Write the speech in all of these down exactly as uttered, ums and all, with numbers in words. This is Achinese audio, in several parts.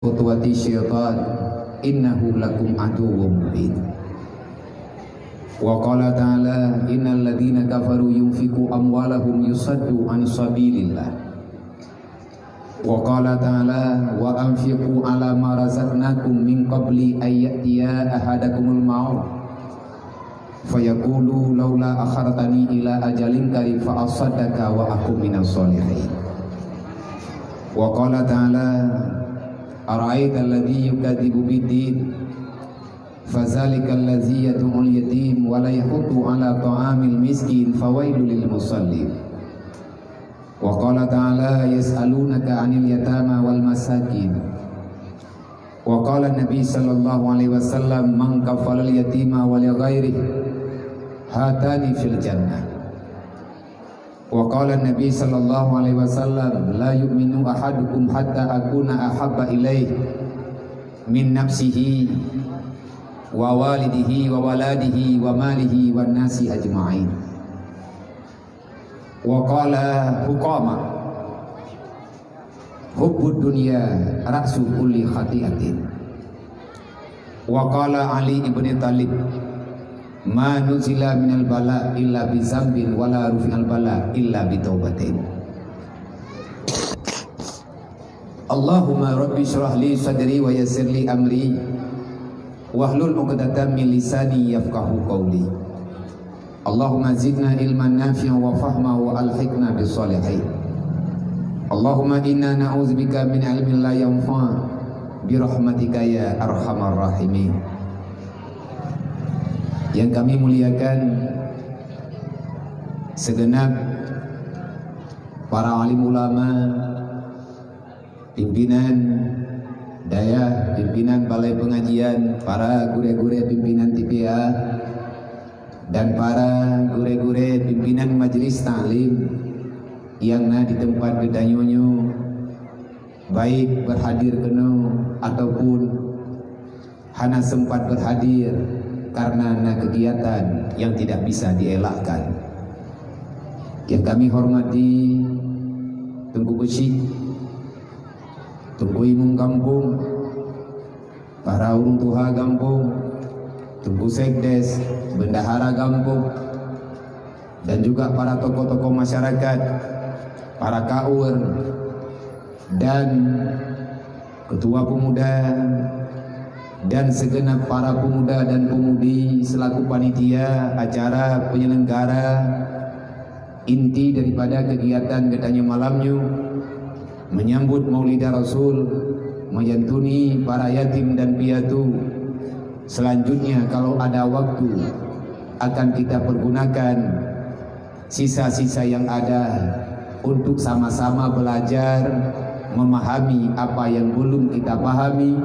khutuwati syaitan, innahu lakum aduwwum mubin. Wa qala ta'ala, innal ladzina kafaru yunfiqu amwalahum yusaddu an sabilillah. Wa qala ta'ala, wa anfiqu ala ma razaqnakum min qabli an ya'tiya ahadakumul maut fayaqulu laula akhartani ila ajalin qarib fa asaddaqa wa akun minas shalihin. Wa qala ta'ala, ara'aital ladzi yukadzibu biddin, fadzalikal ladzi yad'ul yatim wa la yahuddu ala ta'amil miskin, fawailul lil musallin. Wa qala ta'ala, yas'alunaka 'anil yatama wal masakin. Wa qala Nabi sallallahu alaihi wasallam, man kafalal yatima wa li ghairihi, hatani fil jannah. Wa qala Nabi sallallahu alaihi wasallam, la yu'minu ahadukum hatta akuna ahabba ilaihi min nafsihi wa walidihi wa waladihi wa malihi wan nasi ajma'in. Wa qala huqama, hubbud dunya ra'su kulli khati'atin. Wa qala Ali ibn Thalib, ma nuzila minal bala illa bi zambin wa la rufi'al bala illa bi taubatin. Allahumma rabbi shrah li sadri wa yassir li amri wahlul 'uqdatam min lisani yafqahu qawli. Allahumma zidna ilman nafi'an wa fahma wa alhiqna bis shalihin. Allahumma inna na'udzubika min ilmin la yanfa' bi rahmatika ya arhamar rahimin. Yang kami muliakan segenap para alim ulama, pimpinan dayah, pimpinan balai pengajian, para gurée-gurée pimpinan T P A, dan para gurée-gurée pimpinan majlis taklim nyang na di teumpat geutanyoe nyoe, baik berhadir keunoe ataupun hana sempat berhadir karena na kegiatan yang tidak bisa dielakkan. Yang kami hormati Teungku Keuchik, Teungku Imum Gampông, para ureuëng tuha gampông, Teungku Sekdes, Bendahara gampông, dan juga para tokoh-tokoh masyarakat, para kaur, dan Ketua Pemuda, dan segenap para pemuda dan pemudi selaku panitia acara penyelenggara inti daripada kegiatan geutanyoe malam nyoe, menyambut Maulidah Rasul, menyantuni para yatim dan piatu. Selanjutnya, kalau ada waktu, akan kita pergunakan sisa-sisa yang ada untuk sama-sama belajar memahami apa yang belum kita pahami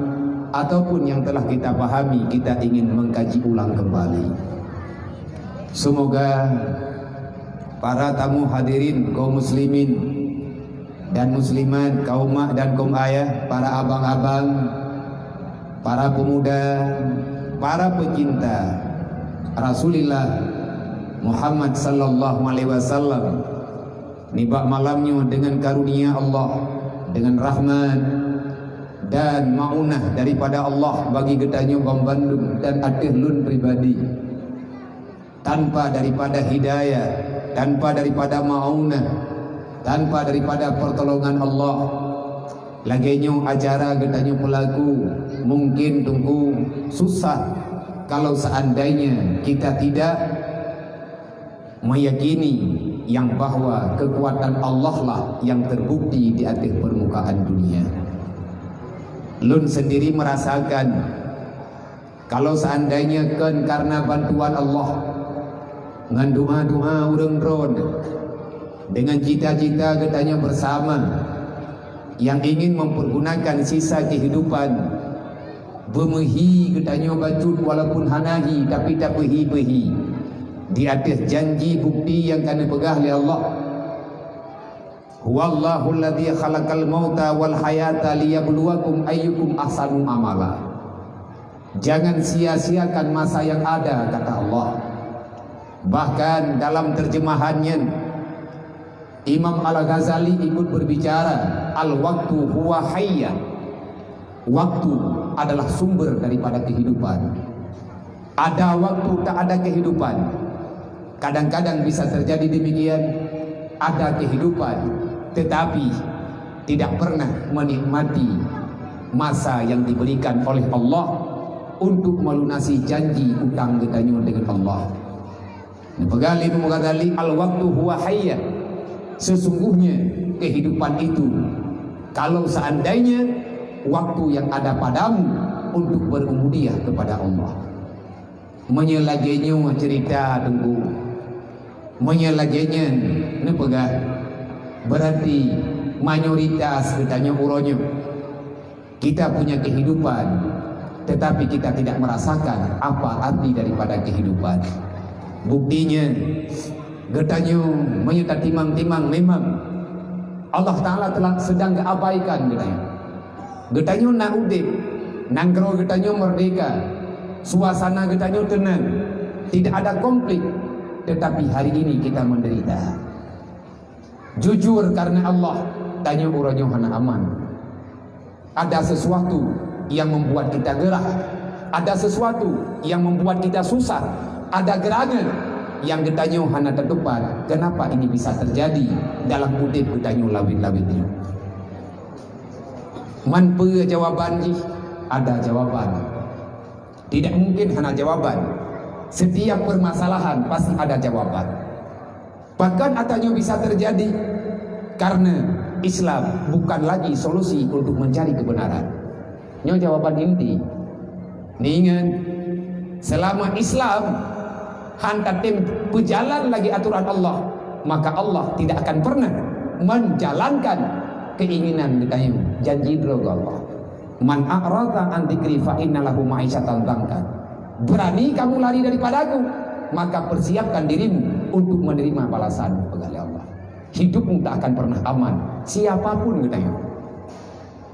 ataupun yang telah kita pahami, kita ingin mengkaji ulang kembali. Semoga para tamu hadirin kaum muslimin dan muslimat, kaum mak dan kaum ayah, para abang-abang, para pemuda, para pecinta Rasulullah Muhammad sallallahu alaihi wasallam, nibak malam nyoe dengan karunia Allah, dengan rahmat dan maunah daripada Allah bagi geutanyoe banmandum dan ateueh lôn pribadi. Tanpa daripada hidayah, tanpa daripada maunah, tanpa daripada pertolongan Allah, lagée nyoe acara geutanyoe peulaku, mungkin Teungku susah kalau seandainya kita tidak meyakini yang bahwa kekuatan Allah lah yang terbukti di atas permukaan dunia. Lôn sendiri merasakan, kalau seandainya kon karena bantuan Allah, ngon doa-doa ureuëng droe, dengan cita-cita geutanyoe bersama yang ingin mempergunakan sisa kehidupan, beumeuhi geutanyoe bacut walaupun hana hi, tapi tapeuhi-peuhi di atas janji bukti yang ka neupeugah lé Allah. Huwallahul ladzi khalaqal mauta wal hayata liyabluwakum ayyukum ahsanu amala. Jangan sia-siakan masa yang ada, kata Allah. Bahkan dalam terjemahannya, Imam Al-Ghazali ikut berbicara, al-waktu huwa hayya. Waktu adalah sumber daripada kehidupan. Ada waktu tak ada kehidupan. Kadang-kadang bisa terjadi demikian, ada kehidupan, tetapi tidak pernah menikmati masa yang diberikan oleh Allah untuk melunasi janji utang geutanyoe dengan Allah. Neupeugah lé Imam Ghazali, "Al-waqtu huwa hayyah." Sesungguhnya kehidupan itu, kalau seandainya waktu yang ada padamu untuk berubudiyah kepada Allah. Meunyoe lagée nyoe cerita, Teungku, meunyoe lagée nyan neupeugah, berarti mayoritas geutanyoe uroe nyoe kita punya kehidupan, tetapi kita tidak merasakan apa arti daripada kehidupan. Buktinya, geutanyoe meunyoe tatimang-timang, memang Allah Ta'ala telah sedang geuabaikan geutanyoe. Geutanyoe na udeb, nanggroe geutanyoe merdeka, suasana geutanyoe tenang, tidak ada konflik, tetapi hari ini kita menderita. Jujur karena Allah, tanyoe uroe nyoe hana aman. Ada sesuatu yang membuat kita gerah. Ada sesuatu yang membuat kita susah. Ada geurangan yang geutanyoe hana tatupat. Kenapa ini bisa terjadi dalam udeb geutanyoe lawét-lawét nyoe? Man peue jawaban jih? Ada jawaban. Tidak mungkin hana jawaban. Setiap permasalahan pasti ada jawaban. Pakon ata nyoe bisa terjadi? Karena Islam bukan lagi solusi untuk mencari kebenaran. Nyoe jawaban inti. Neuingat, selama Islam han tatem peujalan lagi aturan Allah, maka Allah tidak akan pernah menjalankan keinginan geutanyoe, janji droe geuh Allah. "Man a'rada an dzikri fa inna lahu ma'isyatan dhanka." Berani kamu lari daripada Aku, maka persiapkan dirimu untuk menerima balasan, peugah lé Allah. Hidupmu tak akan pernah aman, siapapun geutanyoe.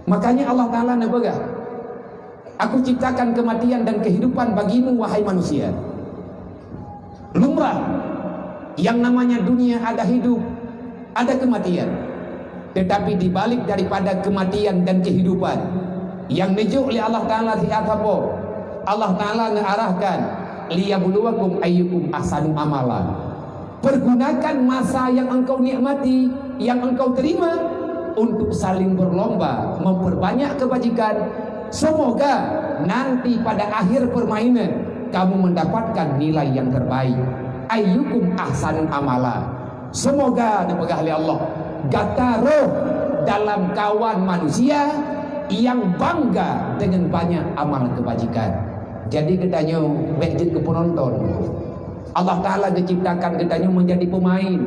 Makanya Allah Ta'ala neupeugah, "Aku ciptakan kematian dan kehidupan bagimu, wahai manusia." Lumrah, yang namanya dunia ada hidup, ada kematian. Tetapi di balik daripada kematian dan kehidupan, nyang neujok lé Allah Ta'ala siat sapo, Allah Ta'ala neuarahkan, "Liyabluwakum ayyukum ahsanu amala." Pergunakan masa yang engkau nikmati, yang engkau terima, untuk saling berlomba memperbanyak kebajikan. Semoga nanti pada akhir permainan kamu mendapatkan nilai yang terbaik. Ayyukum ahsanu amala. Semoga, dipeugah lé Allah, gata roh dalam kawan manusia yang bangga dengan banyak amal kebajikan. Jadi geutanyoe bék jeuet keu penonton. Allah Ta'ala geuciptakan geutanyoe menjadi pemain.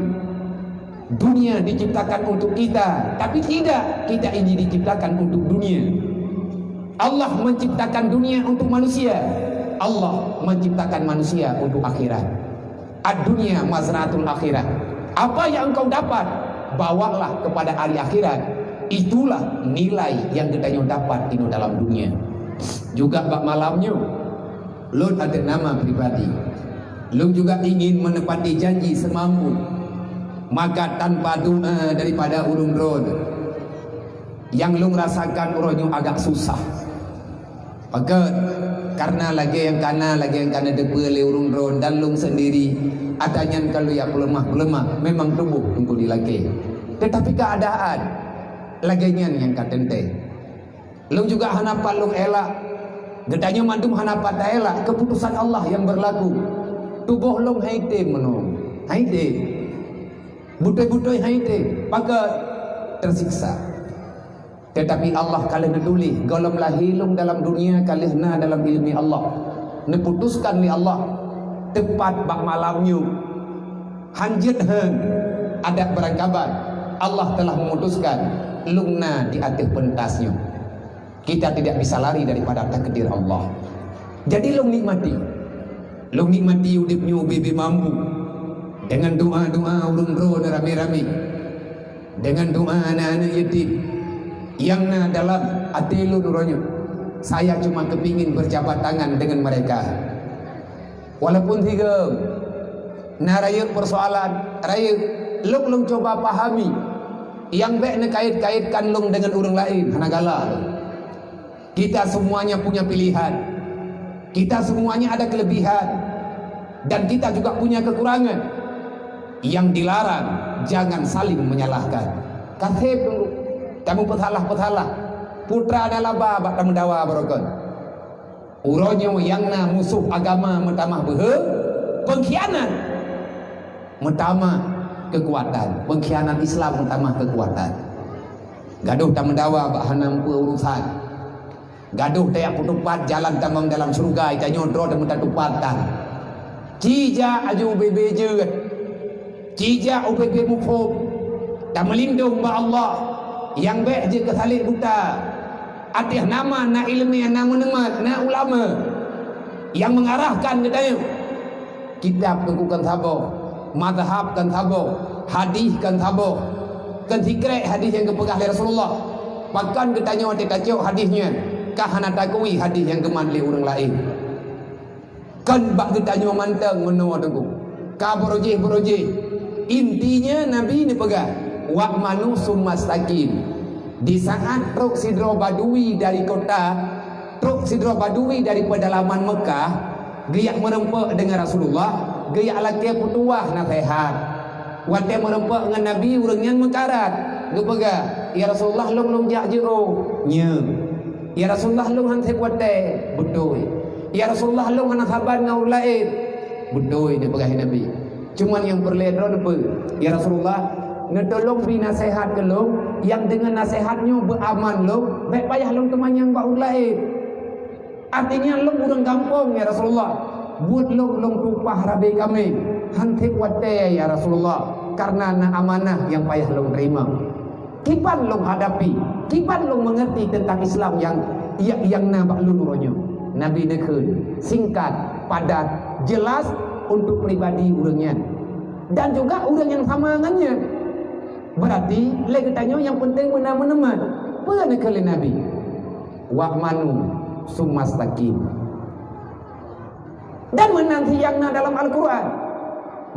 Dunia diciptakan untuk kita, tapi tidak kita ini diciptakan untuk dunia. Allah menciptakan dunia untuk manusia. Allah menciptakan manusia untuk akhirat. Ad-dunya mazra'atul akhirah. Apa yang engkau dapat, bawalah kepada hari akhirat. Itulah nilai yang geutanyoe dapat inoe dalam dunia. Juga bak malam nyoe, lôn atas nama pribadi, lôn juga ingin menepati janji semampu. Maka tanpa doa daripada ureuëng droe, nyang lôn rasakan uroe nyoe agak susah. Pakon? Karena lagée nyang kana, lagée nyang kana teupeue lé ureuëng droe dan lôn sendiri, ata nyan ka lôn jak peuleumah-peuleumah, memang tuboh teungku dilakée. Tetapi keadaan lagée nyan nyang ka teuntée. Lôn juga hana pat lôn elak. Geutanyoe mandum hana pat taelak keuputusan Allah nyang beurlaku. Tuboh lôn hai tem meunoe, hai tem. Beutôi-beutôi hai tem, pakon? Teusiksa. Tetapi Allah ka lheueh neutuléh, gohlom lahé lôn dalam dunia ka lheueh na dalam iéleumé Allah. Neuputuskan lé Allah, teupat bak malam nyoe. Han jeuet hán, adak beurangkaban, Allah telah memutuskan lôn na di ateueh peuntas nyoe. Kita tidak bisa lari daripada takdir Allah. Jadi lôn nikmati. Lôn nikmati udeb nyoe ubé-bé mampu. Dengan doa-doa ureuëng droe ramé-ramé. Dengan doa aneuk-aneuk yatim nyang na dalam até lôn uroe nyoe. Saya cuma kepingin berjabat tangan dengan mereka. Walaupun sigoe na rayeuk persoalan, rayeuk, lôn, lôn cuba pahami. Nyang bék neukait-kaitkan lôn dengan ureuëng laén, hana galak lôn. Kita semuanya punya pilihan. Kita semuanya ada kelebihan. Dan kita juga punya kekurangan. Yang dilarang, jangan saling menyalahkan. Kaseb dulu. Kamu pesalah-pesalah. Putra dan laba bak tameudawa barokon. Uroe nyoe nyang na musoh agama meutamah beuhe, pengkhianat meutamah kekuatan, pengkhianat Islam meutamah kekuatan. Gadoh tameudawa bak hana meupeue urusan. Gadoh tajak peutupat jalan tamong dalam syeuruga, tanyoe droe tameutupat tan. Ci jak aju ubé-bé jeuet. Ci jak ubé-bé muphom. Tameulindong bak Allah nyang bék jeuet keu saleb buta. Ateueh nama na ileumé, na meuneumat, na ulama nyang meungarahkan geutanyoe. Kitab teungku kan saboh, mazhab kan saboh, hadih kan saboh. Kan sikrek hadih nyang geupeugah lé Rasulullah. Pakon geutanyoe teuka cok hadih nyan, ka hana takui hadih nyang geumat lé ureuëng laén. Kan bak geutanyoe mantong meunoe teungku. Ka beurojih-beurojih. Intinya Nabi neupeugah, "Wa'manu summa staqim." Di saat trok sidroe badui dari kota, trok sidroe badui dari pedalaman Mekah, geujak meureumpok deungon Rasulullah, geujak lakée peutuwah naseuhat. Watée meureumpok ngon Nabi, ureuëng nyan meukarat, geupeugah, "Ya Rasulullah, lôn lôn jak jiôh." Nyo. "Ya Rasulullah, lôn han sép watée." Beutôi. "Ya Rasulullah, lôn hana saban ngon ureuëng laén." Beutôi neupeugah Nabi. Cuman nyang peureulée droe neupeue, "Ya Rasulullah, neutulông bri naseuhat keu lôn, nyang deungon naseuhat nyoe beuaman lôn, bék payah lôn teumanyong bak ureuëng laén." Artinya lôn ureuëng gampông, ya Rasulullah. Buet lôn, lôn tumpah rabé kaméng. Han sép watée, ya Rasulullah. Karena na amanah nyang payah lôn teurimong. Kiban lôn hadapi, kiban lôn meungerti teuntang Islam nyang, nyang, nyang na bak lôn uroe nyoe. Nabi neukheun, singkat, padat, jelas untuk pribadi ureuëng nyan. Dan juga ureuëng nyang sama ngon nyan. Berarti, lé geutanyoe nyang penting beuna meuneumat. Peue neukheun lé Nabi? "Wa'manu summa staqim." Dan meunan nyang na dalam Al-Quran,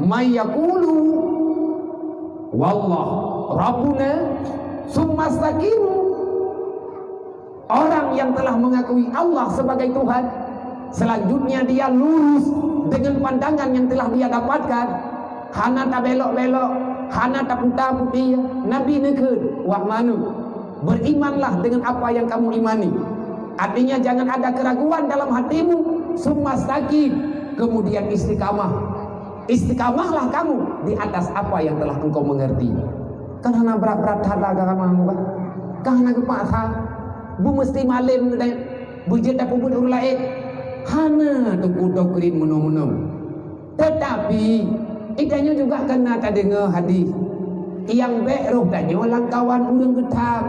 "May yaqulu wallah rabbuna summa staqimu." Orang yang telah mengakui Allah sebagai Tuhan, selanjutnya dia lurus dengan pandangan yang telah dia dapatkan, hana tabelok-belok, hana taputa-puti, Nabi neukheun, "Wa'manu." Berimanlah dengan apa yang kamu imani. Artinya, jangan ada keraguan dalam hatimu. Summa staqim. Kemudian istiqamah. Istiqamahlah kamu di atas apa yang telah engkau mengerti. Kan hana brat-brat that agama nyoe, bah. Kan hana geupaksa. Beumeusti malém geutanyoe. Beujeuet tapeubuet ureuëng laén. Hana teungku doktrin meunoe-meunoe. Teutapi, geutanyoe juga keuneuk tadeungoe hadih, "Nyang bék roh tanyoe lam kawan ureuëng geutham,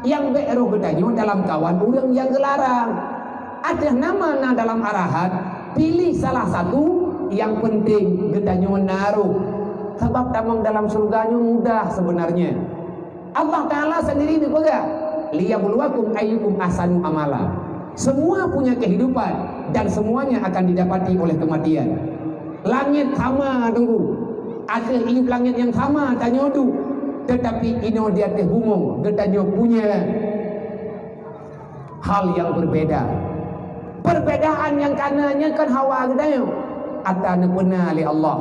nyang bék roh geutanyoe dalam kawan ureuëng nyang geularang." Ateueh nama na dalam arahan, pilih salah satu, nyang penting geutanyoe na roh. Sabab tamong dalam syeuruga nyoe mudah sebenarnya. Allah Ta'ala sendiri dipeugah, "Liyabluwakum ayyukum ahsanu amala." Semua punya kehidupan dan semuanya akan didapati oleh kematian. Langét sama teungku. Ateueh iép langét nyang sama tanyoe duek, tetapi inoe di ateueh bumoe geutanyoe punya hal yang berbeda. Perbedaan nyang kana nyan kan hawa geutanyoe. Ata neupeuna lé Allah.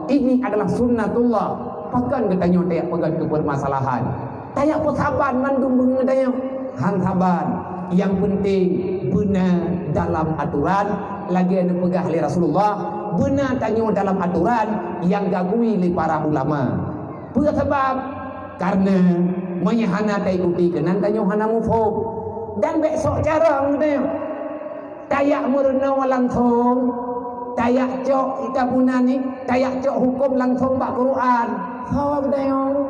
Ini adalah sunnatullah. Pakon geutanyoe tajak peugét keu permasalahan? Tajak peusaban mandum beungoh tanyoe. Han saban. Nyang penting beuna dalam aturan. Lagée neupeugah lé Rasulullah, beuna tanyoe dalam aturan nyang geugui lé para ulama. Peue sabab? Karena meunyoe hana taikuti keunan tanyoe hana muphom. Dan bék sok carông tanyoe. Tajak meurunoe langsong, tajak cok kitab bunan ni, tajak cok huköm langsong bak Quran. Soe geutanyoe?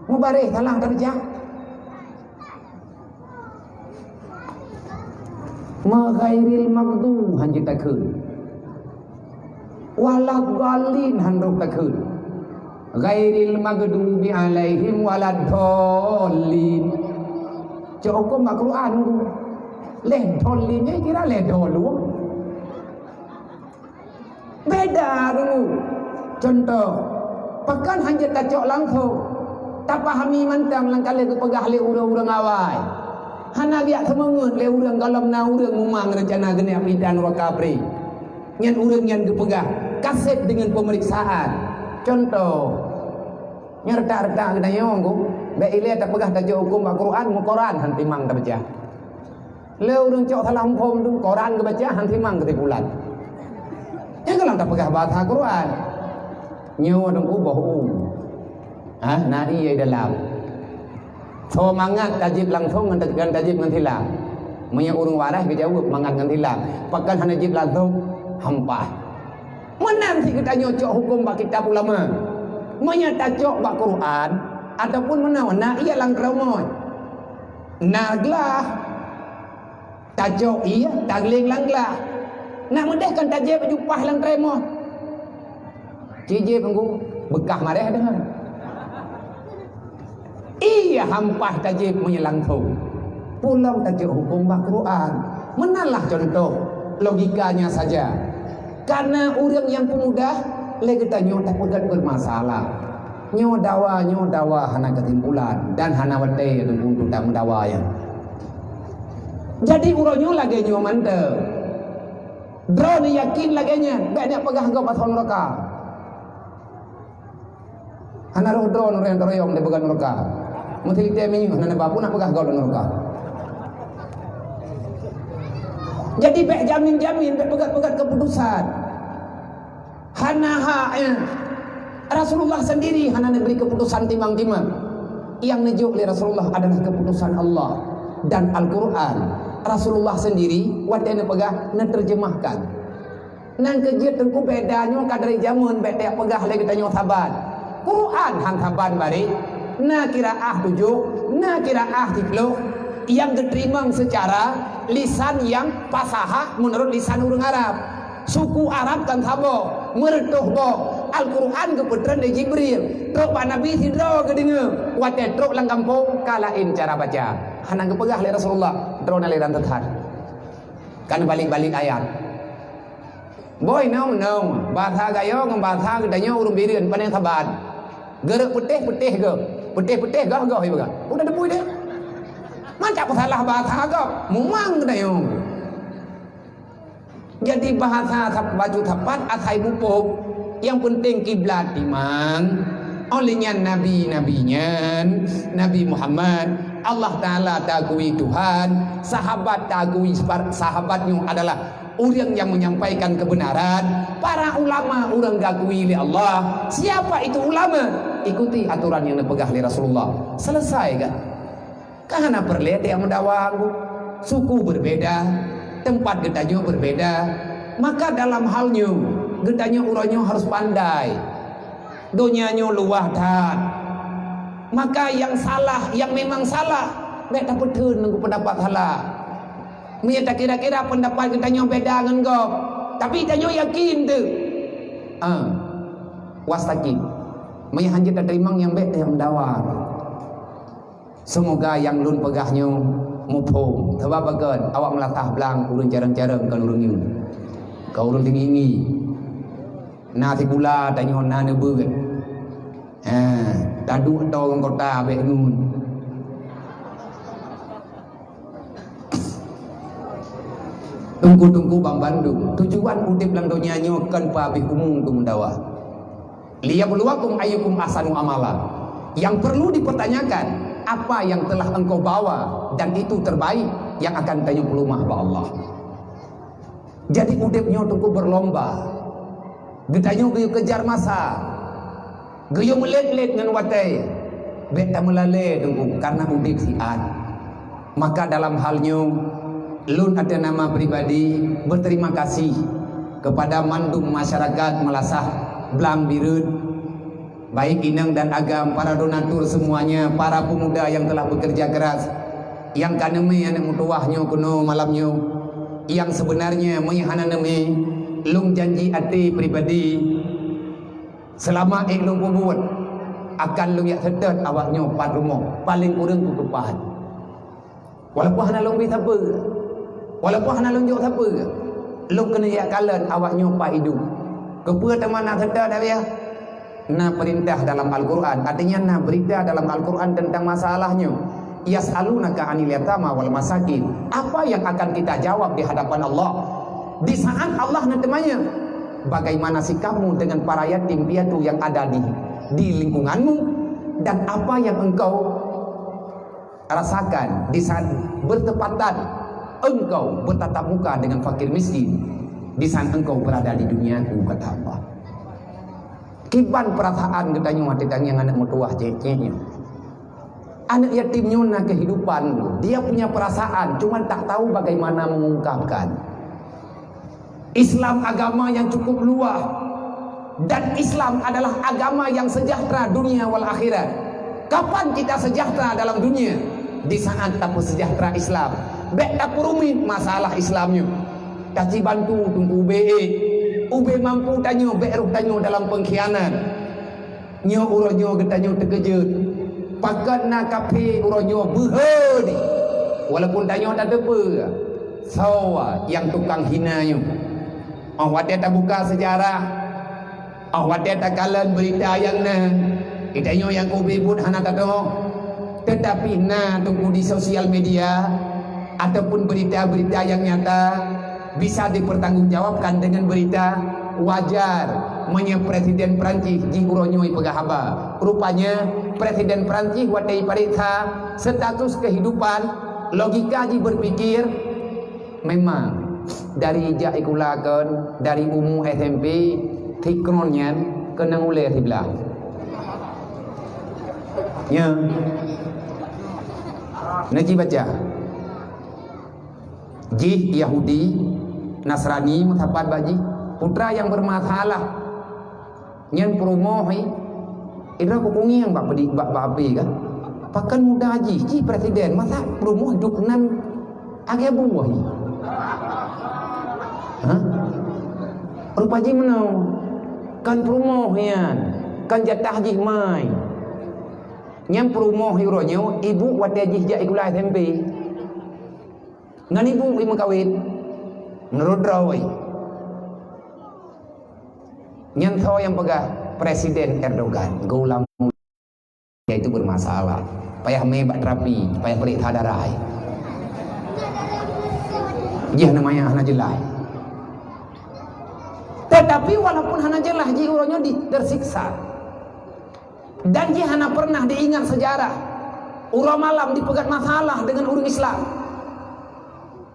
Mubareh salah darjah. Ma ghairil maghdubi han jeuet takheun. Waladdallin han roh takheun. Ghairil maghdubi alaihim waladdallin. Cok huköm bak Quran. Leh dhallin nyan kira leh dho lom. Beda dulu. Contoh, pakon han jeuet tacok langsong, tapahami mantong nyang ka lheueh geupeugah lé ureuëng-ureuëng awai. Hana biak seumeungeut lé ureuëng gohlom na ureuëng mumang reuncana geuneuk peurintah nuraka pri. Nyan ureuëng nyan geupeugah kaseb deungon peumeriksaan. Cuntoh, nyan reutak-reutak geutanyoe ku, bék ilée tapeugah tajok huköm bak Quran, meukoran han timang tabaca. Lé ureuëng cok salah muphom tu, koran geubaca han timang keusimpulan. Nyan gohlom tapeugah bahasa Quran. Nyoe dong kuboh u. Ha, na ié dalam. Soe mangat tajib langsong ngon ta-, ngon tajib ngon silang. Meunyoe ureuëng waras geujaweueb mangat ngon silang, pakon hana jib langsong? Hampah. Meunan sit geutanyoe cok huköm bak kitab ulama. Meunyoe tacok bak Quran ataupun meunoe na ié lam keureumoh. Na glah. Tacok ié, tagleng lam glah. Nak meudeh kan tajép jupah lam tremoh. Cijép nunggu beukah mareh deungon. Ié hampah tajép meunyoe langsong. Pulang tajok huköm bak Quran. Meunan lah contoh logikanya saja. Karena ureuëng nyang peumudah lé geutanyoe tapeugét bermasalah. Nyoe dawa, nyoe dawa hana keusimpulan dan hana watée untuk tameudawa nyan. Jadi uroe nyoe lagée nyoe mantong. Droeneuh yakin lagée nyan, bék neuk peugah gob asoe nuraka. Hana roh droeneuh nyang teuroyong dipeugah nuraka. Meusilitée minyeuk hana neuba, peue nak peugah gob nuraka. Jadi bék jamin-jamin, bék peugah-peugah keputusan. Hana hak, eh. Rasulullah sendiri hana neubri keputusan timang-timang. Nyang neujok lé Rasulullah adalah keputusan Allah dan Al-Quran. Rasulullah sendiri watée neupeugah, neuterjemahkan. Nang keujeuet teungku beda nyoe ka dari jameun bék tapeugah lé geutanyoe saban. Quran han saban bareh, na qiraah tujoh, na qiraah siplôh, nyang geuteurimong seucara lisan nyang fasahah meunurot lisan ureuëng Arab. Suku Arab kan saboh, meureutoh boh. Al-Quran geupeutreun lé Jibril, trok bak Nabi sidroe geudeungoe. Watée trok lam gampông, ka laén cara baca. Hana geupeugah lé Rasulullah, droeneuh lé ran teuthat. Kan balik-balik ayat. Boh inong-inong, bahasa gayo ngon bahasa geutanyoe ureuëng Bireuen pane saban. Geureuek peutéh-peutéh goh, peutéh-peutéh goh-goh ié beuga. Udah debu deh. Macam salah bahasa goh, mumang geutanyoe. Jadi bahasa sab-, baju sapat asai muphom. Yang penting kiblat timang. Oleh nyan nabi-nabi nyan, Nabi Muhammad, Allah Taala takui Tuhan, sahabat takui separ-, sahabat nyoe adalah ureuëng nyang menyampaikan kebenaran, para ulama ureuëng gakui lé Allah. Siapa itu ulama? Ikuti aturan yang dipeugah lé Rasulullah. Selesai kan? Ka hana peureulée tajak meudawa, suku berbeda, tempat geutanyoe berbeda. Maka dalam hal nyoe, geutanyoe uroe nyoe harus pandai. Donya nyoe luwah that. Maka yang salah, yang memang salah, bék tapeutheun nunggu pendapat salah. Meunyoe takira-kira pendapat geutanyoe beda ngon gob, tapi tanyoe yakin teuh. Ah, wastaqim. Meunyoe hanjeuet tateurimong nyang bék tajak meudawa. Seumoga nyang lôn peugah nyoe muphom. Sabab pakon? Awak meulatah blang ureuëng carông-carông kon ureuëng nyoe. Kon ureuëng teungi-ngi. Na sigula tanyoe na neubeuet. Ha, taduek toe ngon kota bék ngun. Teungku-teungku banmandum, tujuan udeb lam donya nyoe kon peuhabéh umu untuk meudawa. Liyabluwakum ayyukum ahsanu amala. Yang perlu dipertanyakan, apa yang telah engkau bawa dan itu terbaik yang akan tanyoe peulumah bak Allah. Jadi udeb nyoe teungku berlomba. Geutanyoe geuyue kejar masa. Geuyue meulet-let ngon watée. Bék tameulalée teungku karena udeb siat. Maka dalam hal nyoe, lôn ateueh nama pribadi berterima kasih kepada mandum masyarakat Meulasah Blang Bireuen, baik inong dan agam, para donatur semuanya, para pemuda yang telah bekerja keras, yang ka neumé aneuk meutuwah nyoe keunoe malam nyoe, yang sebenarnya meunyoe hana neumé, lôn janji até pribadi, selama ék lôn peubuet, akan lôn jak seutôt awak nyoe pat rumoh, paleng kureueng keu keupat. Walaupun hana lôn bri sapeue, walaupun hana lôn jok sapeue, lôn keuneuk jak kalon awak nyoe pat idup. Keupeue teuma na seutôt, Abah? Na peurintah dalam Al-Quran, artinya na berita dalam Al-Quran tentang masalah nyoe. Yas'alunaka 'anil yatama wal masakin. Apa yang akan kita jawab di hadapan Allah? Di saat Allah na teumanyong, "Bagaimana sikapmu dengan para yatim piatu yang ada di, di lingkunganmu? Dan apa yang engkau rasakan di saat bertepatan engkau bertatap muka dengan fakir miskin di saat engkau berada di duniaku?" kata Allah. Kiban perasaan geutanyoe watée tangieng aneuk meutuwah cék-cék nyoe. Aneuk yatim nyoe na kehidupan, dia punya perasaan, cuman tak tahu bagaimana mengungkapkan. Islam agama yang cukup luas, dan Islam adalah agama yang sejahtera dunia wal akhirat. Kapan kita sejahtera dalam dunia? Di saat tapeusejahtera Islam. Bék tapeurumit masalah Islam nyoe. Taci bantu teungku ubé ék. Ubé mampu tanyoe, bék roh tanyoe dalam pengkhianat. Nyoe uroe nyoe geutanyoe teukeujot. Pakon na kafé uroe nyoe beuhe di. Walaupun tanyoe tateupeue, soe nyang tukang hina nyoe. Óh watée tabuka seujarah, óh watée takalon beurita nyang na, geutanyoe nyang keubeubeuet hana tatoh. Teutapi na teungku di sosial media ataupun beurita-beurita nyang nyata bisa dipertanggungjawabkan dengan beurita, wajar meunyoe Presiden Perancis jih uroe nyoe peugah haba. Rupanya Presiden Perancis watée ipareksa status kehidupan, logika jih berpikir, memang dari jak sikula kon, dari umu S M P, sikron nyan keunong ulée siblah. Nya. Neuci baca. Jih Yahudi, Nasrani meusapat bak jih. Putra nyang bermasalah. Nyan peurumoh, eh. Indra kukungieng bak pedi-, bak, bak api kan. Pakon muda jih, jih presiden. Masa peurumoh duek nan agée buah, eh. Hah? Rupa jih meunoe. Kan peurumoh nyan. Kan jatah jih mai. Nyan peurumoh uroe nyoe, ibu watée jih jak sikula S M P. Ngon ibu imeukawen. Meunurot droe. Nyan soe nyang peugah? Presiden Erdogan. Geulam yaitu bermasalah. Payah mé bak terapi, payah peuriksa darah. Jih hana maya, hana jeulaih. Tetapi walaupun hana jeulaih, jih uroe nyoe di-, tersiksa. Dan jih hana pernah diingat sejarah. Uroe malam dipeugét masalah dengan ureuëng Islam.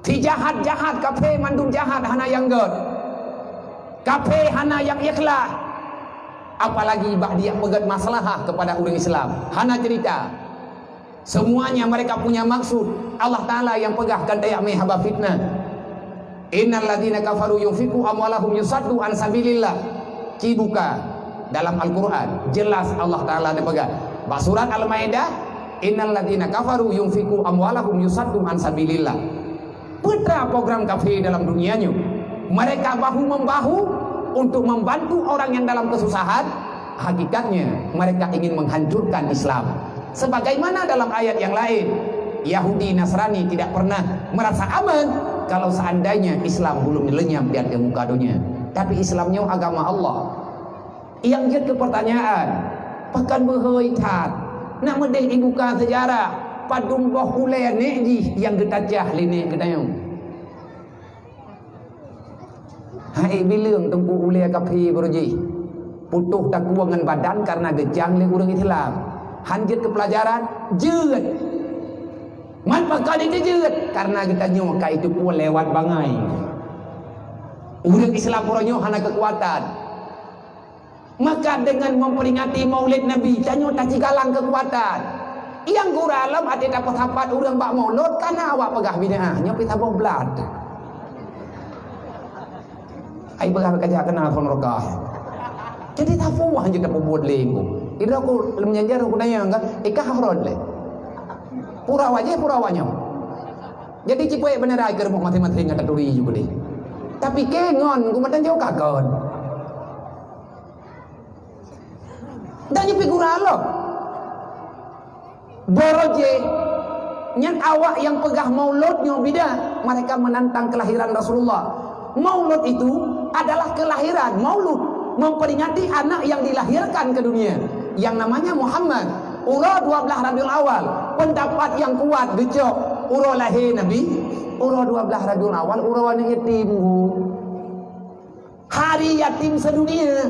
Si jahat-jahat, kafé mandum jahat, hana nyang gét. Kafé hana nyang ikhlas. Apalagi bak dia peugét maslahah kepada ureuëng Islam. Hana cerita. Semuanya mereka punya maksud. Allah Ta'ala nyang peugah kan tajak mé haba fitnah. Innal ladzina kafaru yunfiqu amwalahum yusaddu an sabilillah. Ci buka dalam Al-Quran. Jelas Allah Ta'ala neupeugah. Bak surat Al-Maidah, innal ladzina kafaru yunfiqu amwalahum yusaddu an sabilillah. Peue teuma program kafé dalam dunia nyoe? Mereka bahu-membahu untuk membantu orang yang dalam kesusahan. Hakikatnya, mereka ingin menghancurkan Islam. Sebagaimana dalam ayat yang lain, Yahudi Nasrani tidak pernah merasa aman kalau seandainya Islam belum lenyap di atas muka dunia. Tapi Islam nyoe agama Allah. Nyang jeuet keu peurtanyaan, pakon beuhôi that, nak meudeh ibuka seujarah, padum boh ulée nék jih nyang geutacah lé nék geutanyoe. Hai bileueng teungku ulée kafé baroe jih, putôh takue ngon badan kareuna geucang lé ureuëng Islam. Han jeuet keu peulajaran, jeuet. Man pakon jeuet? Kareuna geutanyoe ka iteupeue lewat bangai. Ureuëng Islam uroe nyoe hana keukuatan. Maka dengan memperingati Maulid Nabi, tanyoe tacigalang keukuatan. Nyang gura lom até tapeusapat ureuëng bak Maulud, kana awak peugah bid'ah, nyoe pih saboh blat. Ai peugah ka jak keunan phon rokah. Jadi tapuah je tapeubuet lé ku. Ida ku lem nyanjar ku nanya kan, ikah harod lé. Pura wajah, pura wanyong. Jadi cipoi benerai ke rumah masing-masing ngon taturi juga deh. Tapi kengon ku matan jauh kakon. Dan nyepi gura Allah. Boroje nyan awak nyang peugah maulud nyoe bida, mereka menantang kelahiran Rasulullah. Maulud itu adalah kelahiran, maulud, memperingati anak yang dilahirkan ke dunia, yang namanya Muhammad. Uroe dua belas Rabiul Awal, Pendapat nyang kuat geucok uroe lahé Nabi, uroe dua blaih Rabiul Awal, uroe aneuk yatim. Hari yatim sedunia.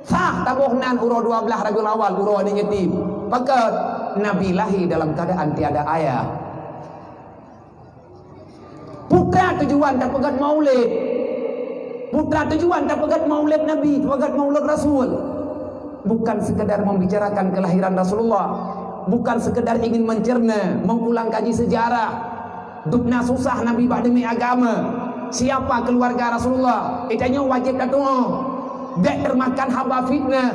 Sah taboh nan uroe dua blaih Rabiul Awal, uroe aneuk yatim. Pakon? Nabi lahé dalam keadaan tiada ayah. Putra tujuan tapeugét maulid. Putra tujuan tapeugét maulid Nabi, tapeugét maulid Rasul. Bukan sekedar membicarakan kelahiran Rasulullah, bukan sekedar ingin mencerna, mengulang kaji sejarah. Dubna susah Nabi bak demi agama. Siapa keluarga Rasulullah? Geutanyoe wajéb tatu'oh. Bék teumakan haba fitnah.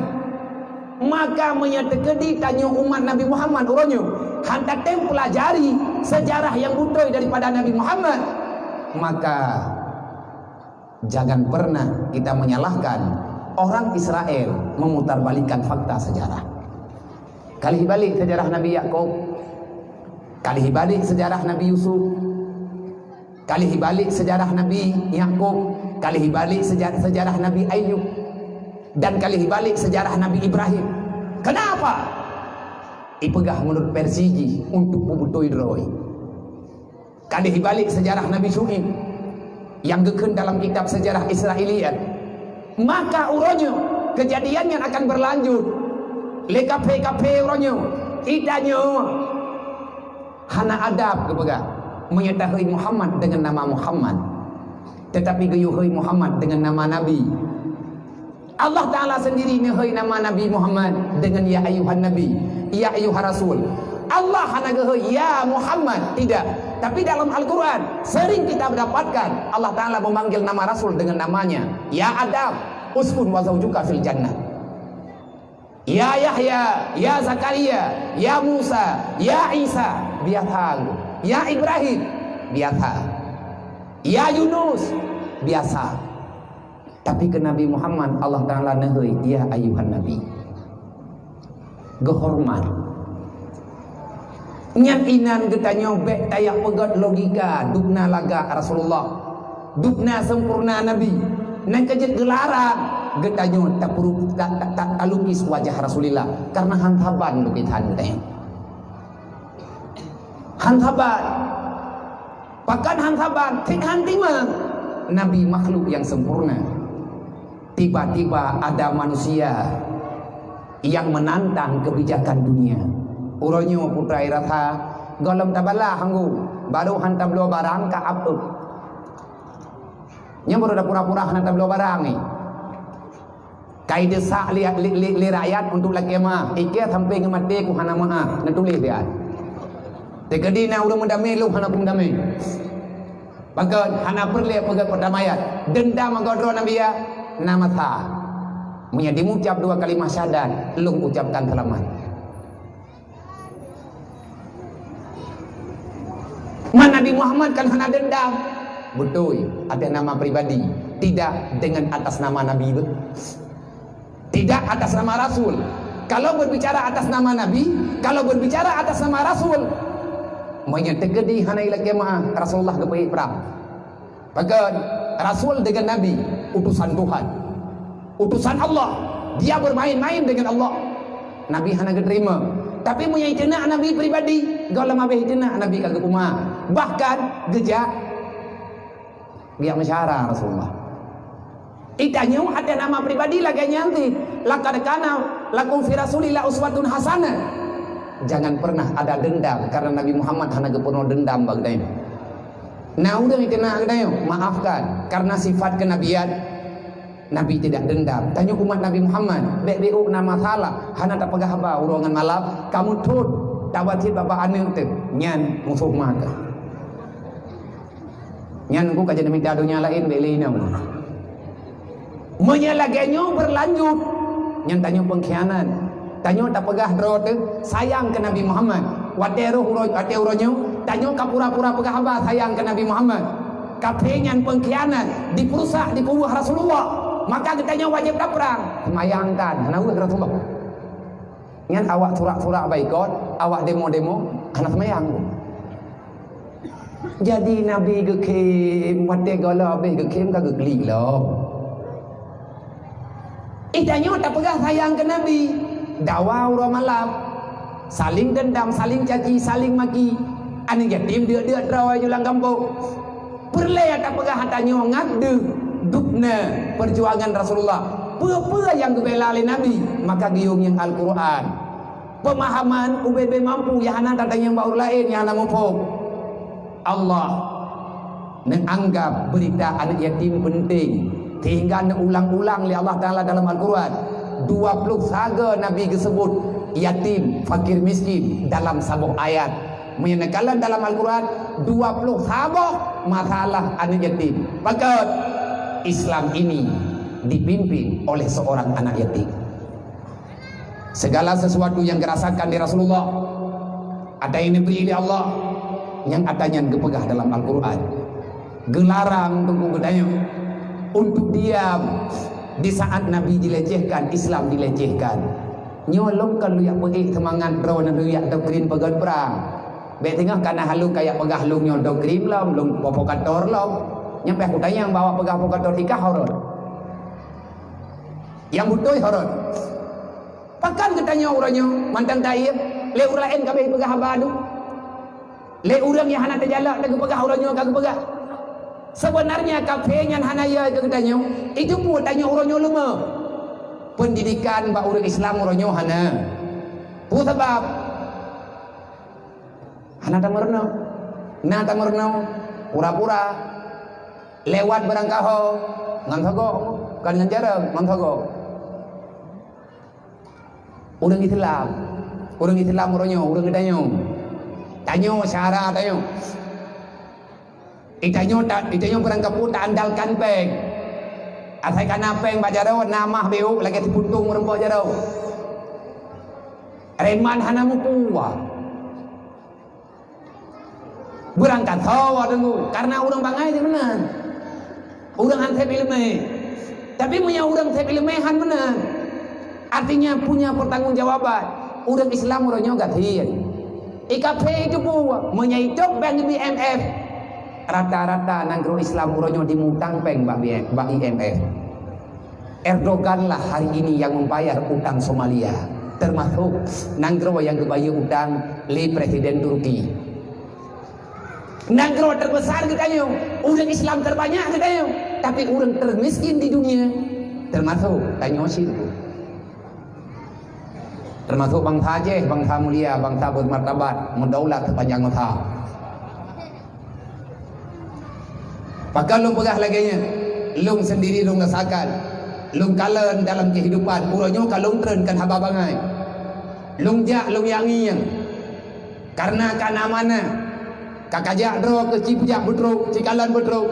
Maka meunyoe teukeudi tanyoe umat Nabi Muhammad uroe nyoe han tatem pelajari sejarah nyang beutôi daripada Nabi Muhammad, maka jangan pernah kita menyalahkan orang Israel memutarbalikkan fakta sejarah. Ka lheuh balik sejarah Nabi Yakub, ka lheuh balik sejarah Nabi Yusuf, ka lheuh balik sejarah Nabi Yakub, ka lheuh balik seja-, sejarah Nabi Ayub, dan ka lheuh balik sejarah Nabi Ibrahim. Kenapa? Ipeugah meunurot versi jih untuk peubeutôi droe. Ka lheuh balik sejarah Nabi Syu'aib nyang geukheun dalam kitab sejarah Israiliyat. Maka uroe nyoe keujadian nyan akan beulanjut. Lé kaphé-kaphé uroe nyoe, geutanyoe hana adab geupeugah meunyoe tahôi Muhammad deungon nama Muhammad, teutapi geuyue hôi Muhammad deungon nama Nabi. Allah Ta'ala sendiri neuhôi nama Nabi Muhammad deungon ya ayyuhan nabi, ya ayyuhar rasul. Allah hana geuhôi ya Muhammad, tidak. Tapi dalam Al-Quran sering kita mendapatkan Allah Ta'ala memanggil nama Rasul dengan namanya. Ya Adam, uskun wa zaujuka fil jannah. Ya Yahya, ya Zakaria, ya Musa, ya Isa, biasa. Ya Ibrahim, biasa. Ya Yunus, biasa. Tapi keu Nabi Muhammad, Allah Ta'ala neuhôi, ya ayyuhan nabi. Geuhormat. Nyan inan geutanyoe bék tajak peugét logika, dubna lagak Rasulullah, dubna sempurna Nabi. Nyan keuh jeuet geularang geutanyoe tapuru-, ta-, ta-, ta-, talukis wajah Rasulillah, karena han saban lukis han geutanyoe. Han saban. Pakon han saban, cit han timang. Nabi makhluk nyang sempurna. Tiba-tiba ada manusia nyang meunantang keubijakan dunia. Uroe nyoe putra irasa gohlom tabala hanggô, barô han tabloe barang ka apeuh. Nyan barô tapura-pura hana tabloe barang nyoe. Ka ideusak lé, lé, lé, lé rakyat untuk lakée meu'ah. Ikée sampoe ngon maté ku hana meu'ah. Neutuléh siat. Teukeudi na ureuëng meudamé, lôn hana kumeudamé. Pakon? Hana peureulée peugét perdamaian. Deundam meugodroe Nabi ya, na masa. Meunyoe dimucab dua kalimah syahadat, lôn ucabkan seulamat. Man Nabi Muhammad kan hana deundam. Beutôi, atas nama pribadi, tidak dengan atas nama Nabi. Tidak atas nama Rasul. Kalau berbicara atas nama Nabi, kalau berbicara atas nama Rasul, meunyoe teukeudi hana ilakée meu'ah, Rasulullah geupeuék prang. Pakon? Rasul deungon Nabi, utusan Tuhan. Utusan Allah. Dia bermain-main dengan Allah. Nabi hana geuteurimong. Tapi meunyoe iteunak Nabi pribadi, gohlom habéh iteunak Nabi ka geupeumaaf. Bahkan geujak geujak meusyara Rasulullah. Itanyoe até nama pribadi lagée nyan cit, "Laqad kana lakum fi Rasulillah uswatun hasanah." Jangan pernah ada dendam karena Nabi Muhammad hana geupeurunoe dendam bak geutanyoe. Na ureuëng iteunak geutanyoe, maafkan karena sifat kenabian. Nabi tidak dendam. Tanyoe umat Nabi Muhammad, bék-bék na masalah, hana tapeugah haba uroe ngon malam, kamoe thot tabatit babah aneuëk teuh, nyan musoh maka. Nyan ku ka jeuet mita donya laén bék lé inong. Meunyoe lagée nyoe beulanjut, nyan tanyoe peungkhianat. Tanyoe tapeugah droe teuh sayang keu Nabi Muhammad. Watée roh uroe, watée uroe nyoe, tanyoe ka pura-pura peugah haba sayang keu Nabi Muhammad. Kaphé nyan peungkhianat, dipeurusak, dipeubuet Rasulullah. Maka geutanyoe wajéb taprang. Seumayang kan, hana weueh Rasulullah. Nyan awak surak-surak baikot, awak demo-demo, hana seumayang. Jadi Nabi geukhém, watée gohlom habéh geukhém ka geuklik lom. Itanyoe tapeugah sayang keu Nabi, dawa uroe malam. Saléng deundam, saléng caci, saléng maki. Aneuk yatim deuk-deuk droe ju lam gampông. Peureulée tapeugah ata nyoe ngat deuh dubna peujuangan Rasulullah. Peue-peue nyang geubela lé Nabi, maka geuyue ngieng Al-Qur'an. Peumahaman ubé-bé mampu nyang hana tatanyong bak ureuëng laén nyang hana muphom. Allah neuanggap beurita aneuk yatim peunteng, sehingga neuulang-ulang lé Allah Taala dalam Al-Qur'an. Dua ploh sagoe Nabi geuseubut yatim, fakir miskin dalam saboh ayat. Meunyoe neukalon dalam Al-Qur'an, dua ploh saboh masalah aneuk yatim. Pakon Islam ini dipimpin oleh seorang anak yatim. Segala sesuatu nyang geurasakan lé Rasulullah, ata nyang neubri lé Allah, nyang ata nyan geupeugah dalam Al-Qur'an. Geularang teungku geutanyoe untuk diam di saat Nabi dilecehkan, Islam dilecehkan. Nyoe lôn kon lôn jak peuék seumangat droeneuh lôn jak doktrin peugét prang. Bék teungoh kana lôn ka jak peugah lôn nyoe doktrin lom, lôn provokator lom. Nyang payah kutanyong bahwa peugah provokator ikah horot. Nyang beutôi horot. Pakon geutanyoe uroe nyoe mantong taiem, lé ureuëng laén ka abéh peugah haba tu? Lé ureuëng nyang hana teujalak teuk geupeugah uroe nyoe ka geupeugah. Sebenarnya kafé nyan hana yö keu geutanyoe, itu pun tanyoe uroe nyoe leumah. Pendidikan bak ureuëng Islam uroe nyoe hana. Peue sabab? Hana tameurunoe. Na tameurunoe, pura-pura. Lewat beurangkaho, ngon sogok, kon ngon jareueng, ngon sogok. Ureuëng Islam, ureuëng Islam uroe nyoe, ureuëng geutanyoe. Tanyoe syara tanyoe. Itanyoe ta-, itanyoe beurangkapeue taandalkan péng. Asai kana péng bak jaroe, na mah béuk lagée sipuntong meureumpok jaroe. Reman hana meupuwa. Beurangkat ho teungku, karena ureuëng bangai di meunan. Ureuëng han sép iéleumé. Tapi meunyoe ureuëng sép iéleumé han meunan, artinya punya pertanggungjawaban. Ureuëng Islam uroe nyoe gasien. I kafé itu pun, meunyoe itôb bank I M F, rata-rata nanggroe Islam uroe nyoe dimutang péng bak B M, bak I M F. Erdogan lah hari ini yang membayar utang Somalia, termasuk nanggroe nyang geubayeue utang lé Presiden Turki. Nanggroe terbesar geutanyoe, ureuëng Islam terbanyak geutanyoe, tapi ureuëng termiskin di dunia termasuk tanyoe syiek. Termasuk bansa Aceh, bansa mulia, bansa bermartabat, meudaulat sepanjang masa. Pakon lôn peugah lagée nyan? Lôn sendiri lôn rasakan. Lôn kalon dalam kehidupan. Uroe nyoe ka lôn treun kon haba bangai. Lôn jak, lôn jak ngieng. Karena ka na amanah. Ka kajak droe keu ci peujak beutrok, ci kalon beutrok.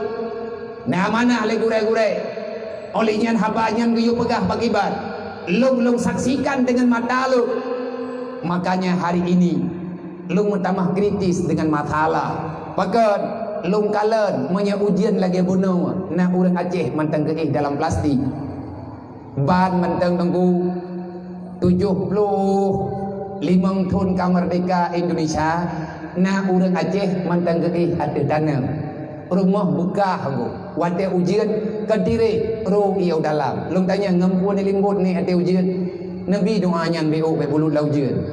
Na amanah lé gurée-gurée. Óh lheueh nyan haba nyan geuyue peugah bak iban. Lôn, lôn saksikan deungon mata lôn. Makanya hari ini, lôn meutamah kritis deungon masalah. Pakon? Lôn kalon meunyoe ujeuen lagée bunoe, na ureuëng Aceh mantong geuéh dalam plastik. Ban mantong teungku, tujoh ploh limong thon ka meurdeka Indonesia, na ureuëng Aceh mantong geuéh ateueh taneum. Rumoh beukah teungku, watée ujeuen, keutirek, rô ié u dalam. Lôn tanyong, ngon peue neulimbot nyoe ateueh ujeuen? Neubi doá nyan béuk bék bulut lam ujeuen.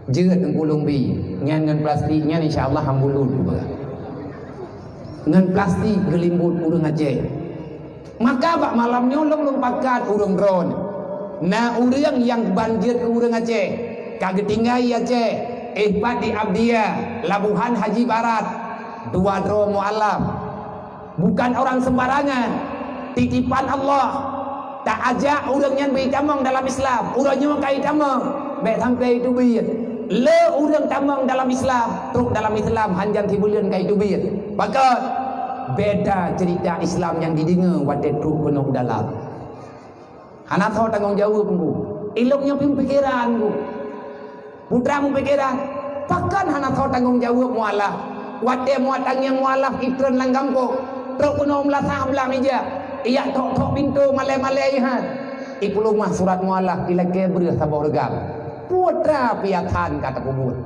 Jeuet teungku lôn bi, nyan ngon plastik nyan insya Allah han bulut juga. Ngon plastik geulimbot ureuëng Aceh. Maka bak malam nyoe lôn, lôn pakat ureuëng droeneuh. Na ureuëng nyang ban jeuet keu ureuëng Aceh, ka geutinggai Aceh, éh pat di Abdia, Labuhan Haji Barat, dua droe mualaf. Bukan orang sembarangan. Titipan Allah. Taajak ureuëng nyan bri tamong dalam Islam. Uroe nyoe ka itamong, bék sampai teubiet. Le ureuëng tamong dalam Islam, trok dalam Islam hanjan sibuleuen ka iteubiet. Pakon? Beda cerita Islam nyang dideungoe watée trok keunoe u dalam. Hana soe tanggong jaweueb, Teungku. Ilong nyoe pih pikeran, Teungku. Putra mupikeran, pakon hana soe tanggong jaweueb mualaf? Watée muat tangieng mualaf itreun lam gampông, trok keunoe meulasah blang ija, ijak thok-thok pintoe malée-malée ihan. Ipeuleumah surat mualaf ilakée breueh saboh reugam. Putra piasan ka tapeubuet.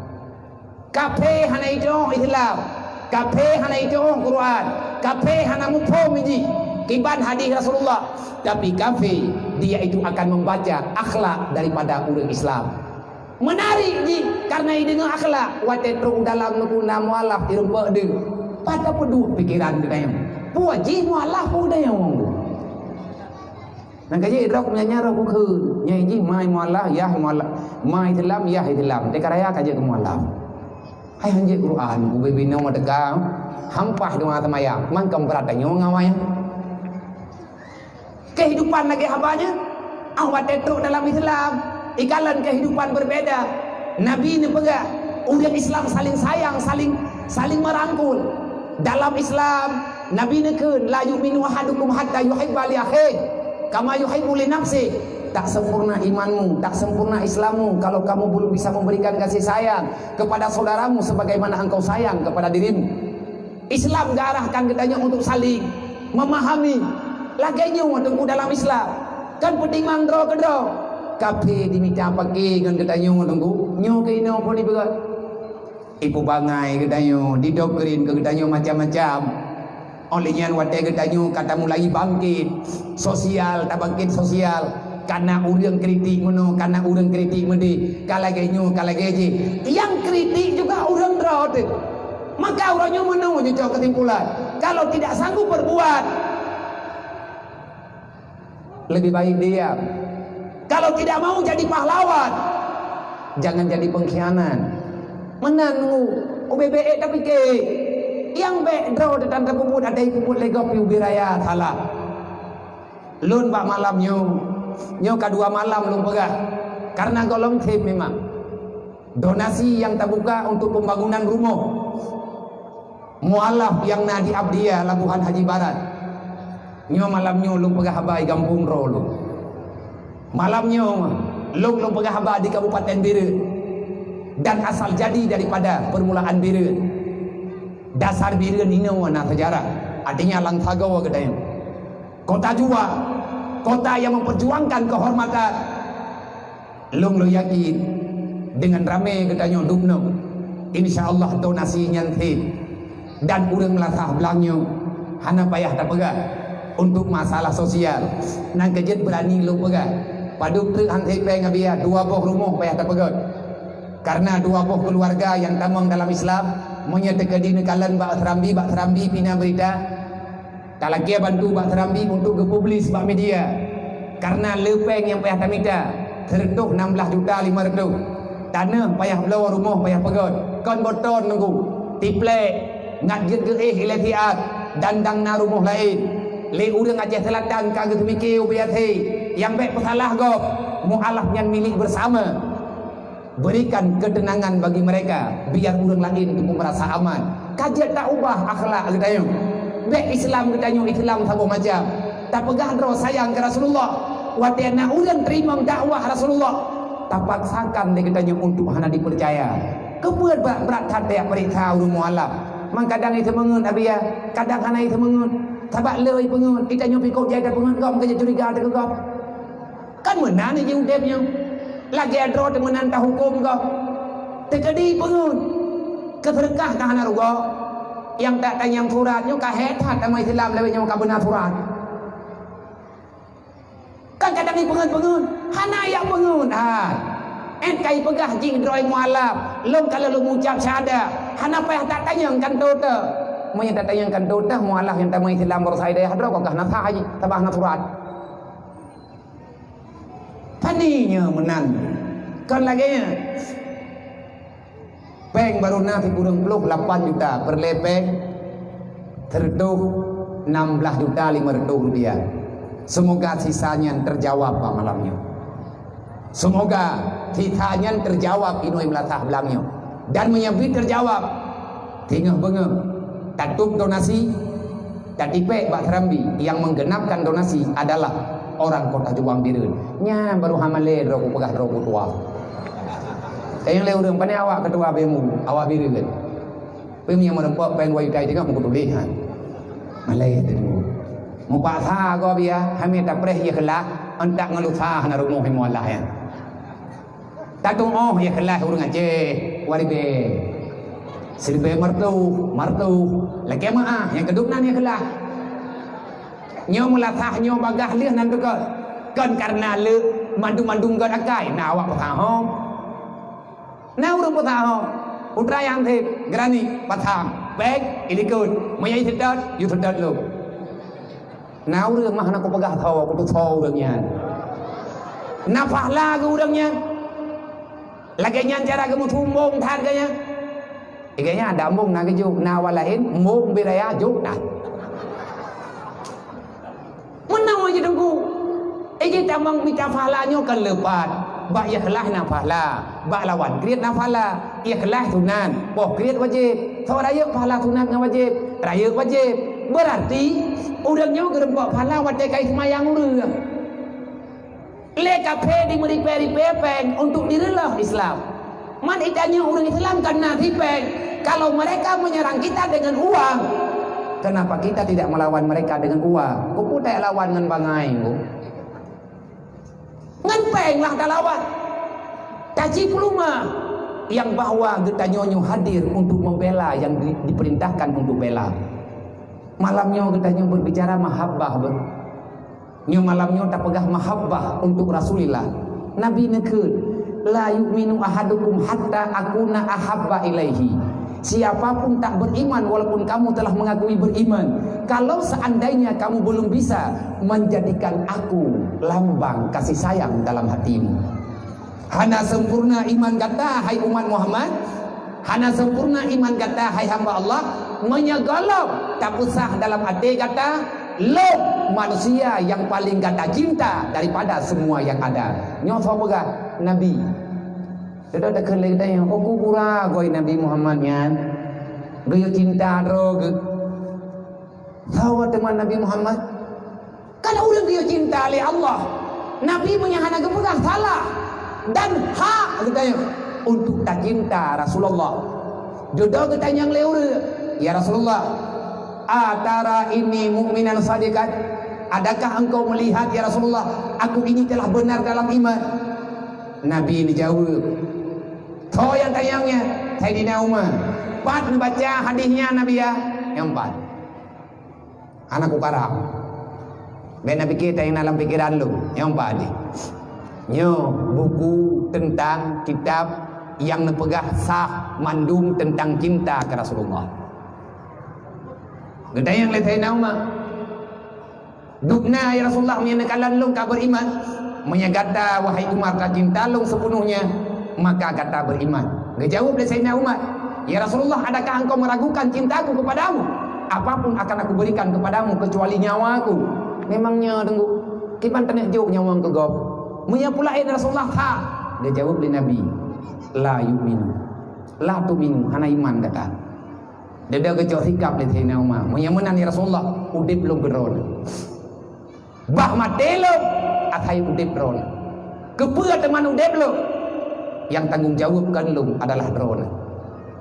Kafé hana itu'oh Islam, kafé hana itu'oh Quran, kafé hana muphom jih kiban hadis Rasulullah, tapi kafé dia itu akan membaca akhlak daripada ureuëng Islam. Meunari jih karena ideungoe akhlak, watée trok u dalam neukuna mualaf ireumpok deuh. Pada peuduek pikeran geutanyoe. Peue jih mualaf peue geutanyoe? Nang ka jeuet droe meunyan nyan roh kukheun. Nyang jih mai mualaf, yah mualaf. Mai Islam, yah Islam. Teuka raya ka jeuet keu mualaf. Hai hanjeuet Quran, ubé binoe teuka. Hampah doa seumayang. Mangkong brat tanyoe ngawai. Kehidupan lagée haba nyoe, ah, watée trok dalam Islam, ikalon kehidupan berbeda. Nabi neupeugah, ureuëng Islam saling sayang, saling, saling merangkul. Dalam Islam, Nabi neukheun, "La yu'minu ahadukum hatta yuhibba li akhihi kama yuhibbu li nafsihi." Tak sempurna imanmu, tak sempurna Islammu kalau kamu belum bisa memberikan kasih sayang kepada saudaramu sebagaimana engkau sayang kepada dirimu. Islam geuarahkan geutanyoe untuk saling memahami. Lagée nyoe teungku dalam Islam. Kan peutimang droe keudroe. Kaphé jimita paké ngon geutanyoe teungku. Nyoe keunoe pun ibeurot. Ipeubangai geutanyoe, didoktrin keu geutanyoe macam-macam. Óh lheueh nyan watée geutanyoe ka tamulai bangkét sosial, tabangkét sosial. Kana ureuëng kritik meunoe, kana ureuëng kritik meudeh, ka lagée nyoe, ka lagée jih. Nyang kritik juga ureuëng droe teuh. Maka uroe nyoe meunoe jicok keusimpulan. Kalau tidak sanggup berbuat, lebih baik diam. Kalau tidak mau jadi pahlawan, jangan jadi pengkhianat. Meunan ngu, ubé-bé ék tapike. Nyang bék droe teutan tapeubuet, ada ipeubuet lé gob pi ubé raya salah. Lôn bak malam nyoe, nyoe ka dua malam lôn peugah, karena gohlom seb memang. Donasi nyang tabuka untuk pembangunan rumoh mualaf nyang na di Abdia, Labuhan Haji Barat. Nyoe malam nyoe lôn peugah haba di gampông droe lôn. Malam nyoe lôn, lôn peugah haba di Kabupaten Bireuen dan asal jadi daripada permulaan Bireuen. Dasar Bireuen inoe na sejarah, artinya lam sagoe geutanyoe. Kota Jua, kota yang memperjuangkan kehormatan. Lôn, lôn yakin, dengan ramé geutanyoe dubnoe, insya Allah donasi nyan seb. Dan ureuëng Meulathah blang nyoe hana payah tapeugah untuk masalah sosial. Nang keujeuet beurani lôn peugah, padub treuk han seb péng Abdia, dua boh rumoh payah tapeugöt. Karena dua boh keuluwarga nyang tamong dalam Islam, meunyoe teukeudi neukalon bak Serambi, bak Serambi pih na beurita, talakée bantu bak Serambi untuk geupublis bak media. Karena le péng nyang payah tamita, seureutôh nam blaih juta limong reutôh. Taneuh payah bloe, rumoh payah peugöt, kon boton nunggu. Tiplek, ngat jeuet geuéh ilée siat, dan dang na rumoh laén. Lé ureuëng Aceh Selatan ka geuseumiké ubé até, nyang bék peusalah gob, mualaf nyan milék beusama. Berikan ketenangan bagi mereka, biar ureuëng laén teupeu meurasa aman. Ka jeuet taubah akhlak geutanyoe. Bék Islam geutanyoe Islam saboh macam. Tapeugah droe sayang keu Rasulullah, watée na ureuëng teurimong dakwah Rasulullah, tapaksakan lé geutanyoe untuk hana jipeucaya. Keupeue brat-brat that tajak peuriksa ureuëng mualaf? Mangkadang jiteumeugeut Abdia, kadang hana jiteumeugeut. Sabab le jipeungeut, geutanyoe pih kok jai tapeungeut gob, meukeujeuet curiga ateueh gob. Kan meunan jih udeb nyoe. Lagée droe teumeunan tahukôm gob. Teukeudi peungeut. Keuseudeukah ka hana rugoe. Nyang that tanyang surat nyoe ka hék that tamong Islam lawét nyoe ka beuna surat. Kan kadang jipeungeut-peungeut. Hana jak peungeut. Ha. Ét kai peugah jih droe mualaf. Lôn ka lheueh lôn ucab syahadat. Hana payah that tanyong kantô teuh. Meunyoe that tanyong kantô teuh, mualaf nyang tamong Islam baroesa dayah droe, kon ka hana sah jih. Sabab hana surat. Tani nyoe meunan. Kon lagée nyan. Péng barô na sikureueng ploh lapan juta, peureulée péng seureutôh nam blaih juta limong reutôh rupiah. Seumoga sisa nyan teujawab bak malam nyoe. Seumoga sisa nyan teujawab inong Meulathah blang nyoe. Dan meunyoe bit teujawab, singoh beungoh tatôb donasi, tatipék bak Serambi, nyang menggenapkan donasi adalah orang Kota Juang Bireuen. Nyan baru hana lé droe kupeugah droe kutuwa. Tanyong lé ureuëng, "Pane awak keutua B M U?" "Awak Bireuen." "Peue nyang meureumpok péng dua juta singoh meukutuléh nyan?" Malée teungku. Mupaksa gob ya, hami tapreh ikhlas, antak ngeulusa hana rumoh imualah nyan. Tatuoh ikhlas ureuëng Aceh, waribée. Siribée martoh, martoh, lakée meuáh nyang keudum nan ikhlas. Nyoe Meulathah nyoe bagaih lheueh nan teuka. Kon kareuna le mandum-mandum göt akai, na awak peusahom. Na ureuëng peusah ho, putra nyang seb, geurani, pasang, bèk, ilikot, meunyo iseutôt, yue seutôt lom. Na ureuëng mah hana kupeugah tho, kutusoe ureuëng nyan. Na pahala geu ureuëng nyan. Lagèe nyan cara geumeusumbong that gaya. Gaya nyan ada embong na geujok, na awak laén, embong bit raya jok that. Meunan jih Teungku. Iji tamong mita pahala nyoe kan leupat. Bak ikhlas na pahala, bak lawan kriet na pahala. Ikhlas sunat, poh kriet wajéb. Soe rayeuk pahala sunat ngon wajéb? Rayeuk wajéb. Beurarti ureuëng nyoe geureumpok pahala watèe ka iseumayang ureuëng. Lé kafé dimeuripèe-ripèe péng untuk direulôh Islam. Man itanyoe ureuëng Islam kan na sipéng. Kalau mereka menyerang kita dengan uang, kenapa kita tidak melawan mereka dengan uang? Keupeue talawan ngon bangai, Bu? Ngon péng lah talawan. Taci peulumah yang bahwa geutanyoe nyoe hadir untuk membela yang di-, diperintahkan untuk bela. Malam nyoe geutanyoe berbicara mahabbah, Bu. Nyoe malam nyoe tapeugah mahabbah untuk Rasulillah. Nabi neukheun, "La yu'minu ahadukum hatta akuna ahabba ilaihi." Siapa pun tak beriman walaupun kamu telah mengakui beriman, kalau seandainya kamu belum bisa menjadikan aku lambang kasih sayang dalam hatimu. Hana sempurna iman gata, hai umat Muhammad. Hana sempurna iman gata, hai hamba Allah. Meunyoe gohlom tapeusah dalam até gata, lôn manusia nyang paleng gata cinta daripada semua yang ada. Nyoe soe peugah? Nabi. Dudoe takheun lé geutanyoe, "Oh, ku gura goi Nabi Muhammad nyan. Geuyue cinta droe geuh." Soe teuma Nabi Muhammad? Kan ureuëng geuyue cinta lé Allah. Nabi meunyo hana geupeugah salah. Dan hak geutanyoe untuk tacinta Rasulullah. Dudoe geutanyong lé ureuëng, "Ya Rasulullah, atara ini mu'minan sadiqan? Adakah engkau melihat, ya Rasulullah, aku ini telah benar dalam iman?" Nabi neujaweueb. Soe nyang tanyong nyan? Saidina Umar. Pat neubaca hadis nyan Nabi, ya? Nyang pat. Hana kukarab. Bèk na pike, tanyoe na lam pikeran lôn. Nyang padum. Nyoe buku teuntang kitab nyang neupeugah sah mandum teuntang cinta keu Rasulullah. Geutanyong lé Saidina Umar, "Dubna, ya Rasulullah, meunyoe neukalon lôn ka beriman?" "Meunyoe gata, wahai Umar, ka cinta lôn sepenuhnya, maka gata beriman." Geujaweueb lé Saidina Umar, "Ya Rasulullah, adakah engkau meragukan cintaku kepadamu? Apapun akan aku berikan kepadamu kecuali nyawaku." "Memang nyoe, Teungku, kiban taneuk jok nyawa keu gob? Meunyoe peue laén, Rasulullah, ha?" Geujaweueb lé Nabi, "La yu'minu, la tu'minu, hana iman gata." Dudoe geucok sikap lé Saidina Umar, "Meunyoe meunan, ya Rasulullah, udeb lôn keu droeneuh." Bah maté lôn, asai udeb droeneuh. Keupeue teuma udeb lôn? Nyang tanggong jaweueb keu lôn adalah droeneuh.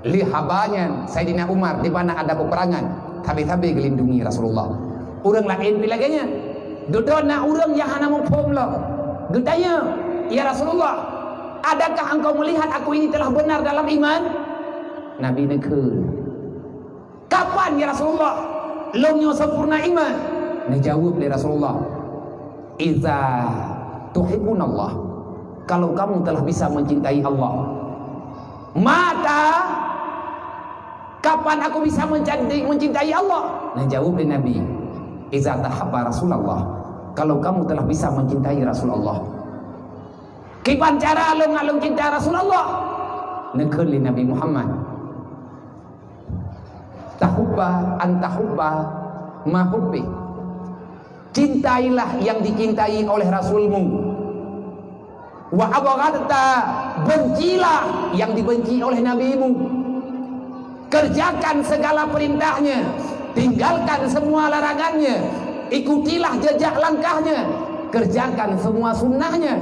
Lé haba nyan, Saidina Umar di mana ada peperangan, sabe-sabe geulindungi Rasulullah. Ureuëng laén pih lagée nyan. Dudoe na ureuëng nyang hana muphom lom. Geutanyong, "Ya Rasulullah, adakah engkau melihat aku ini telah benar dalam iman?" Nabi neukheun, "Kapan, ya Rasulullah, lôn nyoe sempurna iman?" Neujaweueb lé Rasulullah, "Iza tuhibbunallah, kalau kamu telah bisa mencintai Allah." "Mata, kapan aku bisa mencanti-, mencintai Allah?" Neujaweueb lé Nabi, "Iza tahabba Rasulullah, kalau kamu telah bisa mencintai Rasulullah." "Kiban cara lôn ngon lôn cinta Rasulullah?" Neukheun lé Nabi Muhammad, "Tahubba an tahubba ma hubbi." Cintailah yang dicintai oleh Rasulmu. "Wa abghadta," bencilah yang dibenci oleh Nabimu. Kerjakan segala perintahnya, tinggalkan semua larangannya, ikutilah jejak langkahnya, kerjakan semua sunnahnya,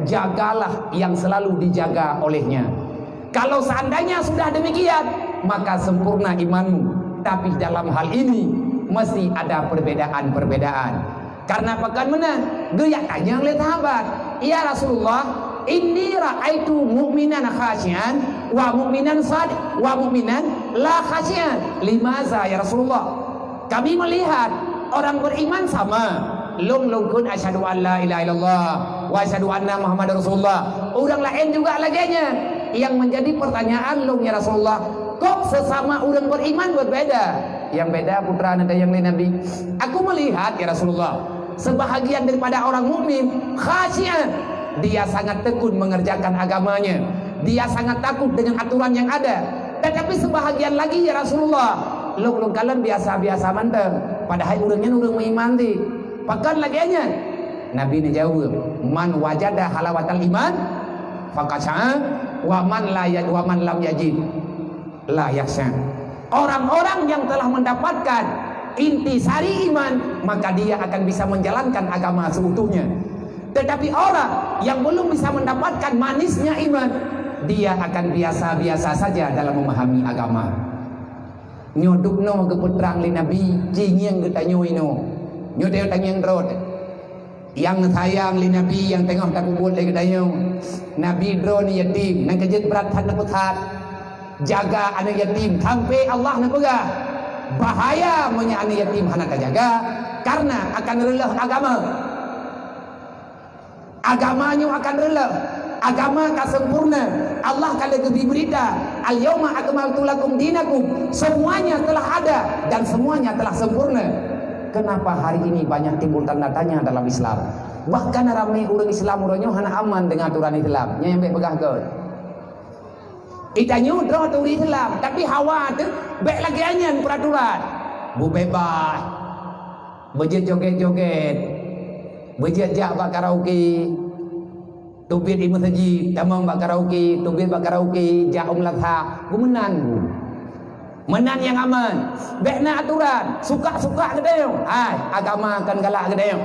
jagalah yang selalu dijaga olehnya. Kalau seandainya sudah demikian, maka sempurna imanmu. Tapi dalam hal ini, masih ada perbedaan-perbedaan. Karena pakon meunan, geujak tanyong lé sahabat, "Ya Rasulullah, inni ra'aitu mu'minan khasyian wa mu'minan sad-, wa mu'minan la khasyian. Limaza, ya Rasulullah?" Kami melihat orang beriman sama. Lôn, lôn kheun asyhadu an la ilaha illallah wa asyhadu anna Muhammadar Rasulullah. Ureuëng laén juga lagée nyan. Yang menjadi pertanyaan lôn, "Ya Rasulullah, kok sesama ureuëng beriman berbeda?" Yang beda putra neutanyong lé Nabi. "Aku melihat, ya Rasulullah, sebahagian daripada orang mukmin khasyi'ah, dia sangat tekun mengerjakan agamanya, dia sangat takut dengan aturan yang ada. Tetapi sebahagian lagi, ya Rasulullah, lôn, lôn kalon biasa-biasa mantong. Padahai ureuëng nyan ureuëng meuiman teuh. Pakon lagée nyan?" Nabi neujaweueb, "Man wajada halawatal iman, faqad sya'a, wa man la ya-, wa man lam yajid, la yakhsya." Orang-orang yang telah mendapatkan intisari iman, maka dia akan bisa menjalankan agama seutuhnya. Tetapi orang yang belum bisa mendapatkan manisnya iman, dia akan biasa-biasa saja dalam memahami agama. Nyoe dubnoe geupeutrang lé Nabi, ci ngieng geutanyoe inoe. Nyoe tanyoe tangieng droe. Nyang sayang lé Nabi nyang teungoh tapeubuet lé geutanyoe. Nabi droeneuh yatim, nyang keujeuet brat that neupeusat. Jaga aneuëk yatim, sampai Allah neupeugah, bahaya meunyoe aneuëk yatim hana tajaga, karena akan reuloh agama. Agama nyoe akan reuloh, agama ka sempurna. Allah ka lheueh geubri beurita, "Al-yauma akmaltu lakum dinakum." Semuanya telah ada dan semuanya telah sempurna. Kenapa hari ini banyak timbul tanda tanya dalam Islam? Bahkan ramé ureuëng Islam uroe nyoe hana aman dengan aturan Islam. Nyan nyang bék peugah keu Geutanyoe droe turi Islam, tapi hawa teuh bék lagée nyan peuraturan. Beubeubaih, beujeuet joget-joget, beujeuet jak bak karaoke, teubiet i meuseujid, tamong bak karaoke, teubiet bak karaoke, jak u meulasak, beumeunan bu. Meunan nyang aman. Bék na aturan, suka-suka geutanyoe. Hai, agama kon galak geutanyoe.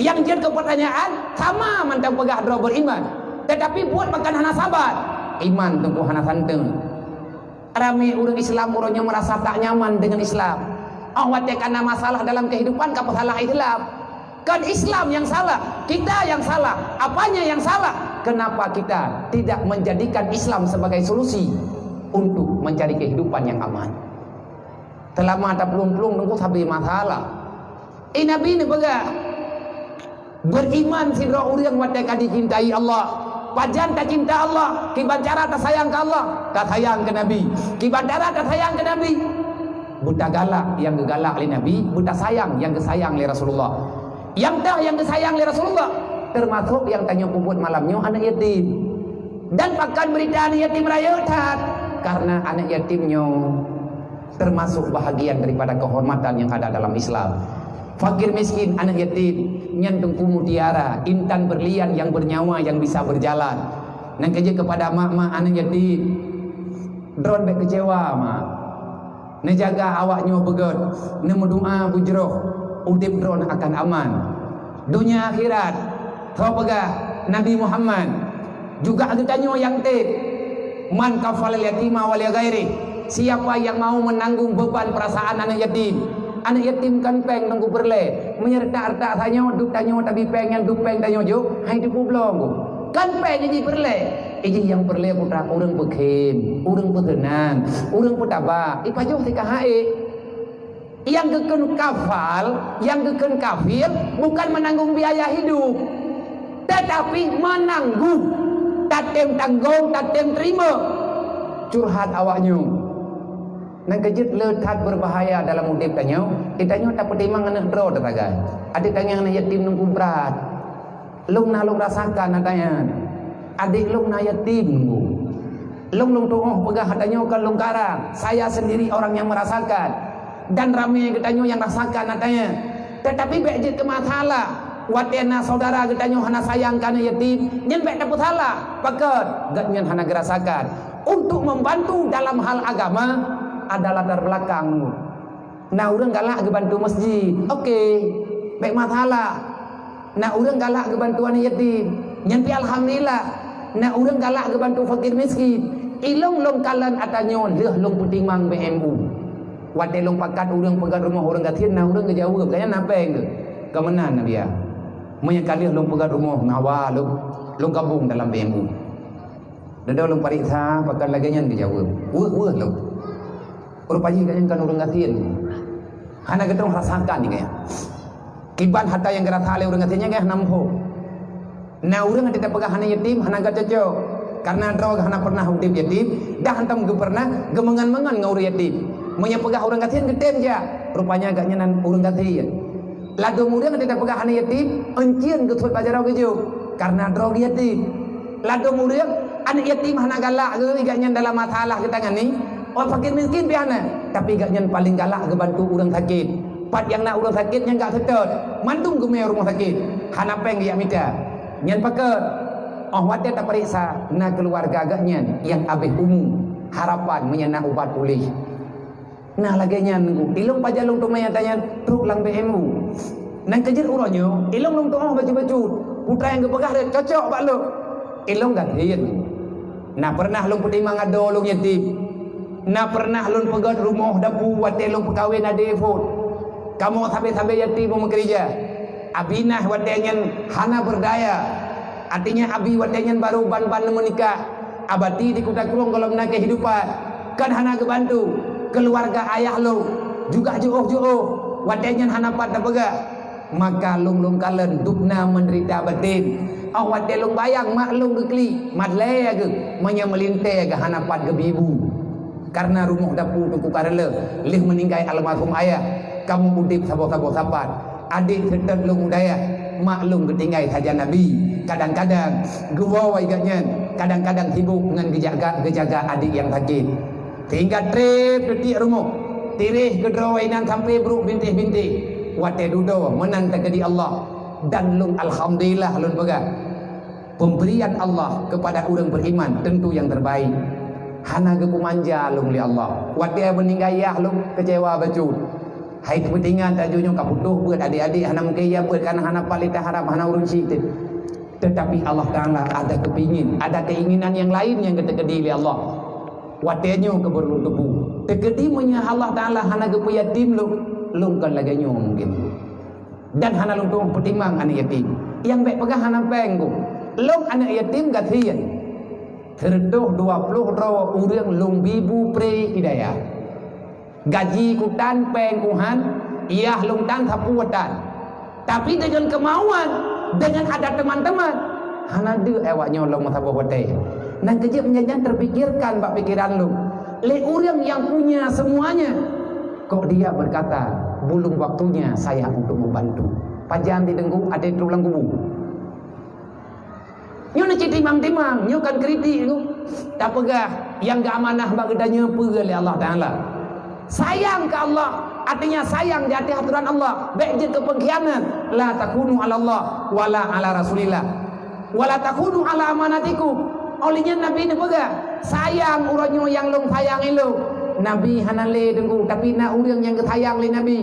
Nyang jeuet keu peurtanyaan, sama mantong peugah droe beriman, tetapi buet pakon hana sabat. Iman teungku hana santeueng. Ramé ureuëng Islam uroe nyoe merasa tak nyaman dengan Islam. Oh, watée kana masalah dalam kehidupan ka peusalah Islam. Kan Islam yang salah, kita yang salah. Apanya yang salah? Kenapa kita tidak menjadikan Islam sebagai solusi untuk mencari kehidupan yang aman? Teulama taplueng-plueng teungku sabe masalah. Eh, Nabi neupeugah, beriman sidroe ureuëng watée ka dicintai Allah. Pajan tacinta Allah, kiban cara tasayang keu Allah, tasayang keu Nabi. Kiban cara tasayang keu Nabi, beutagalak nyang geugalak lé Nabi, beutasayang nyang geusayang lé Rasulullah. Nyang teuh nyang geusayang lé Rasulullah, teumasok nyang tanyoe peubuet malam nyoe aneuëk yatim. Dan pakon beurita aneuëk yatim rayeuk that, karena aneuëk yatim nyoe termasuk bahagian daripada kehormatan yang ada dalam Islam. Fakir miskin, aneuëk yatim, nyan teungku mutiara, intan berlian yang bernyawa yang bisa berjalan. Nyang keujeuet keupada mak-mak aneuëk yatim, droen bék keucewa, mak. Neujaga awak nyoe beugét, neumeudoa beujroh, udeb droen akan aman. Donya akhirat, tho peugah Nabi Muhammad, juga geutanyoe nyang teb, "Man kafalal yatima wa li ghairih." Siapa yang mau menanggung beban perasaan anak yatim? Anak yatim kan péng nunggu peureulée. Meunyoe retak-retak tanyoe, duek tanyoe tabi péng nyan, duek péng tanyoe jok, hai teupeu bloe. Kan péng jih peureulée. Ijih nyang peureulée putra ureuëng peukhém, ureuëng peuseunang, ureuëng peutabah, ipajoh sikah haé. Nyang geukheun kafal, nyang geukheun kafil bukan menanggung biaya hidup, tetapi menanggung, tatem tanggong, tatem terima. Curhat awak nyoe. Nyang keujeuet le that berbahaya dalam udeb tanyoe, di tanyoe tapeutimang aneuk droe teuh sagai. Adik tangieng aneuk yatim nunggu brat. Lôn na lôn rasakan ata nyan. Adik lôn na yatim nunggu. Lôn lôn tuoh peugah ata nyoe kon lôn karang. Saya sendiri orang yang merasakan. Dan ramé geutanyoe nyang rasakan ata nyan. Tetapi bék jeuet keu masalah. Watée na saudara geutanyoe hana sayang keu aneuk yatim, nyan bék tapeusalah. Pakon? Gobnyan hana geurasakan. Untuk membantu dalam hal agama ada latar belakang. Na ureuëng galak geubantu masjid, oke, bék masalah. Na ureuëng galak geubantu aneuk yatim, nyan pih alhamdulillah. Na ureuëng galak geubantu fakir miskin. Ilôn lôn kalon ata nyoe lheueh lôn peutimang B M U. Watée lôn pakat ureuëng peugét rumoh ureuëng gasien, na ureuëng geujaweueb, "Kayang na péng keuh?" Ka meunan na biya. Meunyoe ka lheueh lôn peugét rumoh, ngawa lôn, lôn gabong dalam B M U. Dudoe lôn pareksa, pakon lagée nyan geujaweueb. Weueh-weueh lôn. Rupajih gobnyan kon ureuëng gasien. Hana geutanyoe rasakan nyan. Kiban hata nyang geurasa lé ureuëng gasien nyan hana muphom. Na ureuëng até tapeugah hana yatim, hana geucocok. Karena droe hana pernah udeb yatim, dah hantom geupeurnah geumeungon-meungon ngon ureuëng yatim. Meunyoe peugah ureuëng gasien geutem jak, rupanya gobnyan ureuëng gasien. Ladom ureuëng até tapeugah hana yatim, euncien geuthot bak jaroe geujok, karena droe yatim. Ladom ureuëng aneuk yatim hana galak geuh gobnyan dalam masalah geutangani, oh fakir miskin pih hana, tapi gobnyan paling galak geubantu ureuëng sakét. Pat nyang na ureuëng sakét nyang gak seutôt, mandum geumé rumoh sakét, hana péng geujak mita. Nyan pakon, óh watée tapareksa na keuluwarga gobnyan nyang abéh umu, harapan meunyoe na ubat puléh. Nah lagée nyan, ilong pajan lôn teumé nyang tanyan trok lam B M U. Nang keujeuet uroe nyoe, ilong lôn tuoh bacut-bacut, putra nyang geupeugah rhot cocok bak lôn. Ilong gasien. Na pernah lôn peutimang adoe lôn yatim. Na pernah lôn peugét rumoh dapu watée lôn peukawen adé phon. Kamoe sabe-sabe yatim meukeurija. Abi nah watée nyan hana beurdaya. Artinya abi watée nyan barô ban-ban meunikah. Abati di Kuta Krueng gohlom na keuhidupan. Kan hana geubantu. Keuluwarga ayah lôn juga jiôh-jiôh. Watée nyan hana pat tapeugah. Maka lôn-lôn kalon dubna meudeurita baten. Óh watée lôn bayang mak lôn geuklik, mat lé geuh, meunyoe meulintée geuh hana pat geubi bu. Karena rumoh dapu Teungku ka reuloh, lheueh meuninggai almarhum ayah, kamoe udeb saboh-saboh sapat. Adek seutôt lôn u dayah, mak lôn geutinggai sajan abi. Kadang-kadang geuwoe gobnyan, kadang-kadang sibok ngon geujaga, geujaga adek nyang sakét. Sehingga treb teutiek rumoh, tiréh keudroe inan sampoe brok bintéh-bintéh. Watée dudoe meunan teukeudi Allah, dan lôn alhamdulillah lôn peugah. Pemberian Allah kepada ureuëng beriman tentu yang terbaik. Hana geupeumanja lôn lé Allah. Watée meuninggai yah lôn keucewa bacut. Hai teupeutingan tajak nyoe ka putôh beuet adek-adek hana mungken ya beuet karena hana paléh taharap hana ureuëng syiek teuh. Tetapi Allah Taala ada kepingin, ada keinginan yang lain yang geuteukeudi lé Allah. Watée nyoe keubeurlun tuboh. Teukeudi meunyoe Allah Taala hana geupeuyatim lôn, lôn kon lagée nyoe mungken. Dan hana lôn tuoh peutimang aneuk yatim. Nyang bék peugah hana péng geuh. Lôn aneuk yatim gasien. Sireutôh dua ploh droe ureuëng lôn bi bu pré i dayah. Gaji kutan péng kuhan, yah lôn tan sapeue tan. Tapi deungon keumauan, deungon adat teuma-teuma, hana deuek awak nyoe lom meusaboh watée. Nang keujeuet meunyan terpikirkan bak pikeran lôn. Lé ureuëng nyang punya semuanya, kok dia berkata, "Belum waktunya saya untuk membantu." Pajan di deungguk até trok lam kubu. Nyoe na cit timang-timang, nyoe kan kritik tu. Tapeugah nyang geuamanah bak geutanyoe peue lé Allah Taala. Sayang keu Allah, artinya sayang di ateueh aturan Allah. Bék jeuet keu pengkhianat. La takunu 'ala Allah wala 'ala Rasulillah. Wala takunu 'ala amanatikum. Óh lheueh nyan Nabi neupeugah, sayang uroe nyoe nyang lôn sayang ilôn. Nabi hana lé teungku, tapi na ureuëng nyang geusayang lé Nabi.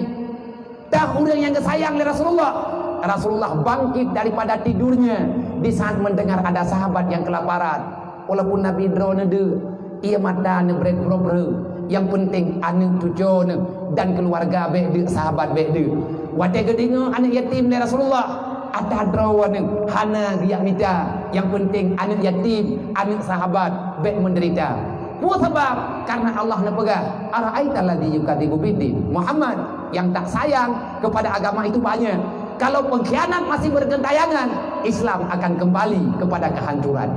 Tah ureuëng nyang geusayang lé Rasulullah. Rasulullah bangkit daripada tidurnya di saat mendengar ada sahabat yang kelaparan. Walaupun Nabi droe neudeuk, ia mata neubrét brok breu. Yang penting aneuk cuco neuh dan keluarga bék deuk, sahabat bék deuk. Watée geudeungoe aneuk yatim lé Rasulullah, ata droe neuh hana geujak mita. Yang penting aneuk yatim, aneuk sahabat bék menderita. Peue sabab? Karena Allah neupeugah, "Ara'aital ladzi yukadzibu biddin." Muhammad, yang tak sayang kepada agama itu banyak. Kalau pengkhianat masih bergentayangan, Islam akan kembali kepada kehancuran.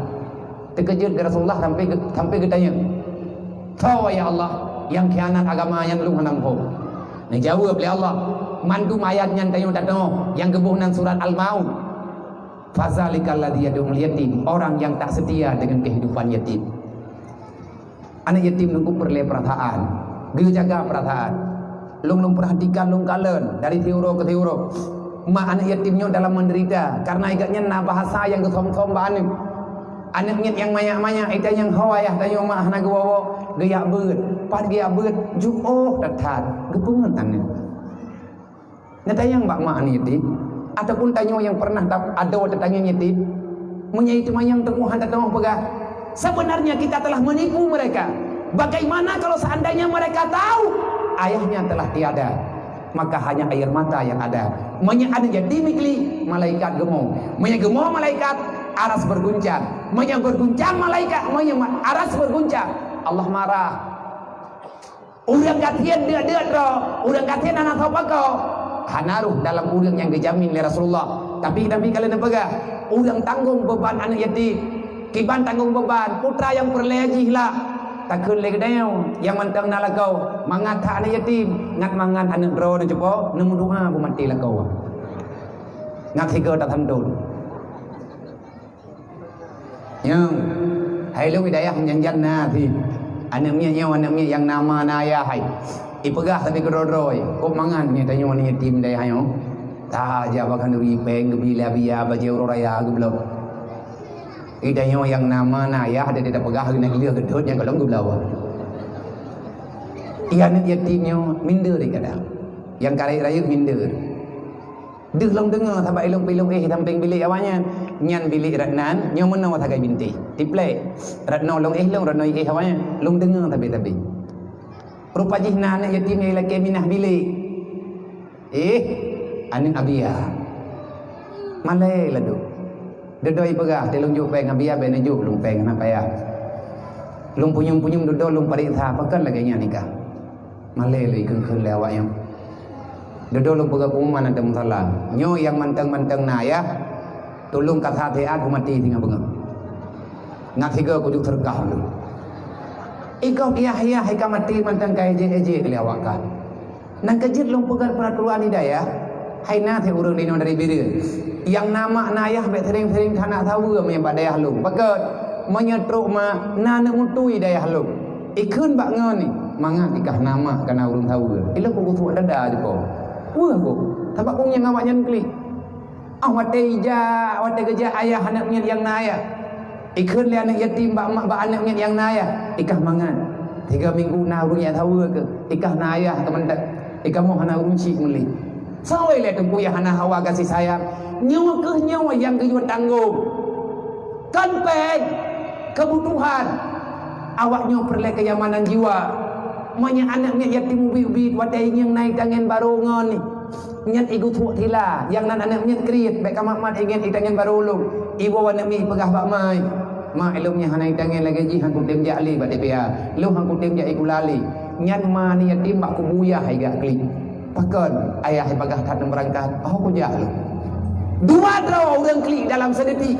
Teukeujot Rasulullah sampai ge-, sampai geutanyong, "Soe ya Allah nyang khianat agama nyan lôn hana muphom?" Neujaweueb lé Allah, mandum ayat nyan tanyoe tatu'oh, nyang geuboh nan surat Al-Maun. "Fadzalikal ladzi yad'ul yatim," orang yang tak setia dengan kehidupan yatim. Aneuk yatim nunggu peureulée peurasaan, geujaga peurasaan. Lôn, lôn peurhatikan, lôn kalon dari siuroe keu siuroe. Mak aneuk yatim nyoe dalam menderita karena i gobnyan na bahasa nyang geusöm-söm bak aneuk. Aneuk miet nyang manyak-manyak, ita nyang ho ayah tanyoe mak hana geuwoe-woe, geujak beuet. Pat geujak beuet, jiôh that-that, geupeungeut aneuk. Neutanyong bak mak aneuk yatim, ataupun tanyoe nyang pernah ta-, adoe teutanyong yatim, meunyoe teumanyong teungoh hana teupeugah, sebenarnya kita telah menipu mereka. Bagaimana kalau seandainya mereka tahu ayahnya telah tiada? Maka hanya air mata yang ada. Meunyoe aneuk yatim iklik, malaikat geumo. Meunyoe geumo malaikat, aras berguncang. Meunyoe berguncang malaikat, meunyoe ma-, aras berguncang, Allah marah. Ureuëng gasien deuk-deuk droe, ureuëng gasien hana soe pakoe. Hana rôh dalam ureuëng nyang geujamin lé Rasulullah. Tapi Nabi ka lheueh neupeugah, ureuëng tanggong beuban aneuëk yatim, kiban tanggong beuban putra nyang peureulée jih lah. Takheun lé geutanyoe nyang mantong na lakoe, mangat that aneuëk yatim, ngat mangat aneuëk droeneuh cupo neumeudoa beumaté lakoe. Ngat sigoe tasantôn. Nyoe, hai lôn di dayah nyan-nyan na sit. Aneuëk miet nyoe, aneuëk miet nyang na ma na ayah hai. Ipeugah sabe keudroe-droe, kok mangat nyoe tanyoe aneuëk yatim dayah nyoe. Tajak bak khanuri péng geubri lé Abiya bajée uroe raya geubloe. Di tanyoe nyang na ma na ayah, ada tapeugah geuneuk lheueh geudhôt nyang golom geubloe. Iya aneuëk yatim nyoe minder di kadang. Nyang karek rayeuk minder. Deuh lôn deungoe sabab ilôn pilông éh sampéng bilék awaknyan. Nyan bilék Ratnan, nyoe meunoe sagai bintéh. Tiplek. Ratnoe lôn éh lôn, Ratnoe éh awaknyan. Lôn deungoe sabe-sabe. Rupa jih na aneuëk yatim nyang ilakée minah bilék. Éh, aneuëk Abiya. Malée ladôm. Dudoe ipeugah, teuh lôn jok péng Abiya, bék neujok lôn péng, hana payah. Lôn punyueng-punyueng dudoe lôn pareksa, pakon lagée nyan nikah. Malée lé ikheun-kheun lé awaknyan. Dudoe lôn peugah pengumuman ateueh musala. Nyoe nyang mantong-mantong na ayah, tulông kasa siat beumaté singoh beungoh. Ngat sigoe kujok seureukah lôn. Igob yah-yah ka maté mantong ka ejek-ejek lé awak kah. Nang keujeuet lôn peugah peuraturan di dayah, hai na sit ureuëng di noe dari Bireuen. Nyang na mak na ayah bék sering-sering hana saweue meunyoe bak dayah lôn. Pakon? Meunyoe trok mak na neuk meutui dayah lôn. Ikheun bak ngon ni, mangat ikah na mak kana ureuëng saweue. Ilôn kugeusuek dada jipo. Weueh ku, sabab ku ngieng awaknyan klik. Ah, watée ijak, watée geujak ayah aneuëk miet nyang na ayah. Ikheun lé aneuëk yatim bak mak bak aneuëk miet nyang na ayah. Ikah mangat. Tiga minggu na ureuëng nyang saweue keu. Ikah na ayah keumantat. Ikah moh hana ureuëng cit meuli. Saweue lé teungku nyang hana hawa gaséh sayang. Nyoe keuh nyoe nyang geuyue tanggong. Kon péng, keubutuhan. Awak nyoe peureulée kenyamanan jiwa. Meunyoe aneuëk miet yatim ubit-ubit, watée ingieng na itangen barô ngon ni. Nyan igeusuek sila, nyang nan aneuëk miet kriet, bék ka mat-mat ingieng itangen barô lôn. Iwoe aneuëk miet peugah bak mai, "Mak, ilôn nyan hana itangen lagée jih, han kutem jak lé bak T P A. Lôn han kutem jak ikula lé." Nyan ma aneuëk yatim bak kubu yah hai gak klik. Pakon ayah ipeugah that neumeurangkat, oh kujak lé. Dua droe ureuëng klik dalam seudetik.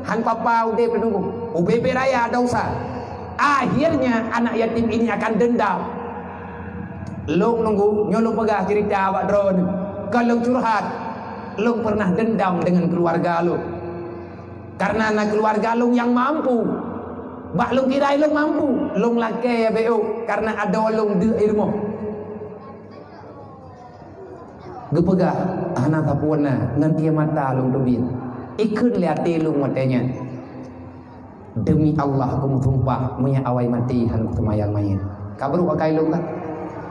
Han papa udeb teungku. Ubé-bé raya dosa. Akhirnya anak yatim ini akan dendam. Lôn nunggu, nyoe lôn peugah cerita bak droeneuh. Kon lôn curhat. Lôn pernah dendam dengan keluarga lôn. Karena na keluarga lôn nyang mampu. Bak lôn kira lôn mampu. Lôn lakée ya B O karena adoe lôn deuek i rumoh. Geupeugah, "Hana sapeue na, ngon ié mata lôn teubiet." Ikheun lé até lôn watée nyan. "Demi Allah, aku meusumpah, meunyoe awai maté han kuseumayang manyét." Ka brok akai lôn kan?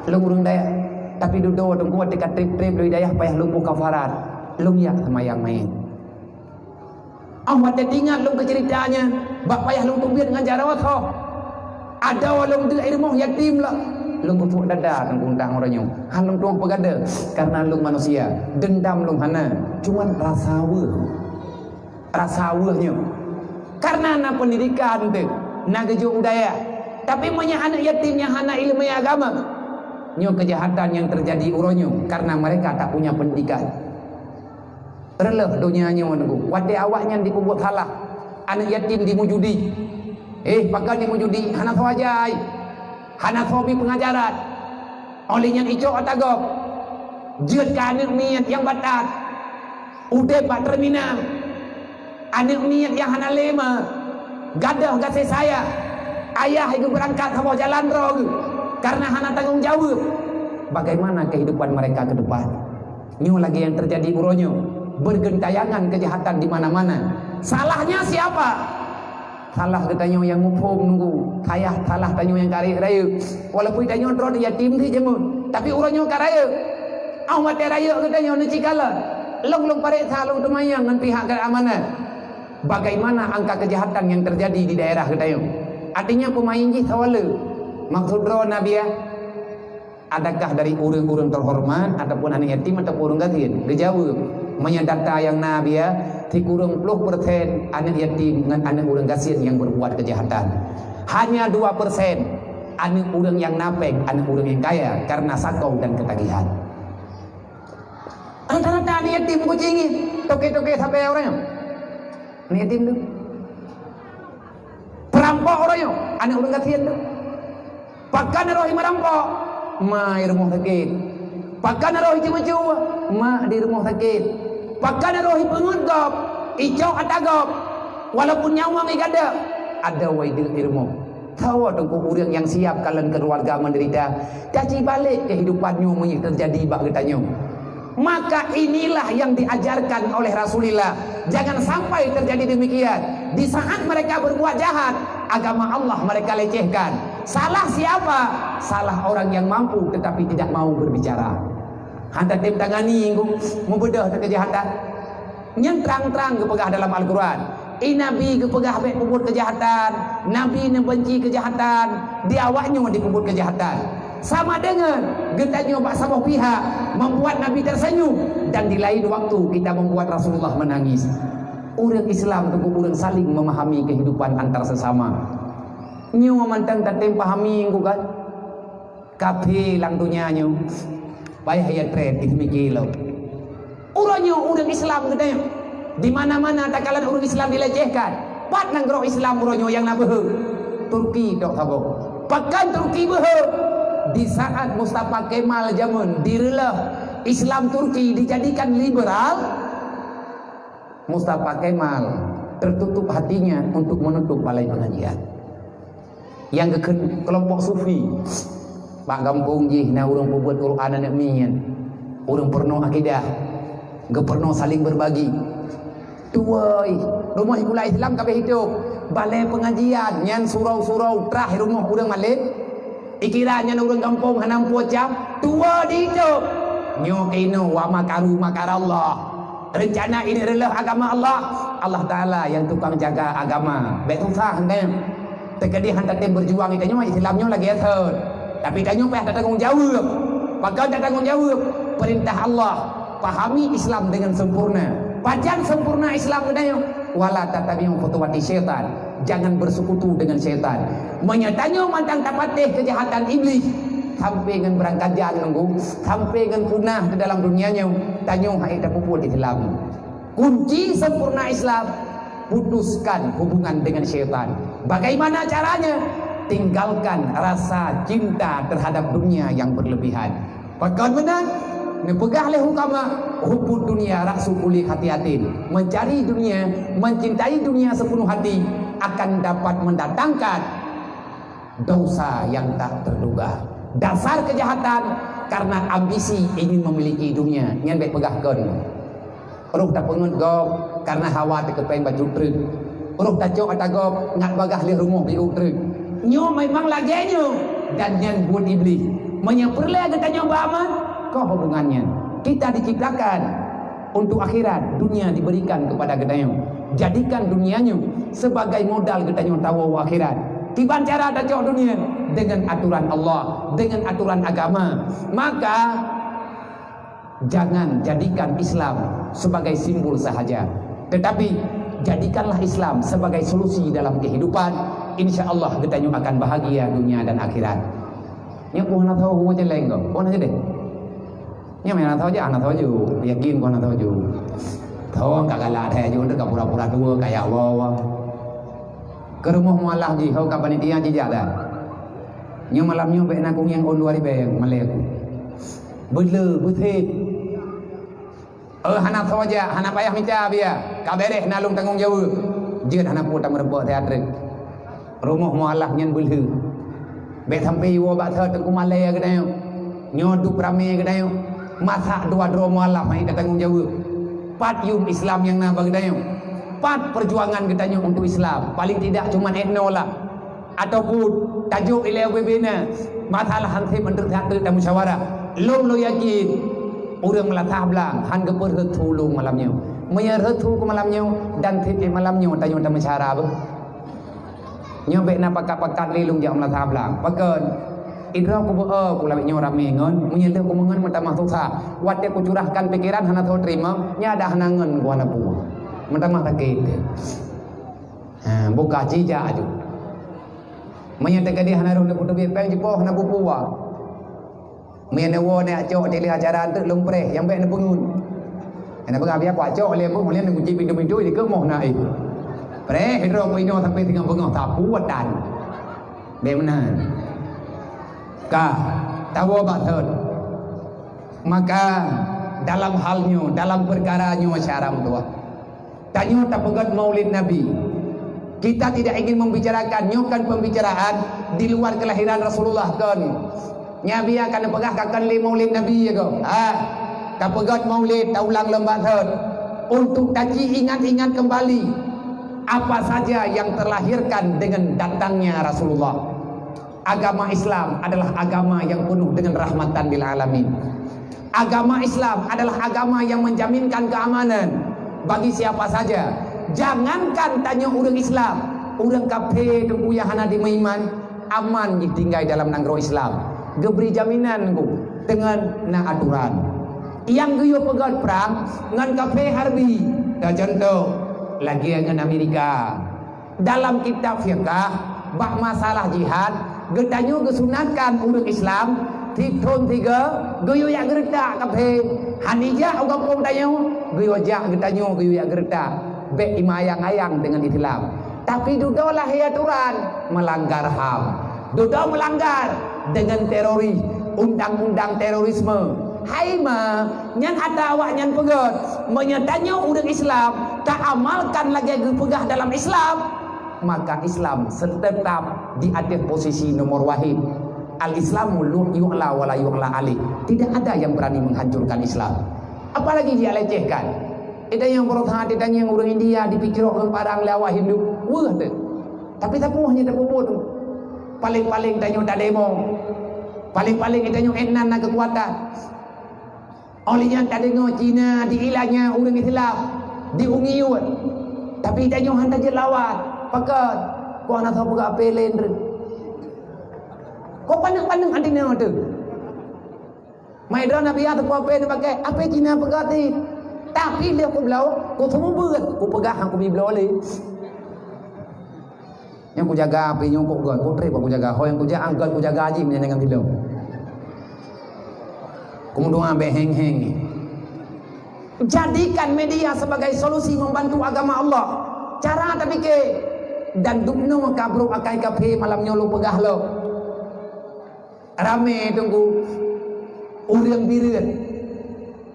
Lôn ureuëng dayah. Tapi dudoe teungku watée ka treb-treb lôn dayah payah lôn boh kafarat. Lôn jak seumayang manyét. Óh watée teuingat lôn keu ceurita nyan, bak payah lôn teubiet ngon jaroe tho. Adoe lôn deuek i rumoh yatim lom. Lôn geusuek dada teungku teuntang uroe nyoe. Han lôn tueng peugadeuh, kareuna lôn manusia. Deundam lôn hana, cuman rasa weueh. Rasa weueh nyoe. Kareuna na peundidikan teuh, na geujok u dayah. Tapi meunyoe aneuëk yatim nyang hana iéleumé agama, nyoe keujahatan nyang teujadi uroe nyoe kareuna mereka tak punya pendidikan. Reuloh donya nyoe teungku, watée awaknyan jipeubuet salah, aneuëk yatim jimeujudi. Eh, pakon jimeujudi? Hana soe ajai, hana soe bi peungajaran. Óh lheueh nyan icok ata gob, jeuet keu aneuëk miet nyang batat, udeb bak terminal. Aneuëk miet nyang hana lé ma, gadôh gaséh sayang, ayah geubeurangkat saboh jalan droe geuh kareuna hana tanggong jaweueb. Bagaimana kehidupan mereka ke depan? Nyoe lagée nyang teujadi uroe nyoe, bergentayangan kejahatan di mana-mana. Salahnya siapa? Salah geutanyoe nyang muphom teungku, salah, salah tanyoe nyang ka rayeuk-rayeuk. Walaupun tanyoe droe yatim sit jameun, tapi uroe nyoe ka rayeuk. Óh watée rayeuk geutanyoe neucit kalon, lôn, lôn pareksa, lôn teumayang ngon pihak keamanan. Bagaimana angka kejahatan yang terjadi di daerah geutanyoe? Artinya peumain jih sawa le. Maksud droe na Abiya, adakah dari ureuëng-ureuëng terhormat ataupun aneuëk yatim ataupun ureuëng gasien? Geujaweueb, meunyoe data nyang na Abiya, sikureueng ploh persen aneuëk yatim ngon aneuëk ureuëng gasien nyang berbuat kejahatan. Hanya dua persen aneuëk ureuëng nyang na péng, aneuëk ureuëng nyang kaya karena sakong dan ketagihan. Rata-rata aneuk yatim kucing nyan, toke-toke sabe ureuëng nyan. Aneuk yatim tu. Peurampok ureuëng nyan, aneuk ureuëng gasien tu. Pakon roh i meurampok, ma i rumoh sakét. Pakon roh i ceumeucue, ma di rumoh sakét. Pakon roh i peungeut gob, i cok ata gob. Walaupun nyawöng i gadôh, ada wai deuk di rumoh. Tho teungku ureuëng nyang siab kalon keuluwarga meudeurita, taci balek keuhidupan nyoe meunyoe teujadi bak geutanyoe. Maka inilah yang diajarkan oleh Rasulullah. Jangan sampai terjadi demikian. Di saat mereka berbuat jahat, agama Allah mereka lecehkan. Salah siapa? Salah orang yang mampu tetapi tidak mau berbicara. Hana tem tangani, meubeudoh kejahatan. Nyan trang-trang geupeugah dalam Al-Quran. I Nabi geupeugah bék peubuet keujahatan, Nabi neubenci keujahatan, di awaknyoe dipeubuet keujahatan. Sama dengan geutanyoe bak saboh pihak membuat Nabi tersenyum dan di lain waktu kita membuat Rasulullah menangis. Ureuëng Islam teungku ureuëng saling memahami kehidupan antar sesama. Nyoe mantong tatem pahami, kan? Kafé lam donya nyoe, payah ya treb jih miki lom. Uroe nyoe ureuëng Islam geutanyoe, di mana-mana takalon ureuëng Islam dilecehkan. Pat nanggroe Islam uroe nyoe nyang na beuhe? Turki tok saboh. Pakon Turki beuhe? Di saat Mustafa Kemal jameun direuleh, Islam Turki dijadikan liberal, Mustafa Kemal tertutup hatinya untuk menutup balai pengajian. Nyang geukheun kelompok sufi. Bak gampông jih na ureuëng peubuet Quran aneuk miet, ureuëng peurunoe akidah, geupeurunoe saling berbagi. Tuwoi, rumoh sikula Islam ka beh itôb. Balai pengajian nyan surau-surau trah rumoh ureuëng malém. Ikira nyan ureuëng gampông hana meupucam, tuwoi di itôb. Nyoe keunoe wa makaru makarallah. Reuncana ini reuloh agama Allah, Allah Taala nyang tukang jaga agama. Bék susah nyan. Teukeudi han tatem berjuang geutanyoe, Islam nyoe lagée thon. Tapi tanyoe payah tatanggong jaweueb. Pakon tatanggong jaweueb? Perintah Allah, pahami Islam dengan sempurna. Pajan sempurna Islam geutanyoe? Wala tattabi'u khutuwati syaitan. Jangan bersekutu dengan syaitan. Meunyoe tanyoe mantong tapatéh keujahatan Iblih, sampai ngon beurangkajan nunggu, sampai ngon punah di dalam dunia nyoe, tanyoe hai tapeubuet Islam. Kunci sempurna Islam, putuskan hubungan dengan syaitan. Bagaimana caranya? Tinggalkan rasa cinta terhadap dunia yang berlebihan. Pakon meunan? Neupeugah lé hukama, "Hubbud dunya ra'su kulli khati'atin." Mencari dunia, mencintai dunia sepenuh hati akan dapat mendatangkan dosa yang tak terduga. Dasar kejahatan karena ambisi ingin memiliki dunia. Nyan bék peugah kon. Roh tapeungeut gob karena hawa teukeupeng bacut treuk. Roh tacok ata gob ngat bagah lheueh rumoh biu treuk. Nyoe memang lagée nyoe dan nyan buet Iblih. Meunyoe peureulée geutanyoe beuaman, koh hubungan nyan. Kita diciptakan untuk akhirat, dunia diberikan kepada geutanyoe. Jadikan dunia nyoe sebagai modal geutanyoe tawoe u akhirat. Kiban cara tacok dunia? Dengan aturan Allah, dengan aturan agama. Maka jangan jadikan Islam sebagai simbol sahaja, tetapi jadikanlah Islam sebagai solusi dalam kehidupan. Insya Allah geutanyoe akan bahagia dunia dan akhirat. Nyoe pun hana tho hubungan jeleng ko, pun hana jeleng. Nyoe memang hana tho jak, hana tho ju. Yakin pun hana tho ju. Tho ka galak that ju, ka pura-pura tuwo, ka jak woe-woe. Keu rumoh mualaf jih, ho ka panitia jijak dah. Nyoe malam nyoe bék na kunyang ôn dua ribée malée ku. Beule, beusét. Eh, hana tho jak, hana payah mita bia. Ka beureh na lôn tanggong jaweueb. Jeuet hana peue tameureubok teatrek. Rumoh mualaf nyan beulheueh. Bék sampai iwoe bak thot teungku malée geutanyoe. Nyoe dup ramé geutanyoe. Masak dua droe mualaf hai tatanggong jaweueb. Pat yum Islam nyang na bak geutanyoe? Pat perjuangan geutanyoe untuk Islam? Paling tidak cuma etno lah. Ataupun tajok ilée bubena, masalah han sép meunteuk that-teuk dan musyawarah. Lôn lôn yakin, ureuëng meulasah blang han geupeu rhot thu lôn malam nyoe. Meunyoe rhot thu keu malam nyoe dan sép malam nyoe tanyoe tameusyara beuh. Nyoe bék na pakat-pakat lé lôn jak meulasah blang. Pakon? Idroe kubeuo ku lawét nyoe ramé ngon, meunyoe lheueh kumeungon meutamah susah. Watée kucurahkan pikeran hana soe teurimong, nyan ada hana ngon ku hana peue. Meutamah sakét. Ha, buka cijak aju. Meunyoe teukeudi hana roh neupeutubi péng jipoh hana bupuwa. Meunyoe neuwoe neucok dilée acara eunteuk lôn preh nyang bék neupeungun. Hana peugah biar kuat cok lé, meuh lé, nunggu cit pintoe-pintoe, di keumoh na, eh. Preh, hidro peuinoe sampai singoh beungoh, sapu atan. Bèk meunan. Ka, tawoe bak thon. Maka, dalam hal nyoe, dalam peukara nyoe, syedara meutuah, tanyoe tapeugöt Maulid Nabi. Kita tidak ingin membicarakan, nyoe kan pembicaraan di luar kelahiran Rasulullah, kon. Nyan biar ka neupeugah ka kon lé Maulid Nabi, ya ko. Ha, tapeugöt Maulid, taulang lom bak thon. Untuk taci ingat-ingat kembali apa saja yang terlahirkan dengan datangnya Rasulullah. Agama Islam adalah agama yang penuh dengan rahmatan lil alamin. Agama Islam adalah agama yang menjaminkan keamanan bagi siapa saja. Jangankan tanyoe ureuëng Islam, ureuëng kafé teungku nyang hana jimeuiman, aman jih tinggai dalam nanggroe Islam. Geubri jaminan teungku, teungon na aturan. Nyang geuyue peugöt prang ngon kafé harbi. Teucontoh, lagèe ngon Amerika. Dalam kitab fiqah, bak masalah jihad, geutanyoe geusunatkan ureuëng Islam, sithon sigoe, geuyue jak geureutak kafé. Hana jak u gampông tanyoe, geuyue jak geutanyoe, geuyue jak geureutak. Bèk imeuyang-ayang deungon Islam. Tapi dudoe lahé aturan, meulanggar ham. Dudoe meulanggar deungon teroris, undang-undang terorisme. Hai ma, nyan ata awaknyan peugöt, meunyoe tanyoe ureuëng Islam, taamalkan lagèe geupeugah dalam Islam, maka Islam tetap di ateueh posisi nomor wahid. Al-Islamu lu yu'la wa la yu'la alaih. Tidak ada yang berani menghancurkan Islam. Apalagi dia lecehkan. Ita nyang berusaha ditanyong ureuëng India dipicrok ngon parang lé awak Hindu. Weueh teuh. Tapi sapeue nyang tapeubuet tu? Paling-paling tanyoe tademo. Paling-paling tanyoe ék nan na keukuatan. Óh lheueh nyan tadeungoe Cina diilat nyan ureuëng Islam, diungiut. Tapi tanyoe hana jeuet lawan. Pakon? Kok hana soe peugah apé lé ndeuh. Kok paneuk-paneuk ateueh nyoe teuh? Mai droe Nabi Yahya teupeu apé neupaké, apé Cina peugah ti. Tapi lé kubloe, kuseumeubeuet, kupeugah han kubi bloe lé. Nyang kujaga api nyoe kok göt, putré bak kujaga. Ho nyang kujak, göt kujaga jih meunyan ngon bilong. Keumudian bèk heng-heng. Jadikan media sebagai solusi membantu agama Allah. Cara tapike dan dubnoe ka brok akai kafé malam nyoe lôn peugah lom. Ramé teungku ureuëng bireuen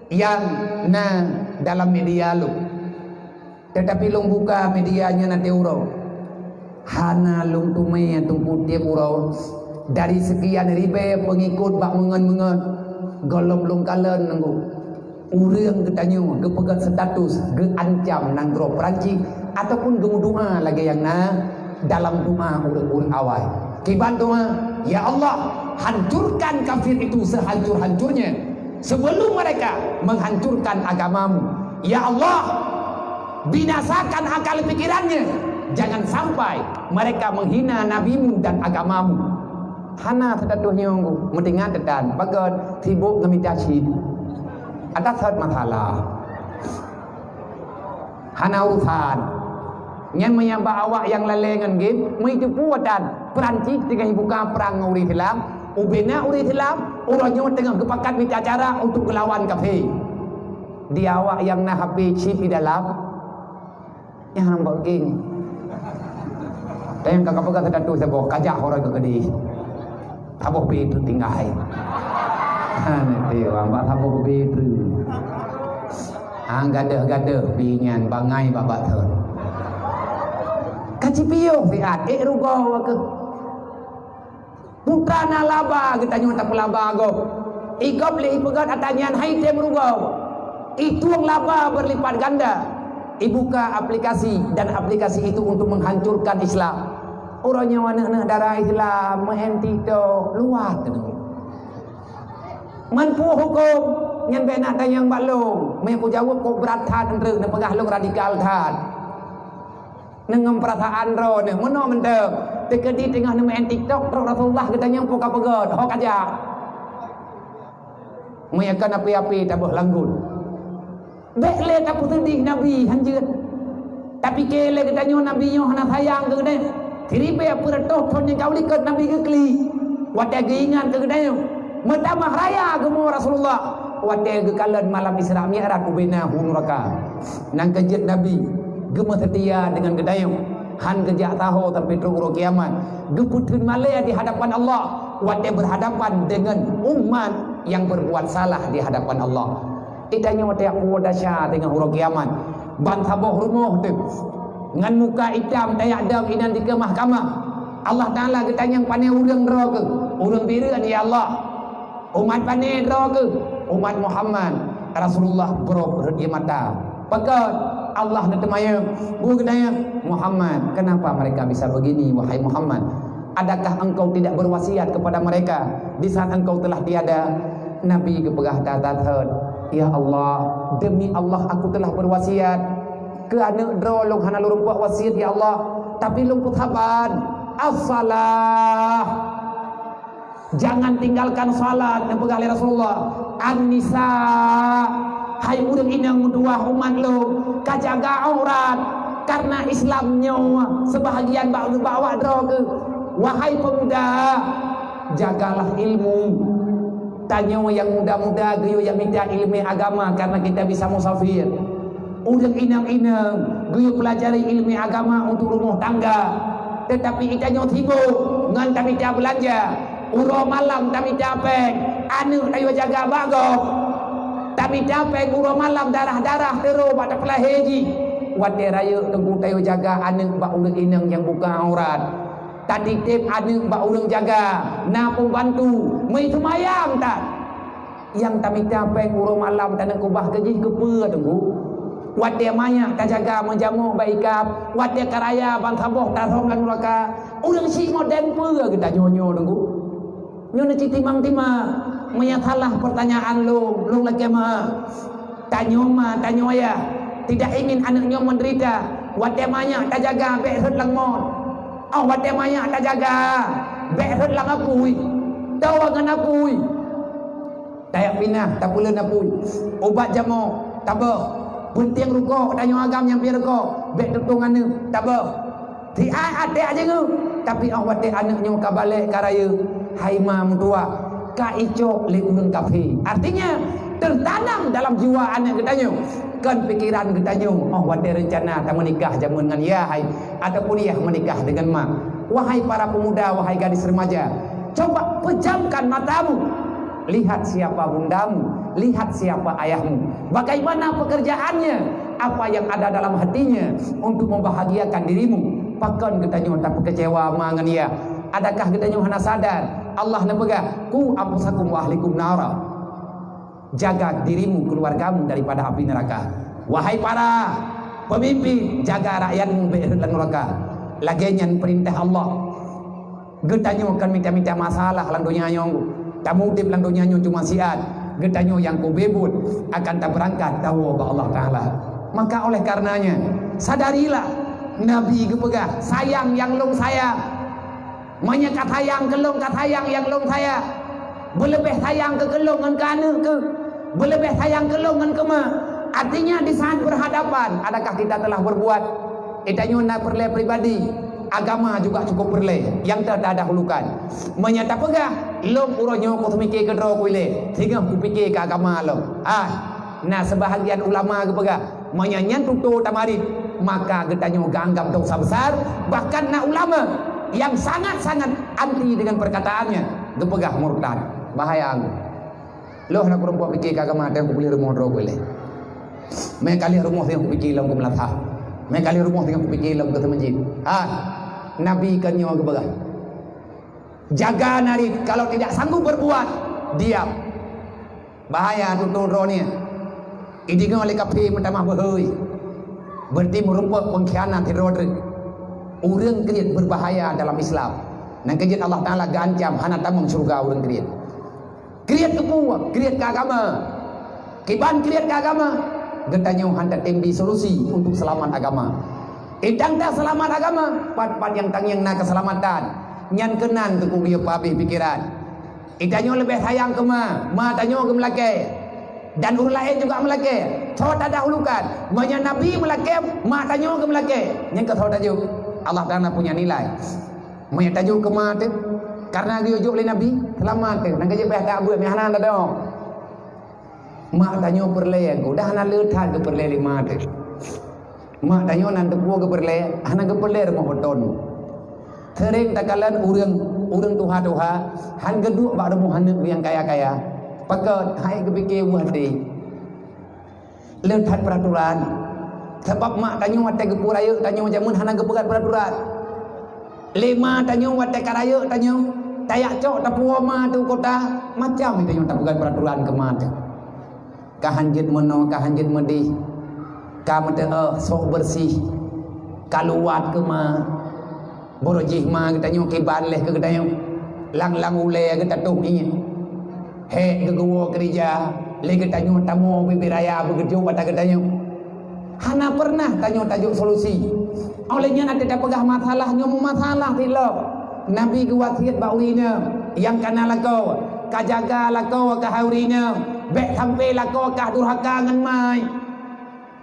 nyang na dalam media lôn. Tetapi lôn buka media nyan até uroe. Hana lôn teumé teungku tieb uroe dari sekian ribèe peungikot bak meungon-meungon gohlom lôn kalon teungku. Ureuëng geutanyoe geupeugöt status geuancam nanggroe Perancis ataupun geumeudoa lagèe nyang na dalam doa ureuëng-ureuëng awai. Kiban doa, "Ya Allah, hancurkan kafir itu sehancur-hancurnya sebelum mereka menghancurkan agamamu. Ya Allah, binasakan akal pikirannya, jangan sampai mereka menghina nabimu dan agamamu." Hana status nyoe, meutingat teutan, bagot sibuk ngeumita cit. Ada sot masalah. Hana urusan. Nyan meunyo bak awak nyang lalé ngon game, meuteupeue tan Perancis teungoh buka prang ngon ureuëng Islam, ubena ureuëng Islam, uroe nyoe teungoh geupakat mita cara untuk geulawan kafé. Di awak nyang na H P chip di dalam, nyang bak game. Dan nyang ka peugah status saboh, kajak orang ke kedih. Saboh B tu tinggai. Ha, nanti orang bak saboh B tu. Ha, gadoh-gadoh B nyan bangai bak bak tu. Ka cipiyoh siat, ék rugoe ke. Putra na laba geutanyoe tapeulaba gob. Igob lé ipeugöt ata nyan hai tem rugoe. Itueng laba berlipat ganda. Ibuka aplikasi dan aplikasi itu untuk menghancurkan Islam. Uroe nyoe aneuëk-aneuëk dara Islam meuhen TikTok luwah teungoh. Man peue huköm nyan bèk na tanyong bak lôn. Meunyo kujaweueb kok brat that, neureuek neupeugah lôn radikal that. Neungon peurasaan droeneuh meunoe mantong. Teukeudi teungoh neumeu'en TikTok, trok Rasulullah geutanyong peue ka peugöt, ho kajak. Meunyo kon api-api taboh langgut. Bèk lé tapeuseudeh Nabi hanjeuet. Tapike lé geutanyoe Nabi nyoe hana sayang keu geutanyoe. Siribèe peureutôh thon nyang ka u likot Nabi geuklik. Watèe geuingat keu geutanyoe, meutamah raya geumoe Rasulullah. Watée geukalon malam Isra Mi'raj ubena hu nuraka. Nang keujeuet Nabi geumeuseutia deungon geutanyoe, han geujak saho sampai trok uroe kiamat. Geupeutheun malée di hadapan Allah watée berhadapan dengan umat yang berbuat salah di hadapan Allah. Geutanyoe watée aku desya deungon uroe kiamat. Ban saboh rumoh teuh ngon muka itam tajak dong inan dikeue mahkamah. Allah Taala geutanyong, "Pane ureuëng droe keuh?" "Ureuëng bireuen, ya Allah." "Umat pane droe keuh?" "Umat Muhammad." Rasulullah brok rot ie mata. Pakon? Allah neuteumanyong. Bu geutanyong, "Muhammad, kenapa mereka bisa begini, wahai Muhammad? Adakah engkau tidak berwasiat kepada mereka di saat engkau telah tiada?" Nabi geupeugah that-that thot, "Ya Allah, demi Allah aku telah berwasiat keu aneuëk droe lôn, hana lôn rumpok wasiat, ya Allah, tapi lôn peusaban." "As-salah." "Jangan tinggalkan salat," neupeugah lé Rasulullah. "An-nisa, hai ureuëng inong meutuwah umat lôn, ka jaga aurat, karena Islam nyoe seubahagian bak, bak awak droe keuh. Wahai pemuda, jagalah ilmu." Tanyoe nyang muda-muda geuyue nyang mita ileumé agama karena kita bisa musafir. Ureuëng inong-inong geuyue peulajari ileumé agama untuk rumoh tangga, teutapi geutanyoe sibok ngon tamita beulanja. Uroe malam tamita péng, aneuëk tayue jaga bak gob. Tamita péng uroe malam darah-darah teuro bak tapeulahé jih. Watée rayeuk teungku tayue jaga aneuëk bak ureuëng inong nyang buka aurat. Tatitép aneuëk bak ureuëng jaga, na peumbantu, meuseumayang that. Nyang tamita péng uroe malam taneuk keubah keu jih keupeue teungku? Watée manyak tajaga meujamok bak ikab, watée ka raya ban saboh tarhom lam nuraka, ureuëng syiek modéng peue geutanyoe nyoe teungku? Nyoe neucit timang-timang, meunyo salah peurtanyaan lôn, lôn lakée ma. Tanyoe ma, tanyoe ayah, tidak ingin aneuëk nyoe meudeurita. Watée manyak tajaga bék rhot lam mot. Oh, watée manyak tajaga bék rhot lam apui. Tawa ngon apui. Tajak pinah, tapeuleuen apui. Ubat jamok, taböh. Beuntieng rukok, tanyoe agam nyang piep rukok, bék tutong aneuëk, taböh. Siat até ajeungeue, tapi 'oh watée aneuëk nyoe ka balek ka rayeuk, hai ma meutuwah, ka icok lé ureuëng kafé. Artinya, tertanam dalam jiwa aneuëk geutanyoe, kon pikiran geutanyoe 'oh watée reuncana tameunikah jameun ngon yah hai, ataupun yah meunikah deungon mak. Wahai para pemuda, wahai gadis remaja, coba pejamkan matamu. Lihat siapa bundamu, lihat siapa ayahmu. Bagaimana pekerjaannya, apa yang ada dalam hatinya untuk membahagiakan dirimu. Pakon geutanyoe tapeukeucewa ma ngon yah? Adakah geutanyoe hana sadar Allah neupeugah, "Qu anfusakum wa ahlikum nara"? Jaga dirimu, keluargamu daripada api neraka. Wahai para pemimpin, jaga rakyatmu bék rhot lam nuraka. Lagée nyan peurintah Allah. Geutanyoe kon mita-mita masalah lam donya nyoe. Tameudeb lam donya nyoe cuma siat. Geutanyoe nyang keu beuet akan tabeurangkat tawoe bak Allah Taala. Maka oleh karenanya, sadarilah Nabi geupeugah, "Sayang nyang lôn sayang." Meunyoe ka sayang keu lôn, ka sayang nyang lôn sayang. Beuleubeh sayang keu, keu lôn ngon keu aneuëk keuh. Beuleubeh sayang keu lôn ngon keu ma. Artinya di saat berhadapan, adakah kita telah berbuat? Geutanyoe na peureulée pribadi, agama juga cukup peureulée nyang tatadahulukan. Meunyoe tapeugah, "Lôn uroe nyoe kuseumike keudroe ku ilée, singoh kupike keu agama lôn." Ah, na seubahagian ulama geupeugah, "Meunyoe nyan tutoe tamarit, maka geutanyoe geuanggab dosa besar." Bahkan na ulama nyang sangat-sangat anti dengan perkataannya, geupeugah murtad. Bahaya. Lôn hana kureumpok pike keu agama, teuh kupeuleueh rumoh droe ku ilée. Mé kalih rumoh singoh kupike lom keu meulasah. Mé kalih rumoh singoh kupike lom keu seumeujid. Ha, Nabi kon nyoe geupeugah, "Jaga narit, kalau tidak sanggup berbuat, diam." Bahaya tutoe droe nyan. Ideungoe lé kafé meutamah beuhôi. Berarti meurumpok pengkhianat sidroe treuk. Ureuëng kriet berbahaya dalam Islam. Nang keujeuet Allah Taala geuancam hana tamong syeuruga ureuëng kriet. Kriet keu peue? Kriet keu agama. Kiban kriet keu agama, geutanyoe han tatem bi solusi untuk seulamat agama. Idang taseulamat agama, pat-pat nyang tangieng na keuseulamatan. Nyan keunan teungku geuyue peuhabéh pikeran. Geutanyoe leubeh sayang keu ma, ma tanyoe geumeulakée. Dan ureuëng laén juga meulakée. Soe tadahulukan? Meunyoe Nabi meulakée, ma tanyoe geumeulakée. Nyan keuh soe tajok? Allah Taala punya nilai. Meunyoe tajok keu ma teuh, karena geuyue jok lé Nabi, seulamat teuh. Nang keujeuet payah tabeuet, meuhana dadong. Mak tanyoe peureulée, geudah hana le that geupeureulée lé ma teuh. Mak tanyoe nan teupeue geupeureulée, hana geupeureulée rumoh beutôi. Seuréng takalon ureuëng, ureuëng tuha-tuha, han geuduek bak rumoh aneuëk nyang kaya-kaya. Pakon? Hai geupike buah até. Le that peuraturan. Sabab mak tanyoe watée geupeu rayeuk tanyoe jameun hana geupeugét peuraturan. Lé ma tanyoe watée ka rayeuk tanyoe, tajak cok tapuwoe ma teuh kota, macam tanyoe tapeugét peuraturan keu ma teuh. Ka han jeuet meunoe, ka han jeuet meudeh, ka meuteuôh, sok beureuséh, ka luwat keu ma. Barô jih ma geutanyoe kiban lé keu geutanyoe, lang-lang ulée geutatôh ié. Hék geugeuwoe keurija, lé geutanyoe tamoe bibit raya beugeujok ata geutanyoe. Hana peureunah tanyoe tajok solusi. Óh lheueh nyan até tapeugah masalah nyoe meumasalah silop. Nabi geuwasiet bak ureuëng inong nyang kana lakoe, ka jaga lakoe keuhai ureuëng inong, bék sampoe lakoe kah durhaka ngon mai.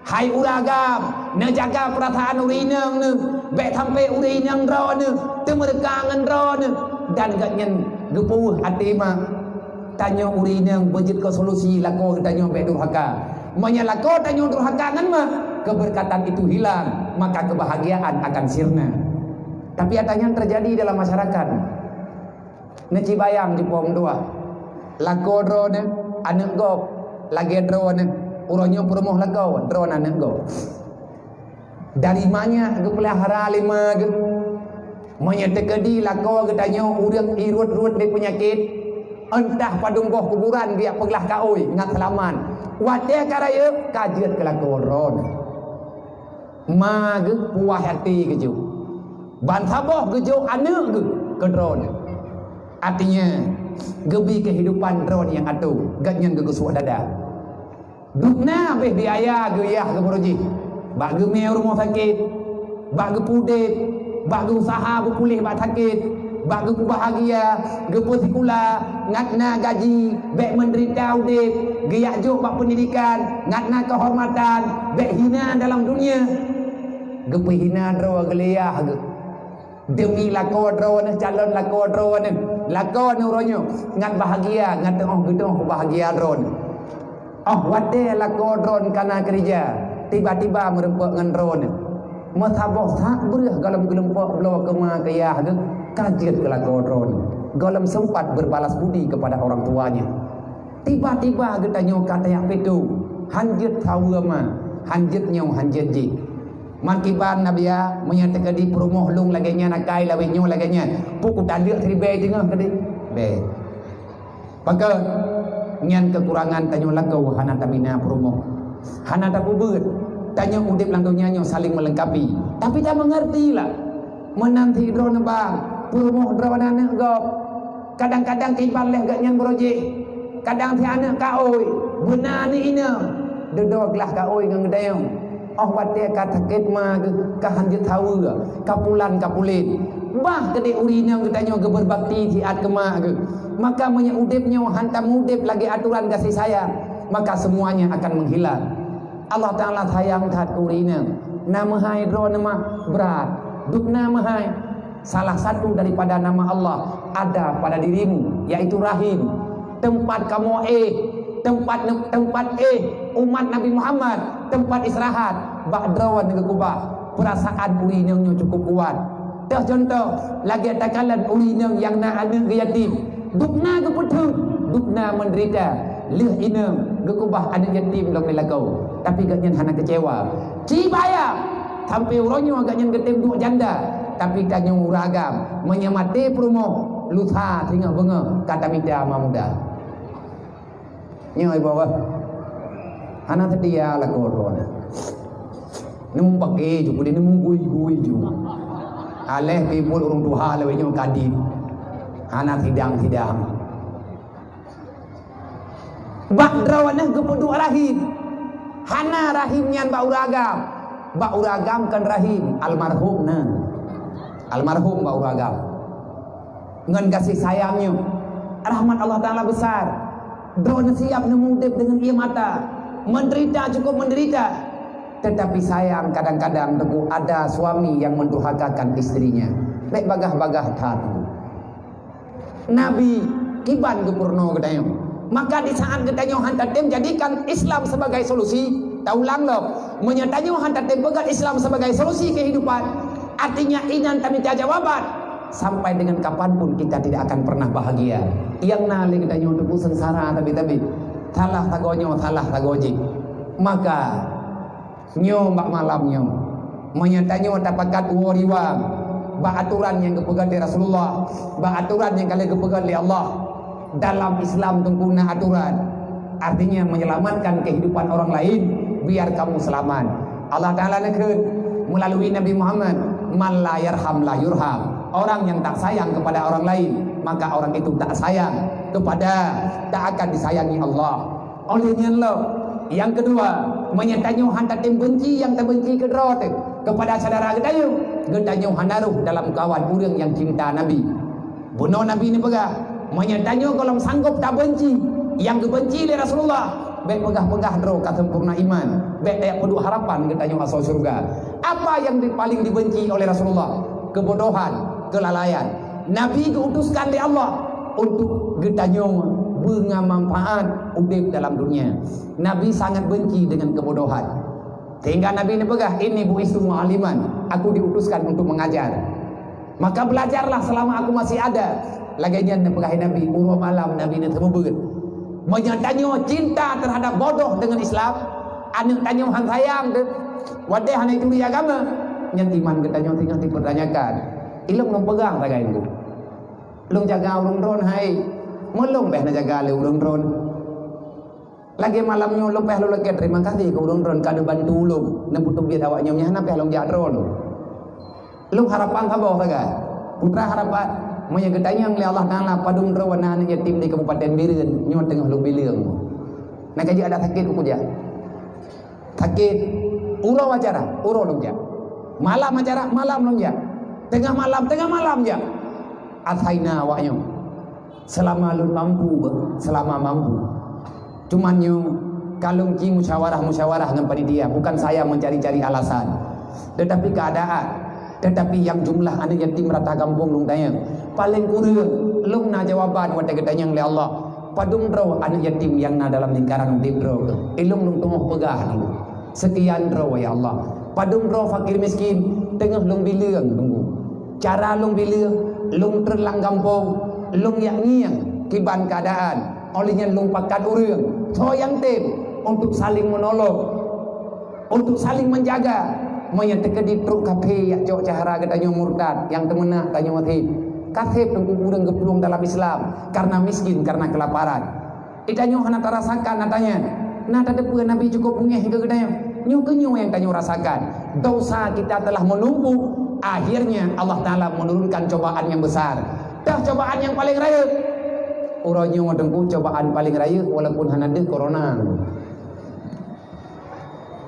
Hai ureuëng agam, neujaga peurasaan ureuëng inong neuh, bék sampoe ureuëng inong droeneuh teumeureuka ngon droeneuh, dan gobnyan geupeuweueh até ma. Tanyoe ureuëng inong beujeuet keu solusi lakoe geutanyoe bék durhaka. Meunyoe lakoe tanyoe durhaka ngon ma, keberkatan itu hilang, maka kebahagiaan akan sirna. Tapi ata nyan terjadi dalam masyarakat. Neucibayang jipoh meutuah. Lakoe droeneuh aneuëk gob, lagée droeneuh uroe nyoe peurumoh lakoe droeneuh aneuëk gob. Dari manyak geupeulahara lé ma geuh. Meunyoe teukeudi lakoe geutanyoe ureuëng irot-rot lé peunyakét, entah padum boh kuburan geujak peuglah kaôi ngat seulamat. Watée ka rayeuk ka jeuet keu lakoe droeneuh. Ma geuh puwah até geujok. Bansaboh geujok aneuëk geuh keu droeneuh. Artinya, geubi keuhidupan droeneuh nyang atô, gobnyan geugeusuek dada. Dubna habéh biaya geuyah geuh barô jih. Bak geumé rumoh sakét, bak geupudeb, bak geuusaha beupuléh bak sakét, bak geupeubahagia, geupeusikula, ngat na gaji, bék meudeurita udeb, geujak jok bak peundidikan, ngat na keuhormatan, bék hina dalam dunia. Geupeuhina droe geuliyah geuh. Demi lakoe droeneuh, calon lakoe droeneuh, lakoe neuh uroe nyoe, ngat bahagia, ngat teuôh geudoh keubahagia droeneuh. Óh watée lakoe droeneuh kana keurija, tiba-tiba meurumpok ngon droeneuh. Meusaboh sak breueh gohlom geulumpok bloe keu ma keu yah geuh, ka jeuet keu lakoe droeneuh. Gohlom sempat berbalas budi kepada orang tuanya. Tiba-tiba geutanyoe ka tajak pitu, han jeuet saweue ma, han jeuet nyoe, han jeuet jih. Man kiban Nabi ya, meunyoe teukeudi peurumoh lôn lagée nyan akai lawét nyoe lagée nyan, peue kutaleuek siribée teungoh keudeh? Bék. Pakon? Nyan keukurangan tanyoe lakoe hana tabina peurumoh. Hana tapeubeuet. Tanyoe udeb lam donya nyoe saléng meulengkapi. Tapi tameungertilah. Meunan sidroe neubang, peurumoh droe aneuëk gob. Kadang-kadang kiban lé gobnyan barô jih. Kadang si aneuëk kaôi, beuna aneuëk inong. Dudoe glah kaôi ngon geutanyoe. Óh watée ka sakét ma geuh, ka han jeuet saweue, ka pulan ka pulen. Bah keudeh ureuëng inong geutanyoe geubeurbakti siat keu ma geuh. Maka meunyoe udeb nyoe han tameudeb lagée atoran gaséh sayang, maka semuanya akan menghilang. Allah Taala sayang that keu ureuëng inong. Na meuhai droeneuh mah brat. Dubna meuhai. Salah satu daripada nama Allah ada pada dirimu, yaitu rahim. Tempat kamoe éh, tempat ne-, tempat éh umat Nabi Muhammad, tempat istirahat. Bak droeneuh geukeubah, peurasaan ureuëng inong nyoe cukup kuat. Toh contoh, lagée takalon ureuëng inong nyang na aneuëk geuyatim. Dubna geupeutheun, dubna meudeurita. Lheueh inong geukeubah aneuëk yatim lom lé lakoe, tapi gobnyan hana keucewa. Cibayang, sampoe uroe nyoe gobnyan geutem duek janda, tapi tanyoe ureuëng agam, meunyoe maté peurumoh, lusa singoh beungoh ka tamita ma muda. Nyoe ibu Allah. Hana seutia lakoe droeneuh. Neumeupaké ju, peudeh neumugui-gui ju. Aléh timbul ureuëng tuha lawét nyoe kadin. Hana sidang-sidang. Bak droeneuh geupeuduek rahim. Hana rahim nyan bak ureuëng agam. Bak ureuëng agam kon rahim, almarhum na. Almarhum bak ureuëng agam. Ngon gaséh sayang nyoe, rahmat Allah Taala besar. Droeneuh siap neumudeb deungon ié mata. Menderita, cukup menderita. Tetapi sayang, kadang-kadang teungku ada suami yang mendurhakakan istrinya. Bék bagah-bagah that. Nabi kiban geupeurunoe geutanyoe. Maka di saat geutanyoe han tatem jadikan Islam sebagai solusi, taulang lom, meunyoe tanyoe han tatem peugah Islam sebagai solusi kehidupan, artinya inan tamita jawaban, sampai dengan kapan pun kita tidak akan pernah bahagia. Nyang na lé geutanyoe teungku seungsara tabi-tabi, salah sagoe nyoe, salah sagoe jih. Maka nyoe bak malam nyoe, meunyoe tanyoe tapakat woe riwang bak atoran nyang geupeugah lé Rasulullah, bak atoran nyang ka lheueh geupeugah lé Allah, dalam Islam teungku na atoran, artinya menyelamatkan kehidupan orang lain biar kamu selamat. Allah Taala neukheun melalui Nabi Muhammad, "Man la yarham la yurham." Orang yang tak sayang kepada orang lain, maka orang itu tak sayang kepada, tak akan disayangi Allah. Oleh nyan lom, nyang keudua, meunyoe tanyoe han tatem benci nyang tabenci keudroe teuh kepada syedara geutanyoe, geutanyoe hana rhoh dalam kawan ureuëng nyang cinta Nabi. Bunoe Nabi neupeugah, meunyoe tanyoe gohlom sanggob tabenci nyang geubenci lé Rasulullah, bék peugah-peugah droe ka sempurna iman, bék tajak peuduek harapan geutanyoe asoe syeuruga. Apa nyang di-, paling dibenci oleh Rasulullah? Keubodohan, keulalaian. Nabi geuutuskan lé Allah untuk geutanyoe beungoh manfaat udeb dalam dunia. Nabi sangat benci dengan kebodohan. Sehingga Nabi neupeugah, "Inni bu'istu mu'alliman." Aku diutuskan untuk mengajar. Maka belajarlah selama aku masih ada. Lagée nyan neupeugah Nabi, uroe malam Nabi neuseumeubeuet. Meunyoe tanyoe cinta terhadap bodoh dengan Islam, aneuëk tanyoe han sayang teuh, watée hana turi agama, nyan iman geutanyoe teungoh dipertanyakan. Ilong lôn peugah sagai nyoe. Lôn jaga ureuëng droen hai. Meulong béh neujaga lé ureuëng droen. Lagée malam nyoe lôn béh lôn lakée terima kasih keu ureuëng droen ka neubantu ulôn, neupeutubiet awak nyoe, nyan hana béh lôn jak droe lôn. Lôn harapan saboh sagai. Putra harapan, meunyoe geutanyong lé Allah Taala padum droe na aneuëk yatim di Kabupaten Bireuen nyoe teungoh lôn bileueng. Na ka jeuet adak sakét keu kujak. Sakét, uroe acara, uroe lôn jak. Malam acara, malam lôn jak. Teungoh malam, teungoh malam jak. Asai na awak nyoe. Selama lôn mampu, selama mampu. Cuman nyoe, ka lôn ci musyawarah-musyawarah ngon panitia, bukan saya mencari-cari alasan. Tetapi keadaan, tetapi nyang jumlah aneuëk yatim rata gampông lôn tanyong. Paleng kureueng, lôn na jawaban watée geutanyong lé Allah. Padum droe aneuëk yatim nyang na dalam lingkaran udeb droe? Ilong lôn teungoh peugah nyoe. Sekian droe, ya Allah. Padum droe fakir miskin teungoh lôn bileueng nunggu. Cara lôn bileueng, lôn treun lam gampông, lôn jak ngieng kiban keadaan. Óh lheueh nyan lôn pakat ureuëng, soe nyang tem untuk saling menolong, untuk saling menjaga. Meunyoe teukeudi trok kafé jak cok syedara geutanyoe murtad nyang teumeunak tanyoe sép. Ka sép teungku ureuëng geuplueng dalam Islam karena miskin, karena kelaparan. Geutanyoe hana tarasakan, na tanyan. Na tateupeue Nabi cukup beungéh keu geutanyoe. Nyoe keuh nyoe nyang tanyoe rasakan. Dosa kita telah menumpuk, akhirnya Allah Taala menurunkan cobaan yang besar. Teuh cobaan nyang paleng rayeuk. Uroe nyoe teungku cobaan paleng rayeuk walaupun hana deuh corona.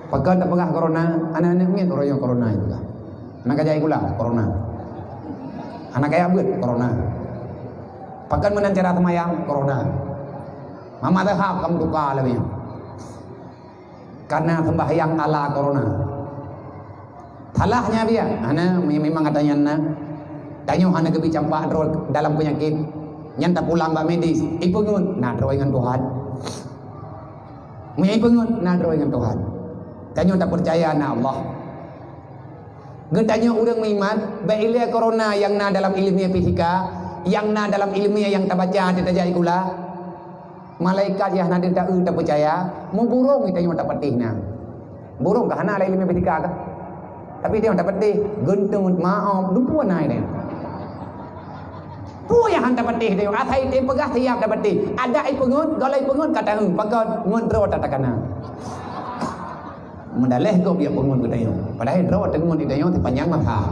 Pakon tapeugah corona, aneuëk-aneuëk miet uroe nyoe corona itu lah. Hana ka jai gula, corona. Hana kaya buet, corona. Pakon meunan cara seumayang, corona. Mama leuhab kamu tuka lagi. Karena sembahyang ala corona. Salahnya dia, hana memang katanya na. Tanyoe hana keubi campak droe dalam penyakit. Nyan tapulang bak medis, ipeungeut na droe ngon Tuhan. Meunyoe ipeungeut na droe ngon Tuhan. Tanyoe tapeucaya na Allah. Geutanyoe ureuëng meuiman, bék ilée corona nyang na dalam ileumé fisika, nyang na dalam ileumé nyang tabaca di tajak sikula. Malaikat nyang hana deuh taeu tapeucaya, muburong geutanyoe tapatéh na. Burong ka hana lé ileumé fisika ka. Tapi tanyoe tapatéh, geunteut, maob, dupeue na ilée. Peue nyang han tapatéh tanyoe, asai tem peugah siap tapatéh. Adak ipeungeut, gohlom ipeungeut ka taeu, pakon ngon droe tatakana. Meudaleh gob jak peungon geutanyoe. Padahai droe teungon geutanyoe sipanyang masa.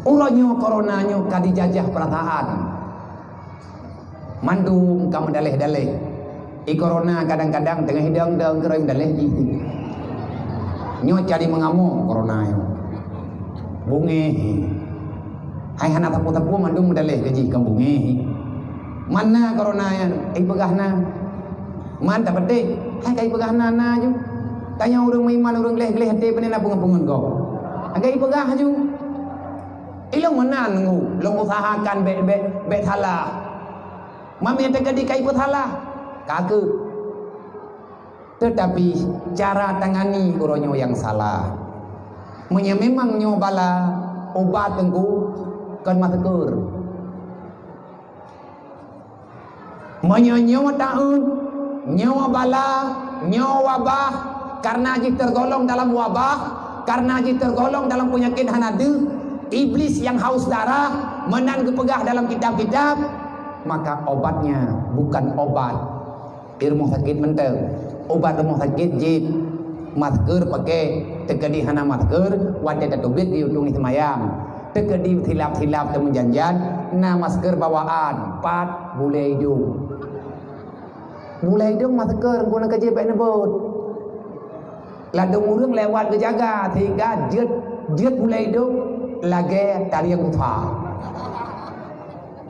Uroe nyoe corona nyoe ka dijajah peurasaan. Mandum ka meudaleh-daleh. I corona kadang-kadang teungoh hidang-dang keuroi meudaleh jih. Nyoe cari meungamong corona nyoe. Bungéh. Hai hana sapeue-sapeue mandum meudaleh keu jih ka bungéh. Mana corona nyan? Ipeugah na. Man tapatéh, hai ka ipeugah na, na ju. Tanyoe ureuëng meuiman, ureuëng gleh-gleh até, pane na peungon-peungon gob. Ka ipeugah ju. Ilong meunan nunggu, lôn usahakan bék, bék, bék salah. Mami teukeudi kai peusalah, ka keuh. Tetapi cara tangani uroe nyoe nyang salah. Meunyoe memang nyoe bala, ubat teungku kon masker. Meunyoe nyoe taun, nyoe bala, nyoe wabah, karena jih tergolong dalam wabah, karena jih tergolong dalam penyakit hana deuh, iblis yang haus darah, meunan geupeugah dalam kitab-kitab, maka obatnya bukan obat di rumoh sakét mantong. Ubat rumoh sakét jeuet masker pakai, teukeudi hana masker, watée tateubiet geuyue tueng seumayang. Teukeudi silap-silap teumeujan-jan, na masker bawaan, pat bulée idong. Bulée idong masker, guna keujeuet bék neubot. Ladôm ureuëng lewat geujaga, sehingga jeuet, jeuet bulée idong lagée tarieng kufa.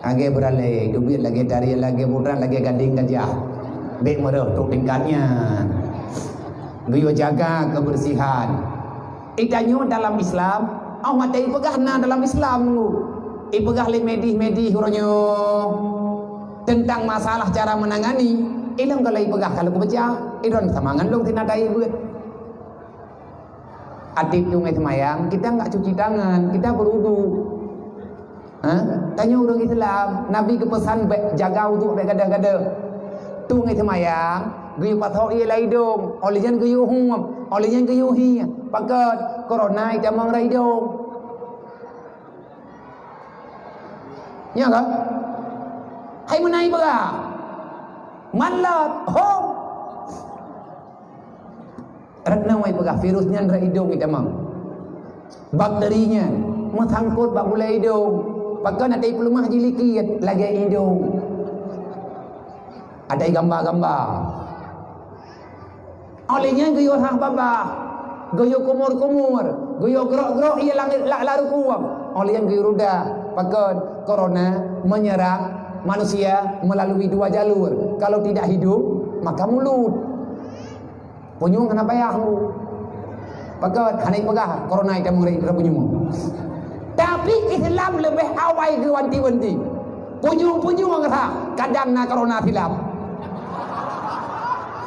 Lagée beuralée, dubiet lagée tarieng, lagée buran, lagée gadéng gajah. Bék meureuh trok tingkat nyan. Geuyue jaga kebersihan. Itanyoe dalam Islam, oh maté ipeugah na dalam Islam. Ipeugah lé medis-medis uroe nyoe tentang masalah cara menangani. Ilong kalau ipeugah kalau kubaca, idon sama ngon lôn tina dai buet. Até tueng seumayang, kita enggak cuci tangan, kita berwudu. Ha? Tanyoe ureuëng Islam, Nabi geupeusan bék jaga uduk bék gadoh-gadoh. Tueng seumayang, geuyue pasoe ie lam idong, óh lheueh nyan geuyue huem, óh lheueh nyan geuyue hie. Pakon? Corona itamong lam idong. Nyo ka? Hai meunai peugah. Malot, hom. Rot na wai peugah virus nyan rot idong itamong. Bakteri nyan meusangkot bak bulée idong. Pakon até peuleumah jilikiet lagée idong. Até gamba-gamba. Óh lheueh nyan geuyue rhah babah, geuyue kumur-kumur, geuyue grok-grok ie langét lak laru kuwang. Óh lheueh nyan geuyue ruda. Pakon? Corona menyerang manusia melalui dua jalur. Kalau tidak hidung, maka mulut. Punyueng hana payah. Pakon? Hana ipeugah corona itamong lam idong punyueng. Tapi Islam leubeh awai geuwanti-wanti. Punyueng-punyueng rhah, kadang na corona silap.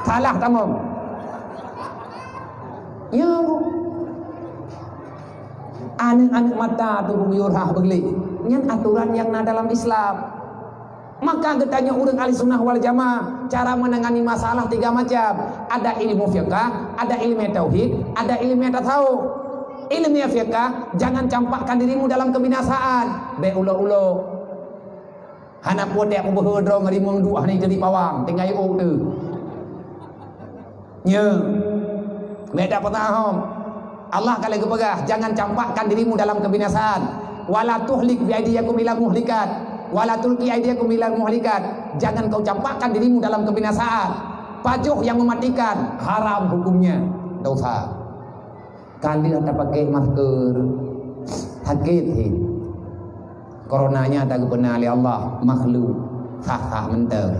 Salah tamong. Ya. Aneuk-aneuk mata tu geuyue rhah beugleh. Nyan aturan nyang na dalam Islam. Maka geutanyoe ureuëng ahli sunnah wal jamaah, cara menangani masalah tiga macam. Ada ilmu fiqah, ada ilmu tauhid, ada ilmu tasawuf. Ilmu fiqah, jangan campakkan dirimu dalam kebinasaan. Bék ulok-ulok. Hana peue teuh peubeuhe droe ngon rimong duek hana jadi pawang, tinggai ôk teuh. Nyo. Bék tapeutahom. Allah ka lheueh geupeugah, "Jangan campakkan dirimu dalam kebinasaan. Wala tuhlik bi aidiyakum ila muhlikat. Wala tulki aidiyakum ila muhlikat." Jangan kau campakkan dirimu dalam kebinasaan. Pajoh yang mematikan, haram hukumnya, dosa. Ka lheueh tapakai masker, sakét hé. Corona nyan tageupeuna lé Allah makhluk sah-sah mantong.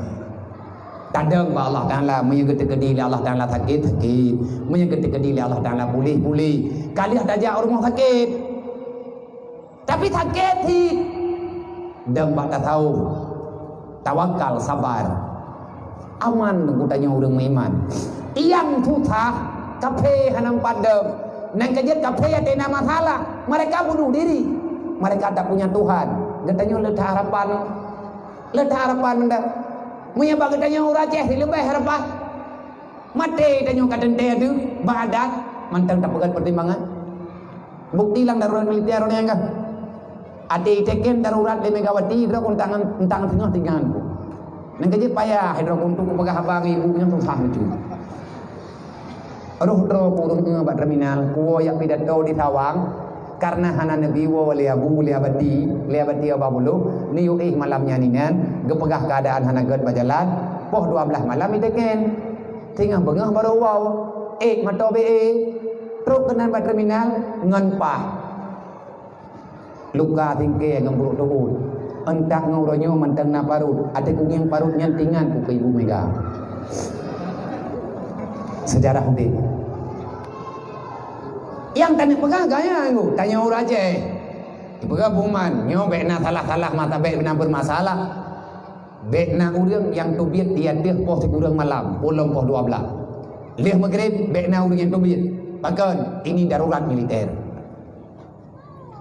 Tadong bak Allah Taala, meunyoe geuteukeudi lé Allah Taala sakét, sakét. Meunyoe geuteukeudi lé Allah Taala puléh, puléh. Ka lheueh tajak u rumoh sakét. Tapi sakét cit. Dong bak tasawuf, tawakal, sabar. Aman geutanyoe ureuëng meuiman. Nyang susah, kaphé hana padam. Nyang keujeuet kaphé até na masalah, mereka bunuh diri. Mereka tak punya Tuhan. Geutanyoe le that harapan. Le that harapan meunan. Meunyoe bak geutanyoe ureuëng Aceh leubeh harapan. Maté tanyoe ka teuntée deuh, bak adat, mantong tapeugét pertimbangan. Bukti lam darurat militer ureuëng nyan ka. Até iteken darurat lé Megawati, droe kon tangan, tangan teungoh tinggai. Nyang keujeuet payah, droe kon untuk peugah haba ngon ibu nyan susah lucu. Roh droe ku ureuëng bak terminal, kuwoe jak pidato di Sawang, karena hana neubi woe lé Abu, lé Abati, lé Abati Abah Buluh, neuyue éh malam nyan inan, geupeugah keuadaan hana gét bak jalan, poh dua blaih malam iteken. Teungoh beungoh barô woe, ék mantong bé éh, trok keunan bak terminal ngon paih. Luka singkée ngon brok teuôt. Entak ngon uroe nyoe mantong na parut, até kugieng parut nyan tingan ku keu ibu Mega. Sejarah udeb. Nyang taneuk peugah gaya nyoe, tanyoe ureuëng Aceh. Ipeugah buman, nyoe bék na salah-salah mata bék na bermasalah. Bék na ureuëng nyang teubiet di ateueh poh sikureueng malam, ulôn poh dua blaih. Lheueh maghrib, bék na ureuëng nyang teubiet. Pakon? Ini darurat militer.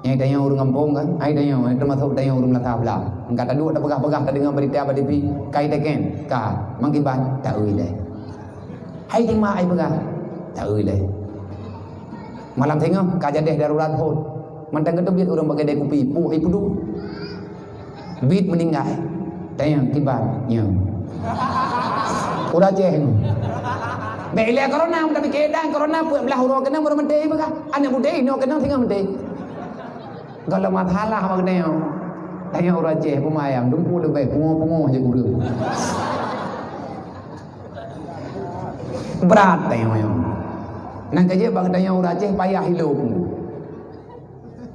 Nyang tanyoe ureuëng gampông kan? Hai tanyoe, hai teumasok tanyoe ureuëng meunasah blah. Engka taduek tapeugah-peugah, tadeungoe beurita bak T V, kai teken, ka, mangkiban, taeu ilée. Hai tima ai peugah, taeu ilée. Malam singoh, ka jadeh darurat phon. Mantong geuteubiet ureuëng bak keudè kupi, puih ipeudu. Bit meuninggai. Tanyong kiban nyoe. Udah ceh. Bèk ilèe corona, meutabike dan corona peuet blah uroe keunong baru meuté peugah. Aneuk udé inoe keunong singoh meuté. Kalau masalah bak geutanyoe. Tanyong udah ceh, peumayang, dumpu leubeh, pungo-pungo je ureueng. Brat tanyong nyoe. Nang keujeuet bak geutanyoe udah ceh payah ilôn.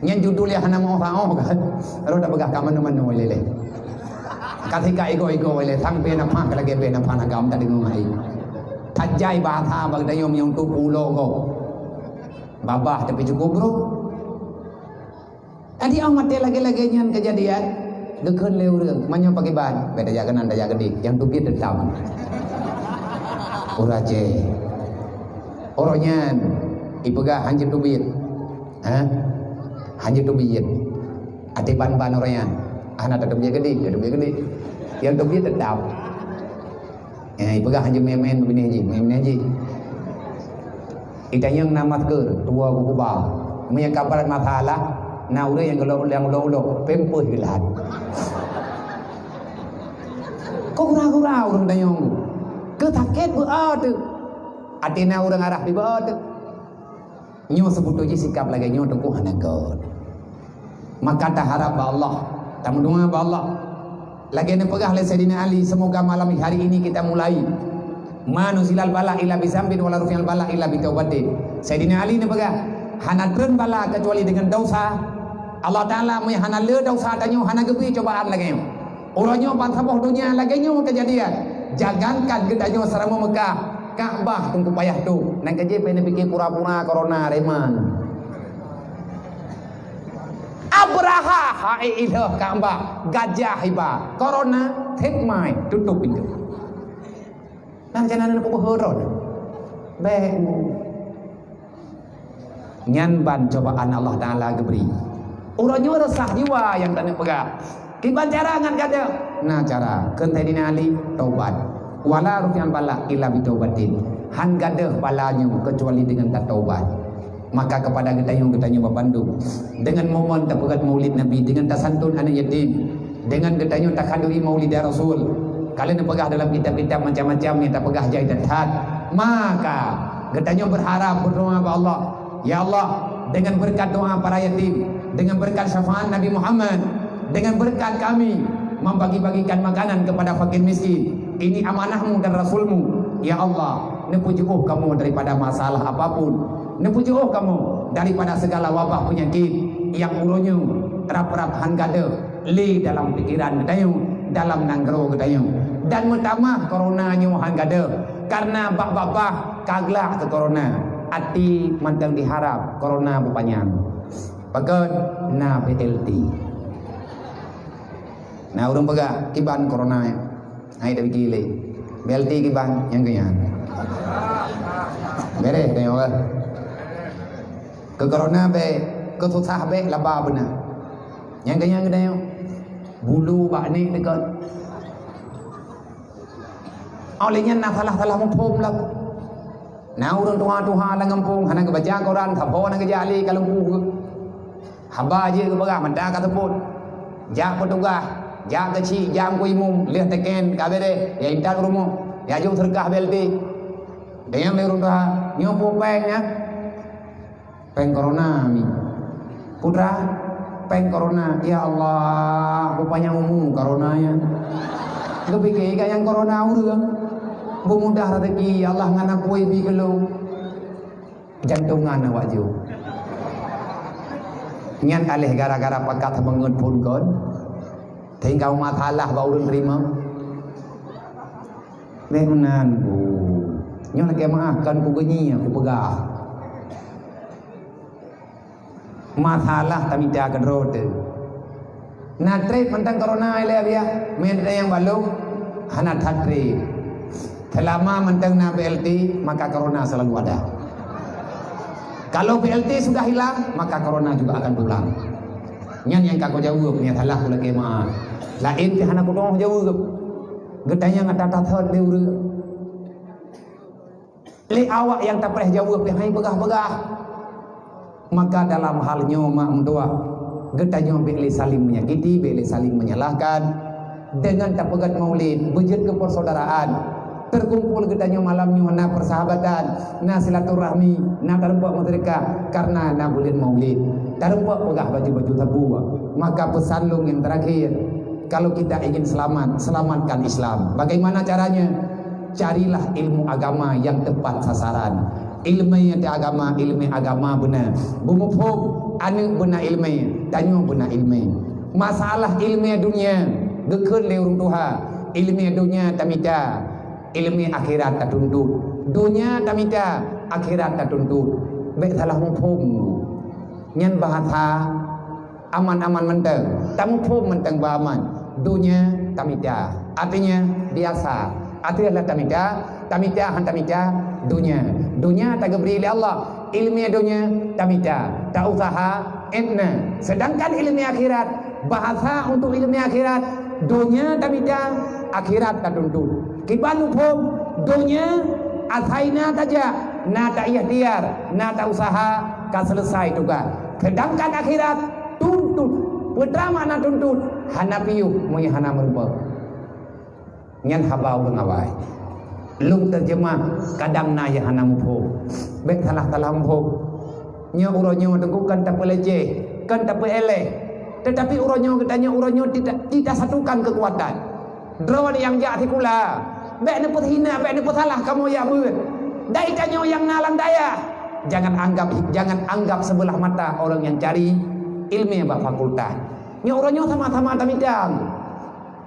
Nyan judul nyang hana meuoh-oh kan. Rot tapeugah ka manoe-manoe ilée-ilée. Ka sika igoe-igoe ilée, sang pih na pah lagée pih na pah agam tadeungoe hai. Tajai bahasa bak geutanyoe meunyoe untuk pulo gob. Babah tapi cukup bro. Tadi oh maté lagée-lagée nyan keujadian. Geukheun lé ureueng, meunyoe pakriban, bèk tajak keunan, tajak keudeh, nyang teubiet teutap. Uroe Aceh. Uroe nyan ipeugah hanjeuet teubiet. Ha? Hanjeuet teubiet. Até ban-ban uroe nyan. Hana tateubiet keudeh, tateubiet keudeh. Nyang teubiet teutap. Eh, ipeugah hanjeuet meu'en-meu'en binéh jih, meu'en binéh jih. Itanyong na masker, tuwoe kukuba. Meunyoe ka brat masalah, na ureueng nyang geulok, nyang ulok-ulok, pampers geulat. Kok gura-gura ureueng tanyong? Keu sakét beu-o teuh. Até na ureueng arah pih beu-o teuh. Nyoe seubeutôi jih sikap lagée nyoe teungku hana göt. Maka taharab bak Allah, tameudoa bak Allah. Lagée neupeugah lé Saidina Ali, "Semoga malam hari ini kita mulai. Ma nuzilal bala illa bizambin wa la rufi'al bala illa bitaubatin." Saidina Ali neupeugah, "Hana treun bala kecuali dengan dosa." Allah Taala meuhana le dosa tanyoe hana geubri cobaan lagée nyoe. Uroe nyoe bansaboh donya lagée nyoe keujadian. Jangankan geutanyoe seuramoe Meukah, Ka'bah teungku payah tôb. Nang keujeuet pih neupike pura-pura korona reman. Abraha hai ilheueh Ka'bah, gajah iba, korona thét mai tutôp pintoe. Nang jana neupeubuet rot. Bèk. Nyan ban cobaan Allah Taala geubri. Uroe nyoe reusah jiwa nyang taneuk peugah. Kiban cara ngon gadeuh? Na cara. Kheun Saidina Ali, tobat. Wala rufi'al bala illa bitaubatin. Han gadeuh bala nyoe keucuali deungon tatobat. Maka keupada geutanyoe, geutanyoe bandum, deungon momen tapeugét Maulid Nabi, deungon tasantun aneuk yatim, deungon geutanyoe takhanduri Maulida Rasul, ka lheueh neupeugah dalam kitab-kitab macam-macam nyang tapeugah jai that-that. Maka geutanyoe beurharab, beudoa bak Allah, "Ya Allah, dengan berkat doa para yatim, dengan berkat syafaat Nabi Muhammad, dengan berkat kami membagi-bagikan makanan kepada fakir miskin, ini amanah-Mu dan Rasul-Mu. Ya Allah, neupeujiôh kamoe daripada masalah apapun, neupeujiôh kamoe daripada segala wabah peunyakit nyang uroe nyoe rab-rab han gadeuh." Lé dalam pikeran geutanyoe, dalam nanggroe geutanyoe. Dan meutamah korona nyoe han gadeuh, kareuna bak babah ka glak keu korona. Até mantong diharab korona beupanyang. Pakon na B L T. Na ureueng peugah, "Kiban korona nyan?" Hai dak pike lé. B L T kiban nyang keu nyan. Beres tanyoe. Keu korona bèk, keu susah bèk laba beuna. Nyang keu nyan geutanyoe. Bulu bak nek dekat. Oleh nyan na salah-salah muphom lom. Na ureueng tuha-tuha lam gampông hana geubaca Quran, saboh na geujak lé ka lumpuh geuh. Haba jeuet geupeugah mantong ka seupôt. Jak peutugaih, jak keuchik, jak meuku imum, lheueh teken ka beres, ya intat u rumoh, ya jok seudeukah B L T. Deungon lé ureueng tuha, nyoe peue péng nyan? Péng korona mi. Putra, péng korona. Ya Allah, beupanyang umu korona nyan. Geupike ka nyang korona ureueng. Beumudah rezeki, ya Allah, ngon apui bi keu lôn. Jantongan awak jok. Nyan aléh gara-gara pakat seumeu'eut phon kon. Sehingga masalah bak ureueng teurimong. Lé meunan, Bu. Nyoe lakée meu'ah kon kugeunyi kupeugah. Masalah tamita keudroe teuh. Na treb mantong corona ilée biak, meunan nyang balok hana that treb. Selama mantong na B L T, maka corona selalu ada. Kalau B L T sudah hilang, maka corona juga akan pulang. Nyan nyang ka kujaweueb, nyang salah kulakée meu'ah. Laén pih hana kutu'oh jaweueb. Geutanyong ata that-that lé ureuëng. Lé awak nyang tapreh jaweueb pih hai peugah-peugah. Maka dalam hal nyoe mak meutuah, geutanyoe bék lé saling menyakiti, bék lé saling menyalahkan. Deungon tapeugét maulid, beujeuet keu persaudaraan. Terkumpul geutanyoe malam nyoe na persahabatan, na silaturahmi, na tarumpok meuseudeukah karena na buleuen maulid. Tarumpok peugah baju-baju sapeue. Maka pesan lôn nyang terakhir, kalau kita ingin selamat, selamatkan Islam. Bagaimana caranya? Carilah ilmu agama yang tepat sasaran. Ileumé di agama, ileumé agama beuna. Beumuphom, aneuk beuna ileumé, tanyoe beuna ileumé. Masalah ileumé dunia, geukheun lé ureuëng tuha, ileumé dunia tamita, ileumé akhirat tatuntut. Dunia tamita, akhirat tatuntut. Bék salah muphom. Nyan bahasa aman-aman mantong. Tamuphom mantong bak aman. Dunia tamita. Artinya, biasa. Artinya tamita, tamita han tamita dunia. Dunia tageubri lé Allah. Ileumé dunia tamita. Tausaha étna. Sedangkan ileumé akhirat, bahasa untuk ileumé akhirat, dunia tamita, akhirat tatuntut. Kiban muphom, dunia asai na tajak, na taikhtiar, na tausaha, ka selesai tugas. Sedangkan akhirat tuntut. Peue teuma makna tuntut? Hana piôh meunyoe hana meurumpok. Nyan haba ureuëng awai. Lôn teujeumah, kadang na nyang hana muphom. Bék salah-salah muphom. Nyoe uroe nyoe teungku kan tapeuleceh, kan tapeuéléh. Teutapi uroe nyoe geutanyoe uroe nyoe tita-, tita satukan keukuatan. Droeneuh nyang jak sikula, bék neupeusihina, bék neupeusalah kamoe jak beuet. Dai tanyoe nyang na lam dayah, jangan anggap, jangan anggap sebelah mata orang yang cari ilmu bak fakultas. Nyoe uroe nyoe sama-sama tamita.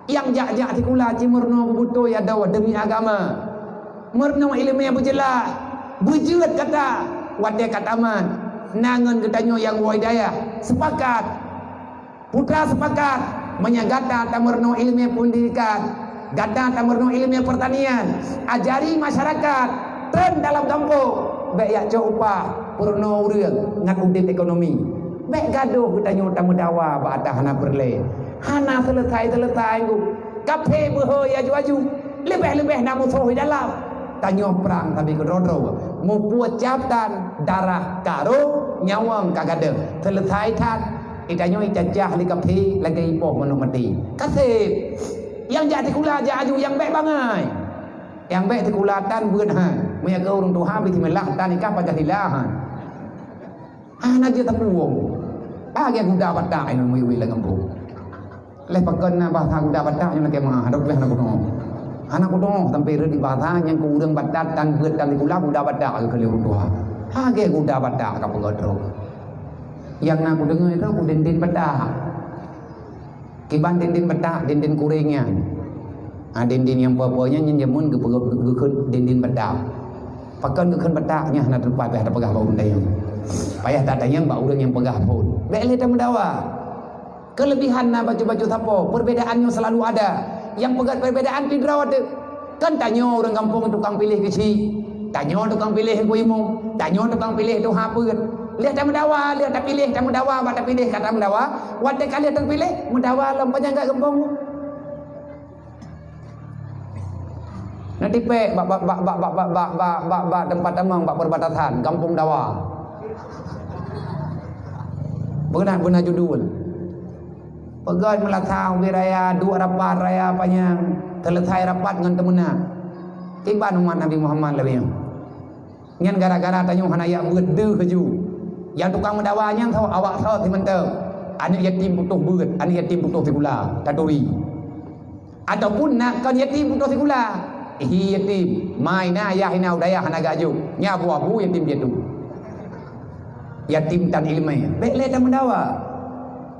Nyang jak-jak sikula cit meurunoe beubeutôi adoe deumi agama. Meurunoe ileumé beujeulaih, beujeuet gata watée ka tamat. Na ngon geutanyoe nyang woe dayah, sepakat. Putra sepakat, meunyoe gata tameurunoe ileumé pendidikan, gata tameurunoe ileumé pertanian, ajari masyarakat, treun dalam gampông, bék jak cok upah, peurunoe ureuëng ngat udeb ekonomi. Bék gadôh geutanyoe tameudawa bak ata hana peureulée. Hana seuleusoe-seuleusoe ngon kafé beuhôi aju-aju. Leubeh-leubeh na musoh di dalam. Tanyoe prang sabe keudroe-droe. Mupucap tan darah karô nyawöng ka gadeuh. Seuleusoe that. Di tanyoe icacah lé kafé lagée ipoh manok maté. Kaseb. Nyang jak sikula jak aju nyang bék bangai. Nyang bék sikula tan beuet han. Meunyoe keu ureuëng tuha beusimelah tan ikah Pancasila han. Hana jeuet tapuwong. Lagée guda Batak nyoe miyueb lé gampông. Leh pakon na bahasa guda Batak nyoe lakée meu'ah, hana kupeugah hana kutu'oh. Hana kutu'oh sampoe rhot di bahasa nyang keu ureuëng Batak tan beuet tan sikula guda Batak keu lé ureuëng tuha. Lagée guda Batak ka peugah droe. Nyang na kudeungoe droe keu dindin Batak. Kiban dindin Batak, dindin kuréng nyan. Ha, dindin nyang peue-peue nyan, nyan jameun geupeu-, geukheun dindin Batak. Pakon geukheun Batak nyan hana teuleupah payah tapeugah bak ureuëng tanyong. Payah tatanyong bak ureuëng nyang peugah phon. Bék lé tameudawa. Keulebihan na bacut-bacut sapo, perbedaan nyoe selalu ada. Nyang peugah perbedaan pih droe teuh. Kan tanyoe ureuëng gampông tukang piléh keuchik, tanyoe tukang piléh teungku imum, tanyoe tukang piléh tuha peuet. Lheueh tameudawa, lheueh tapiléh, tameudawa, bak tapiléh ka tameudawa. Watée ka lheueh teupiléh, meudawa lom panyang gat gampông. Na tipék bak, bak, bak teumpat tamong bak perbatasan, gampông dawa. Beuna, beuna judul. Peugét meulasa ubé raya, duek rapat raya panyang, seuleusoe rapat ngon teumeunak. Kiban umat Nabi Muhammad lagée nyoe. Nyan gara-gara tanyoe hana jak beuet deuh laju. Nyang tukang meudawa nyan soe, awak soe simantong. Aneuk yatim putôh beuet, aneuk yatim putôh sikula, taturi. Ataupun na kon yatim putôh sikula. Hi yatim, ma hina, ayah hina, u dayah hana geuajoh. Nyan abu-abu yatim piatu. Yatim tan iéleumé. Bék lé tameudawa.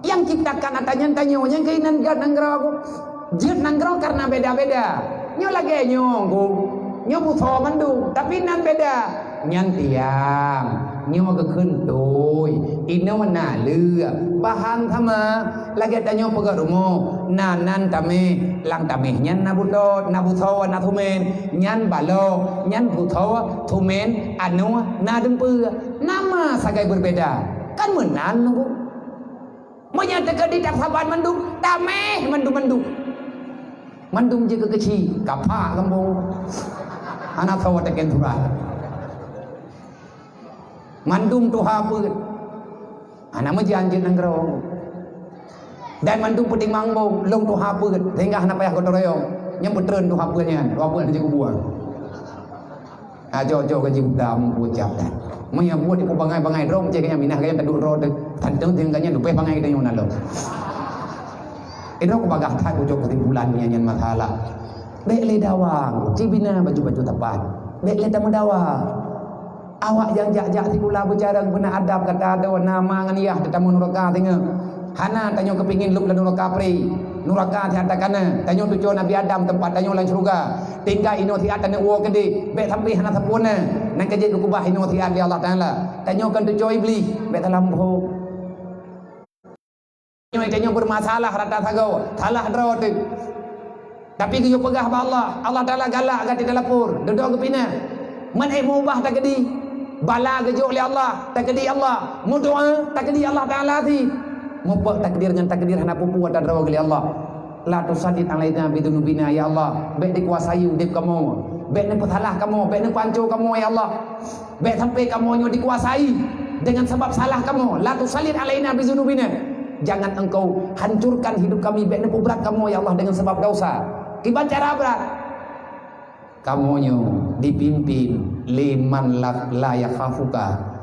Nyang ciptakan ata nyan tanyoe, nyang keunan jeuet nanggroe. Jeuet nanggroe kareuna beda-beda. Nyoe lagée nyoe, nyoe busoe mandum, tapi nan beda. Nyan tiang. Nyoe geukheun tui, inoe na leuek, bahan sama. Lagèe tanyoe peugöt rumoh, na nan tamèh, lam tamèh nyan na butôt, na butôt, na thumen, nyan balok, nyan butôt, thumen, anoe, na dumpeue. Nama sagai berbeda? Kan meunan lagèe. Meunyoe teuka di tak saban mandum, tamèh mandum-mandum. Mandum jeuet keu keuchik, kapak gampông. Hana soe teuken surat. Mandum tuha peuet. Hana meujan jeuet nanggroe. Dan mandum peutimang boh, lôn tuha peuet, sehingga hana payah gotong royong. Nyan peutreun tuha peuet nyan, tuha peuet hana jeuet kubuang. Ha, jok-jok gaji buta, meubuet jam dan. Meunyoe buet iko bangai-bangai droe, cit gaya minah gaya taduk droe teuh. Tantang teuh gaya leubeh bangai geutanyoe na lom. Idroe kubagah that kujok keusimpulan nyan, nyan masalah. Bèk lé dawa, cibina baju-baju tapat. Bèk lé tameudawa. Awak nyang jak-jak sikula beucarông beuna adab gata droe, na ma ngon yah teutamong nuraka singoh. Hana tanyoe keupingin lôb lam nuraka pri. Nuraka siat takana. Tanyoe tucoe Nabi Adam teumpat tanyoe lam syeuruga. Tinggai inoe siat taneuk woe keudeh. Bèk sampai hana sapeue na. Nyan ka jeuet geukeubah inoe siat lé Allah Taala. Tanyoe kon tucoe Iblih. Bèk talam boh. Nyoe tanyoe beureumasalah rata sagoe, salah droe teuh. Tapi geuyue peugah bak Allah, Allah Taala galak gata talapor, dudoe geupinah. Meunan ék meubah takdir. Bala geujok lé Allah, takdir Allah. Meudoa, takdir Allah Taala cit. Muphom takdir ngon takdir hana peue-peue ata droe lé Allah. La tusallit alaina bidzunubina, ya Allah. Bèk dikuasai udeb kamoe. Bèk neupeusalah kamoe, bèk neupeuhanco kamoe, ya Allah. Bèk sampai kamoe nyoe dikuasai dengan sebab salah kamoe. La tusallit alaina bidzunubina. Jangan Engkau hancurkan hidup kami, bèk neupeubrat kamoe, ya Allah, dengan sebab dosa. Kiban cara brat? Kamoe nyoe dipimpin lé man la, la yakhafuka.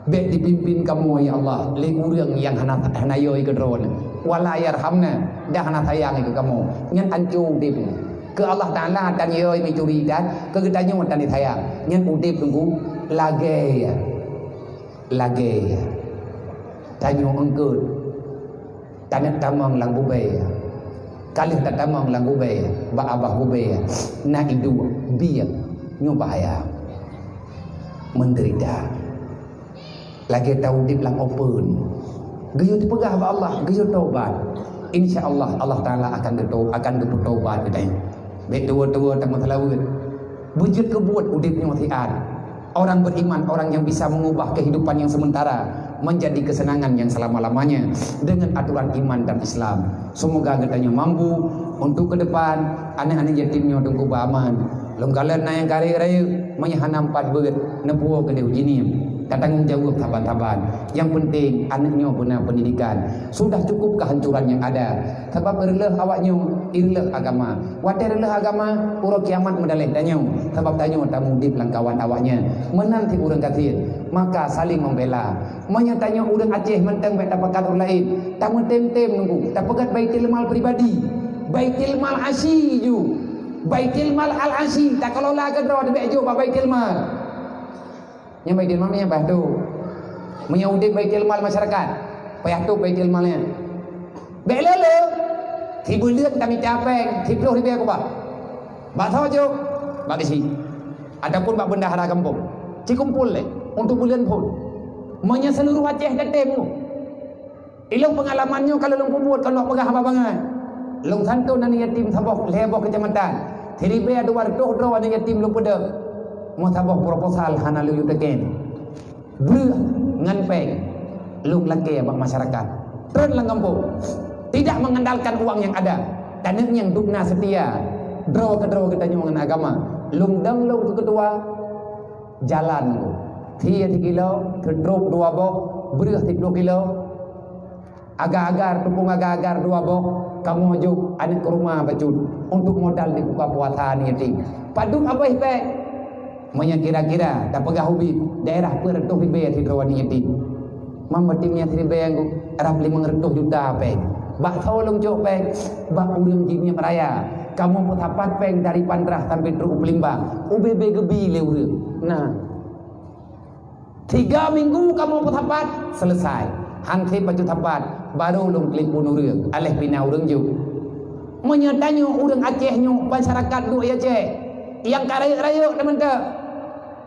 Bèk dipimpin kamoe, ya Allah, lé ureueng nyang hana, hana yö keu Droeneuh. Wa la yarhamna, dan hana sayang keu kamoe. Nyan hanco udeb. Keu Allah Taala tan yö mencuri dan keu geutanyoe tan disayang. Nyan udeb teungku lagèe, lagèe tanyoe eungkôt taneuk tamong lam gubée. Ka lheueh tatamong lam gubée, bak babah gubée na iduek biek, nyoe bahaya, menderita. Lagèe ta udeb lam open. Geuyue teupeugah bak Allah, geuyue tobat. Insya Allah, Allah Taala akan geuto-, akan geupeutobat geutanyoe. Bèk tuwo-tuwo tameuseulaweuet. Beujeuet keu buet udeb nyoe siat. Orang beriman, orang yang bisa mengubah kehidupan yang sementara menjadi kesenangan yang selama-lamanya dengan aturan iman dan Islam. Semoga geutanyoe mampu untuk ke depan, aneuk-aneuk yatim nyoe teungku beuaman. Lôn kalon na nyang ka rayeuk-rayeuk, meunyoe hana meupat beuet, neupuwoe keudeh u jihnyan. Tatanggong jaweueb saban-saban. Nyang penting, aneuk nyoe beuna pendidikan. Sudah cukup kehancuran yang ada. Sabab reuloh awak nyoe, reuloh agama. Watèe reuloh agama, uroe kiamat meudaleh tanyoe. Sabab tanyoe tamudeb lam kawan awak nyan. Meunan cit ureueng kafé. Maka saling membela. Meunyoe tanyoe ureueng Aceh mantong bèk tapakat ureueng laén, tameutem-tem nunggu, tapeugöt baitul mal pribadi, baitul mal asyi ju, baitul mal al asyi, takelola keudroe bèk jok bak baitul mal. Nyang baitul mal nyang bah tu. Meunyoe udeb baitul mal masyarakat, payah tu baitul mal nyan. Bèk lé-lé, sibuleuen tamita péng siplôh ribèe kubah. Bak soe jok? Bak geuchik. Ataupun bak bendahara gampông. Cikumpul lé untuk buleuen phôn. Meunyoe seuluruh Aceh tatem nyoe. Ilôn peungalaman nyoe ka lôn peubuet, ka lôn peugah haba bangai. Lôn santôn aneuk yatim saboh lhèe boh keucamatan. Siribèe dua reutôh droe aneuk yatim lôn peudeuh. Meusaboh proposal hana lôn yue teuken. Breueh ngon péng lôn lakèe bak masyarakat. Trön lam gampông. Tidak mengandalkan uang yang ada. Taneuk nyang dubna seutia. Droe keudroe geutanyoe ngon agama. Lôn dong lôn keu keutua jalan lôn. Thie sikilo, teutrôp dua boh, breueh siplôh kilo. Agar-agar, tupông agar-agar dua boh, kamoe jok aneuk keu rumoh bacut untuk modal di buka puasa aneuk yatim. Padub abéh péng. Meunyoe kira-kira tapeugah ubit, daerah peuet reutôh ribèe sidroe aneuk yatim. Mam yatim nyan siribèe nyoe rab limong reutôh juta péng. Bak soe lôn jok péng? Bak ureueng jih nyoe raya. Kamoe peusapat péng dari Pantrah sampoe trôk u Palembang. Ubé-bé geubi lé ureueng. Nah. Tiga minggu kamoe peusapat, selesai. Han sép bacut sapat, baru lôn telepon ureueng, aléh pih na ureueng jok. Meunyoe tanyoe ureueng Aceh nyoe, masyarakat duek Aceh, nyang ka rayeuk-rayeuk teumantong.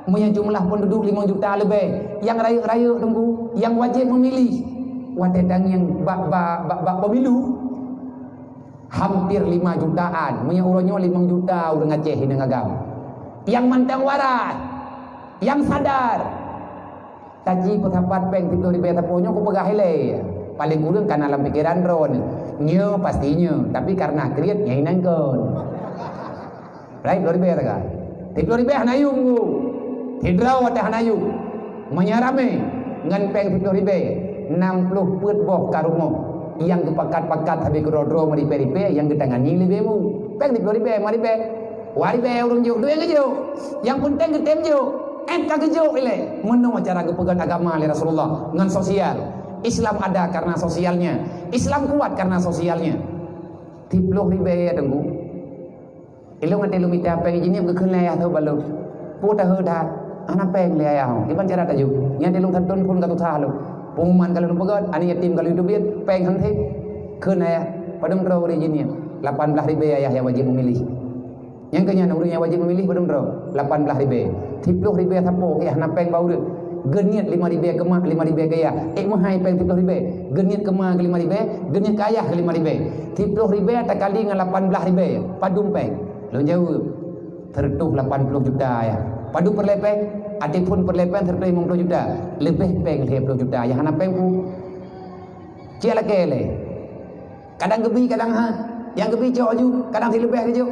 Meunyoe jumlah penduduk limong juta leubeh, nyang rayeuk-rayeuk teungku, nyang wajéb memilih, watée tangieng bak, bak, bak, bak pemilu, hampir lima jutaan. Meunyoe uroe nyoe limong juta ureuëng Aceh hineung agam. Nyang mantong waras, nyang sadar. Taji peusapat péng siplôh ribée sapo nyoe kupeugah ilée. Paléng kureueng kana lam pikeran droeneuh. Nyoe pasti nyoe, tapi karena kriet nyang inan kon. Baik, siplôh ribée taga. Siplôh ribée hana yum. Sidroe watée hana yum. Meunyoe ramé ngon péng siplôh ribée, nam ploh peuet boh ka rumoh nyang geupakat-pakat sabe keudroe-droe meuripée-ripée nyang geutangani leubeh mu. Péng siplôh ribée, lima ribée. Dua ribée ureuëng jok, dua geujok. Nyang peunteng geutem jok. Eh ka geujok ilée. Meunoe cara geupeugét agama lé Rasulullah ngon sosial. Islam ada karena sosialnya. Islam kuat karena sosialnya. Siplôh ribée ya teungku. Ilong até lom mita péng jiniep geukheun lé ayah teuh balok. Pu tahe that, hana péng lé ayah. Kiban cara taju. Nyan até lom santun phon ka tusah lom. Pengumuman ka lom peugét, aneuk yatim ka lom teubiet, péng han teuh. Kheun ayah, padum droe ureuëng jiniep. Lapan blaih ribée ayah nyang wajéb memilih. Nyang keu nyan ureuëng nyang wajéb memilih padum droe? Lapan blaih ribée. Siplôh ribée sapo, eh hana péng bak ureuëng. Geuniet lima ribée keu mak, lima ribée keu yah. Eh meuhai péng siplôh ribée. Geuniet keu ma keu lima ribée, geuniet keu ayah keu lima ribée. Siplôh ribée takali ngon lapan blaih ribée. Padum péng? Lôn jaweueb, seureutôh lapan ploh juta ya. Padum peureulée péng? Até phon peureulée péng seureutôh limong ploh juta. Leubeh péng lhée ploh juta. Nyang hana péng pu. Cit lakée lé. Kadang geubi, kadang ha. Nyang geubi cok aju, kadang sileubeh geujok.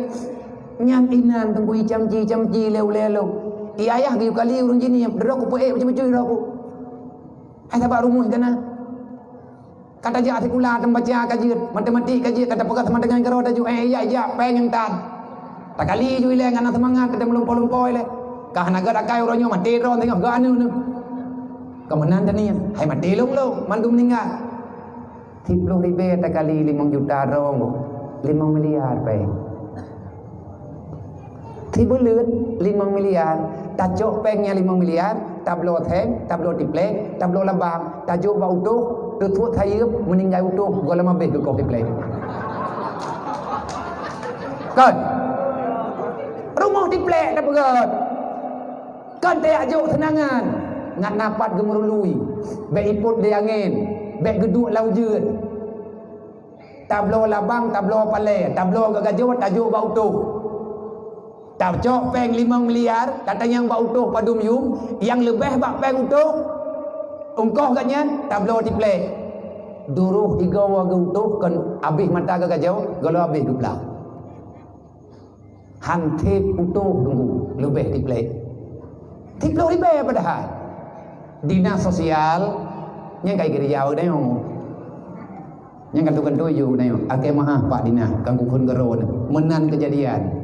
Nyang inan teungku icam ci, icam ci lé ulée lôn. I ayah geuyue kali ureuëng jiniep, droe ku peuék bacut-bacut droe ku. Hai sabab rumoh ka na. Ka tajak sikula, tameubaca ka jeuet, matematik ka jeuet, ka tapeugah teuma deungon keudroe taju, eh, ijak, ijak, péng nyang tan. Takali ju ilée ngon na seumangat, tatem lumpo-lumpo ilée. Ka hana gét akai uroe nyoe maté droe singoh gét aneuk neuh. Ka meunan taniet, hai maté lôn-lôn, mandum meuninggai. Siplôh ribée takali limong juta droe, limong miliar péng. Sibuleuen limong miliar, tacok péng nyang limong miliar, tabloe seng, tabloe tiplek, tabloe labang, tajok bak utoh, teusuet sayeuep, meuninggai utoh, gohlom abéh geukoh tiplek. Kon? Rumoh tiplek tapeugét. Kon tajak jok seunangan, ngat na pat geumeurului, bék ipot lé angén, bék geuduek lam ujeuen. Tabloe labang, tabloe palée, tabloe geugajoe, tajok bak utoh. Tacok péng limong miliar, tatanyong bak utoh padum yum, nyang leubeh bak péng utoh, ungkoh gobnyan tabloe tiplek. Duroh tiga woe geu-utoh kon abéh mata geugajoe, gohlom abéh geuplah. Han sép utoh teungku, leubeh tiplek. Siplôh ribée padahai. Dinas sosial nyang kai geurijawa dayong. Nyang kantu-kantu ju dayong. Akai meu'ah Pak Dinas, kan kukheun geuro nyoe. Meunan keujadian.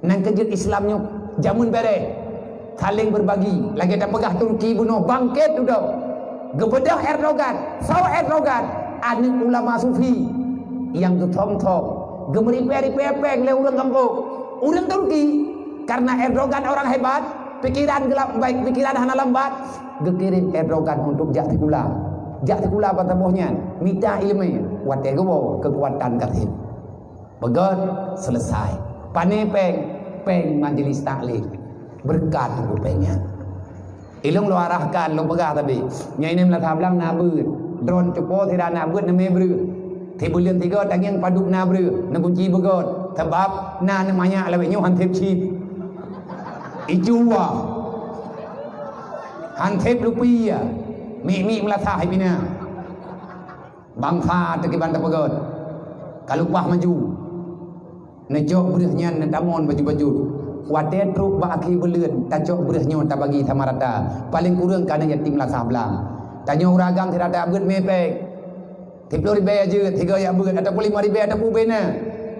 Nan keujeuet Islam nyoe jameun béreh. Saléng beurbagi. Lagée tapeugah Turki bunoe bangkét dudoe. Geubeudôh Erdogan. Soe Erdogan? Aneuk ulama sufi nyang geuthom-thom, geumeuripée-ripée péng lé ureuëng gampông. Ureuëng Turki, karena Erdogan orang hebat, pikiran geula-, baik, pikiran hana lambat, geukirém Erdogan untuk jak sikula. Jak sikula ban saboh nyan, mita iéleumé, watée geuwoe keukuatan ka sép. Beugét, selesai. Pané péng? Péng majlis taklim. Beureukat teungku péng nyan. Ilong lôn arahkan, lôn peugah tadi. Nyan inan meunasah blang na beuet. Droen cupo sira na beuet neumé breueh. Sibuleuen tiga tangieng padub na breueh, neugunci beugét. Sabab na aneuk manyak lawét nyoe han sép chip. Icu wa. Han sép lupi ya. Mik-mik meunasah ipina. Bansa teukiban teupeugét, ka leupah maju. Neucok breueh nyan neutamon baju-baju. Watée trok bak akhé buleuen, tacok breueh nyoe tabagi sama rata. Paleng kureueng ka aneuk yatim lasah blang. Tanyoe ureueng agam sira tabeuet mé péng. Siplôh ribée jeuet, sigoe jak beuet, ataupun limong ribée, ataupun ubena.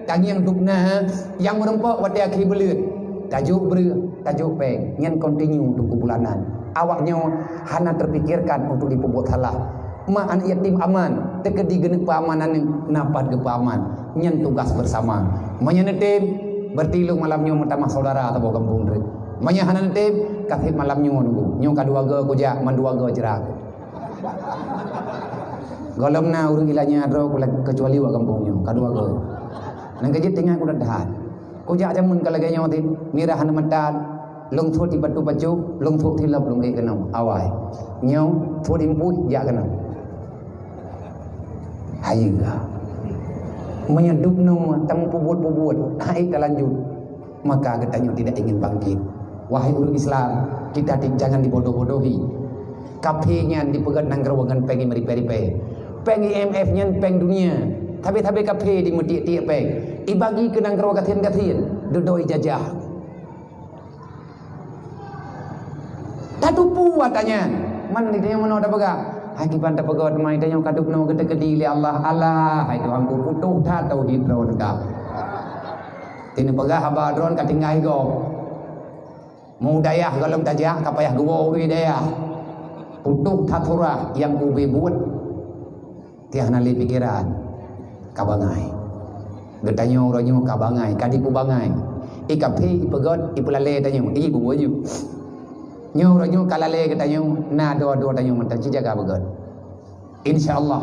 Tangieng dubna nyang meurumpok watée akhé buleuen. Tajok breueh, tajok péng. Nyan kontinu teungku bulanan. Awak nyoe hana teupikirkan untuk jipeubuet salah. Ma aneuk yatim aman, teukeudi geuneuk peuaman aneuk, na pat geupeuaman. Nyan tugas bersama. Meunyoe neutem, berarti lôn malam nyoe meutamah saudara saboh gampông treuk. Meunyoe hana neutem, ka sép malam nyoe nunggu. Nyoe ka dua goe kujak, mandua goe jra. Gohlom na ureueng ilanya droe kula-, keucuali wak gampông nyoe, ka dua goe. Nyang keujeuet teungoh kudat that. Kujak jameun ka lagée nyoe tin, mirah hana meutan. Lôn thot di batu pacu, lôn thot di lop lôn ék keunoe. Awai. Nyoe thot di meupuih jak keunoe. Hayeue. Meunyoe dub nyoe tameupubuet-pubuet, hana ék talanjut, maka geutanyoe tidak ingin bangkit. Wahai ureuëng Islam, kita ti-, jangan dibodoh-bodohi. Kaphé nyan dipeugét nanggroe ngon péng meuripée-ripée. Péng I M F nyan péng dunia. Sabe-sabe kaphé dimeutiek-tiek péng. Ibagi keu nanggroe gasien-gasien, dudoe ijajah. Tatupu ata nyan. Man di tanyoe meunoe tapeugah, hai kiban tapeugah teuma tanyoe ka dub nyoe geuteukeudi lé Allah. Alah, hai Tuhanku, putôh that tauhid droe teuka. Teuneuk peugah haba droe ka tinggai gob. Meu dayah gohlom tajak ka payah geuwoe ureuëng dayah. Putôh that surah nyang ubé buet. Tiah na lé pikeran. Ka bangai. Geutanyoe uroe nyoe ka bangai, ka dipubangai. I kaphé ipeugét, ipeulalé tanyoe, i buet nyoe. Nyoe uroe nyoe ka lalé geutanyoe, na dua-dua tanyoe mantong ci jaga beugét. Insya Allah,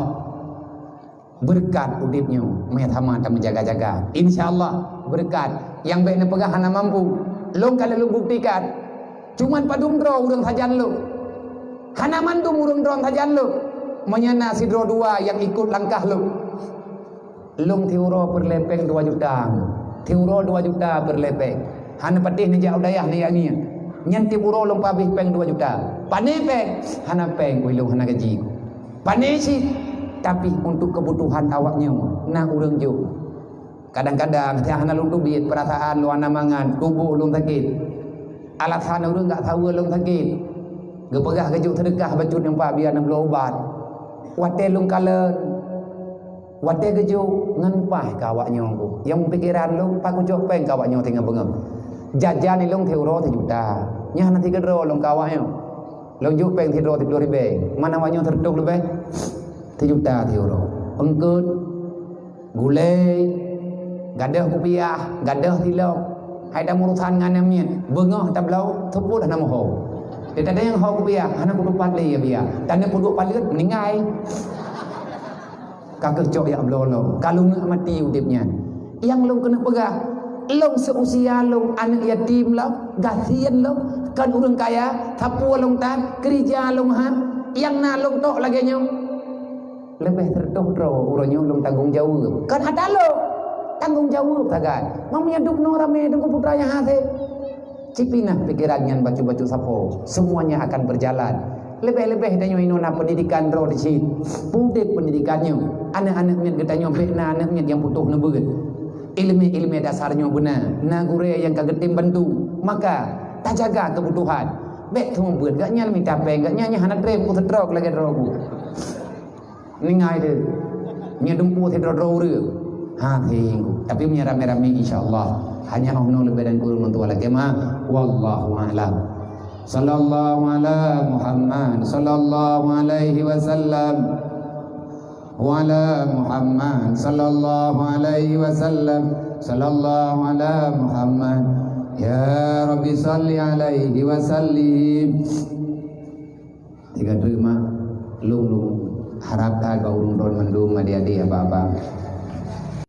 beureukat udeb nyoe, meuhama tameujaga-jaga. Insya Allah, beureukat. Nyang bék neupeugah hana mampu. Lôn ka lôn buktikan. Cuman padum droe ureuëng sajan lôn. Hana mandum ureuëng droe sajan lôn. Meunyoe na sidroe dua nyang ikot langkah lôn. Lôn tiuroe peureulée péng dua juta. Tiuroe dua juta peureulée péng. Hana patéh neujak u dayah neujak ngieng. Nyan tieb uroe lôn pabéh péng dua juta. Pané péng? Hana péng, kui lôn hana gaji. Pané cit? Tapi untuk kebutuhan awak nyoe na ureuëng jok. Kadang-kadang, siat hana lôn teubiet, peurasaan lôn hana mangat, tuboh lôn sakét. Alasan ureuëng gak saweue lôn sakét. Geupeugah geujok seudeukah bacut nyang pat biar neubloe ubat. Watée lôn kalon, watée geujok ngon paih keu awak nyoe ku. Nyang pikeran lôn, pat kucok péng keu awak nyoe singoh beungoh. Jajan ilôn siuroe sijuta. Nyan hana sigeudroe lôn keu awak nyoe. Lôn jok péng sidroe siplôh ribée. Man awak nyoe seureutôh leubeh? Sijuta siuroe. Eungkot, gulée, gadôh kupiah, gadôh silop. Hai tamurusan ngon aneuk miet, beungoh tabloe, seupôt hana meuho. Teuntang nyang ho kupiah, hana kutupat lé ya biya. Tanda peuduek paleuet, meuninggai. Ka keuh cok jak bloe lom, ka lôn neuk maté udeb nyan. Nyang lôn keuneuk peugah, lôn seuusia lôn aneuk yatim lom, gasien lôn, kon ureuëng kaya, sapeue lôn tan, keurija lôn han, nyang na lôn tok lagée nyoe. Leubeh seureutôh droe uroe nyoe lôn tanggong jaweueb. Kon ata lôn, tanggong jaweueb sagai. Meunyoe dub nyoe ramé Teungku Putra nyang hase. Cipinah pikeran nyan bacut-bacut sapo, semuanya akan berjalan. Leubeh-leubeh tanyoe inoe na pendidikan droe di cit. Pudek pendidikan nyoe. Aneuk-aneuk miet geutanyoe bék na aneuk miet nyang putôh neubeuet. Ileumé-ileumé dasar nyoe beuna, na gurée nyang ka geutem bantu. Maka, tajaga keubutuhan. Bék teuma beuet, gak nyan mita péng, gak nyan nyang hana treb ku seutreuk lagée droe ku. Ningai deuh. Nyoe dumpeue sidroe-droe ureuëng. Ha, singgung. Tapi meunyoe ramé-ramé, insya Allah. Hanya Allah leubeh dan kureueng lôn tuan lagée mah. Wallahu a'lam. Sallallahu ala Muhammad, sallallahu alaihi wasallam. Wa ala Muhammad, sallallahu alaihi wasallam. Sallallahu ala Muhammad. Ya Rabbi salli alaihi wasallim. Tiga terima lung lung harap that bak ureuëng droe mandum adik-adik abang-abang.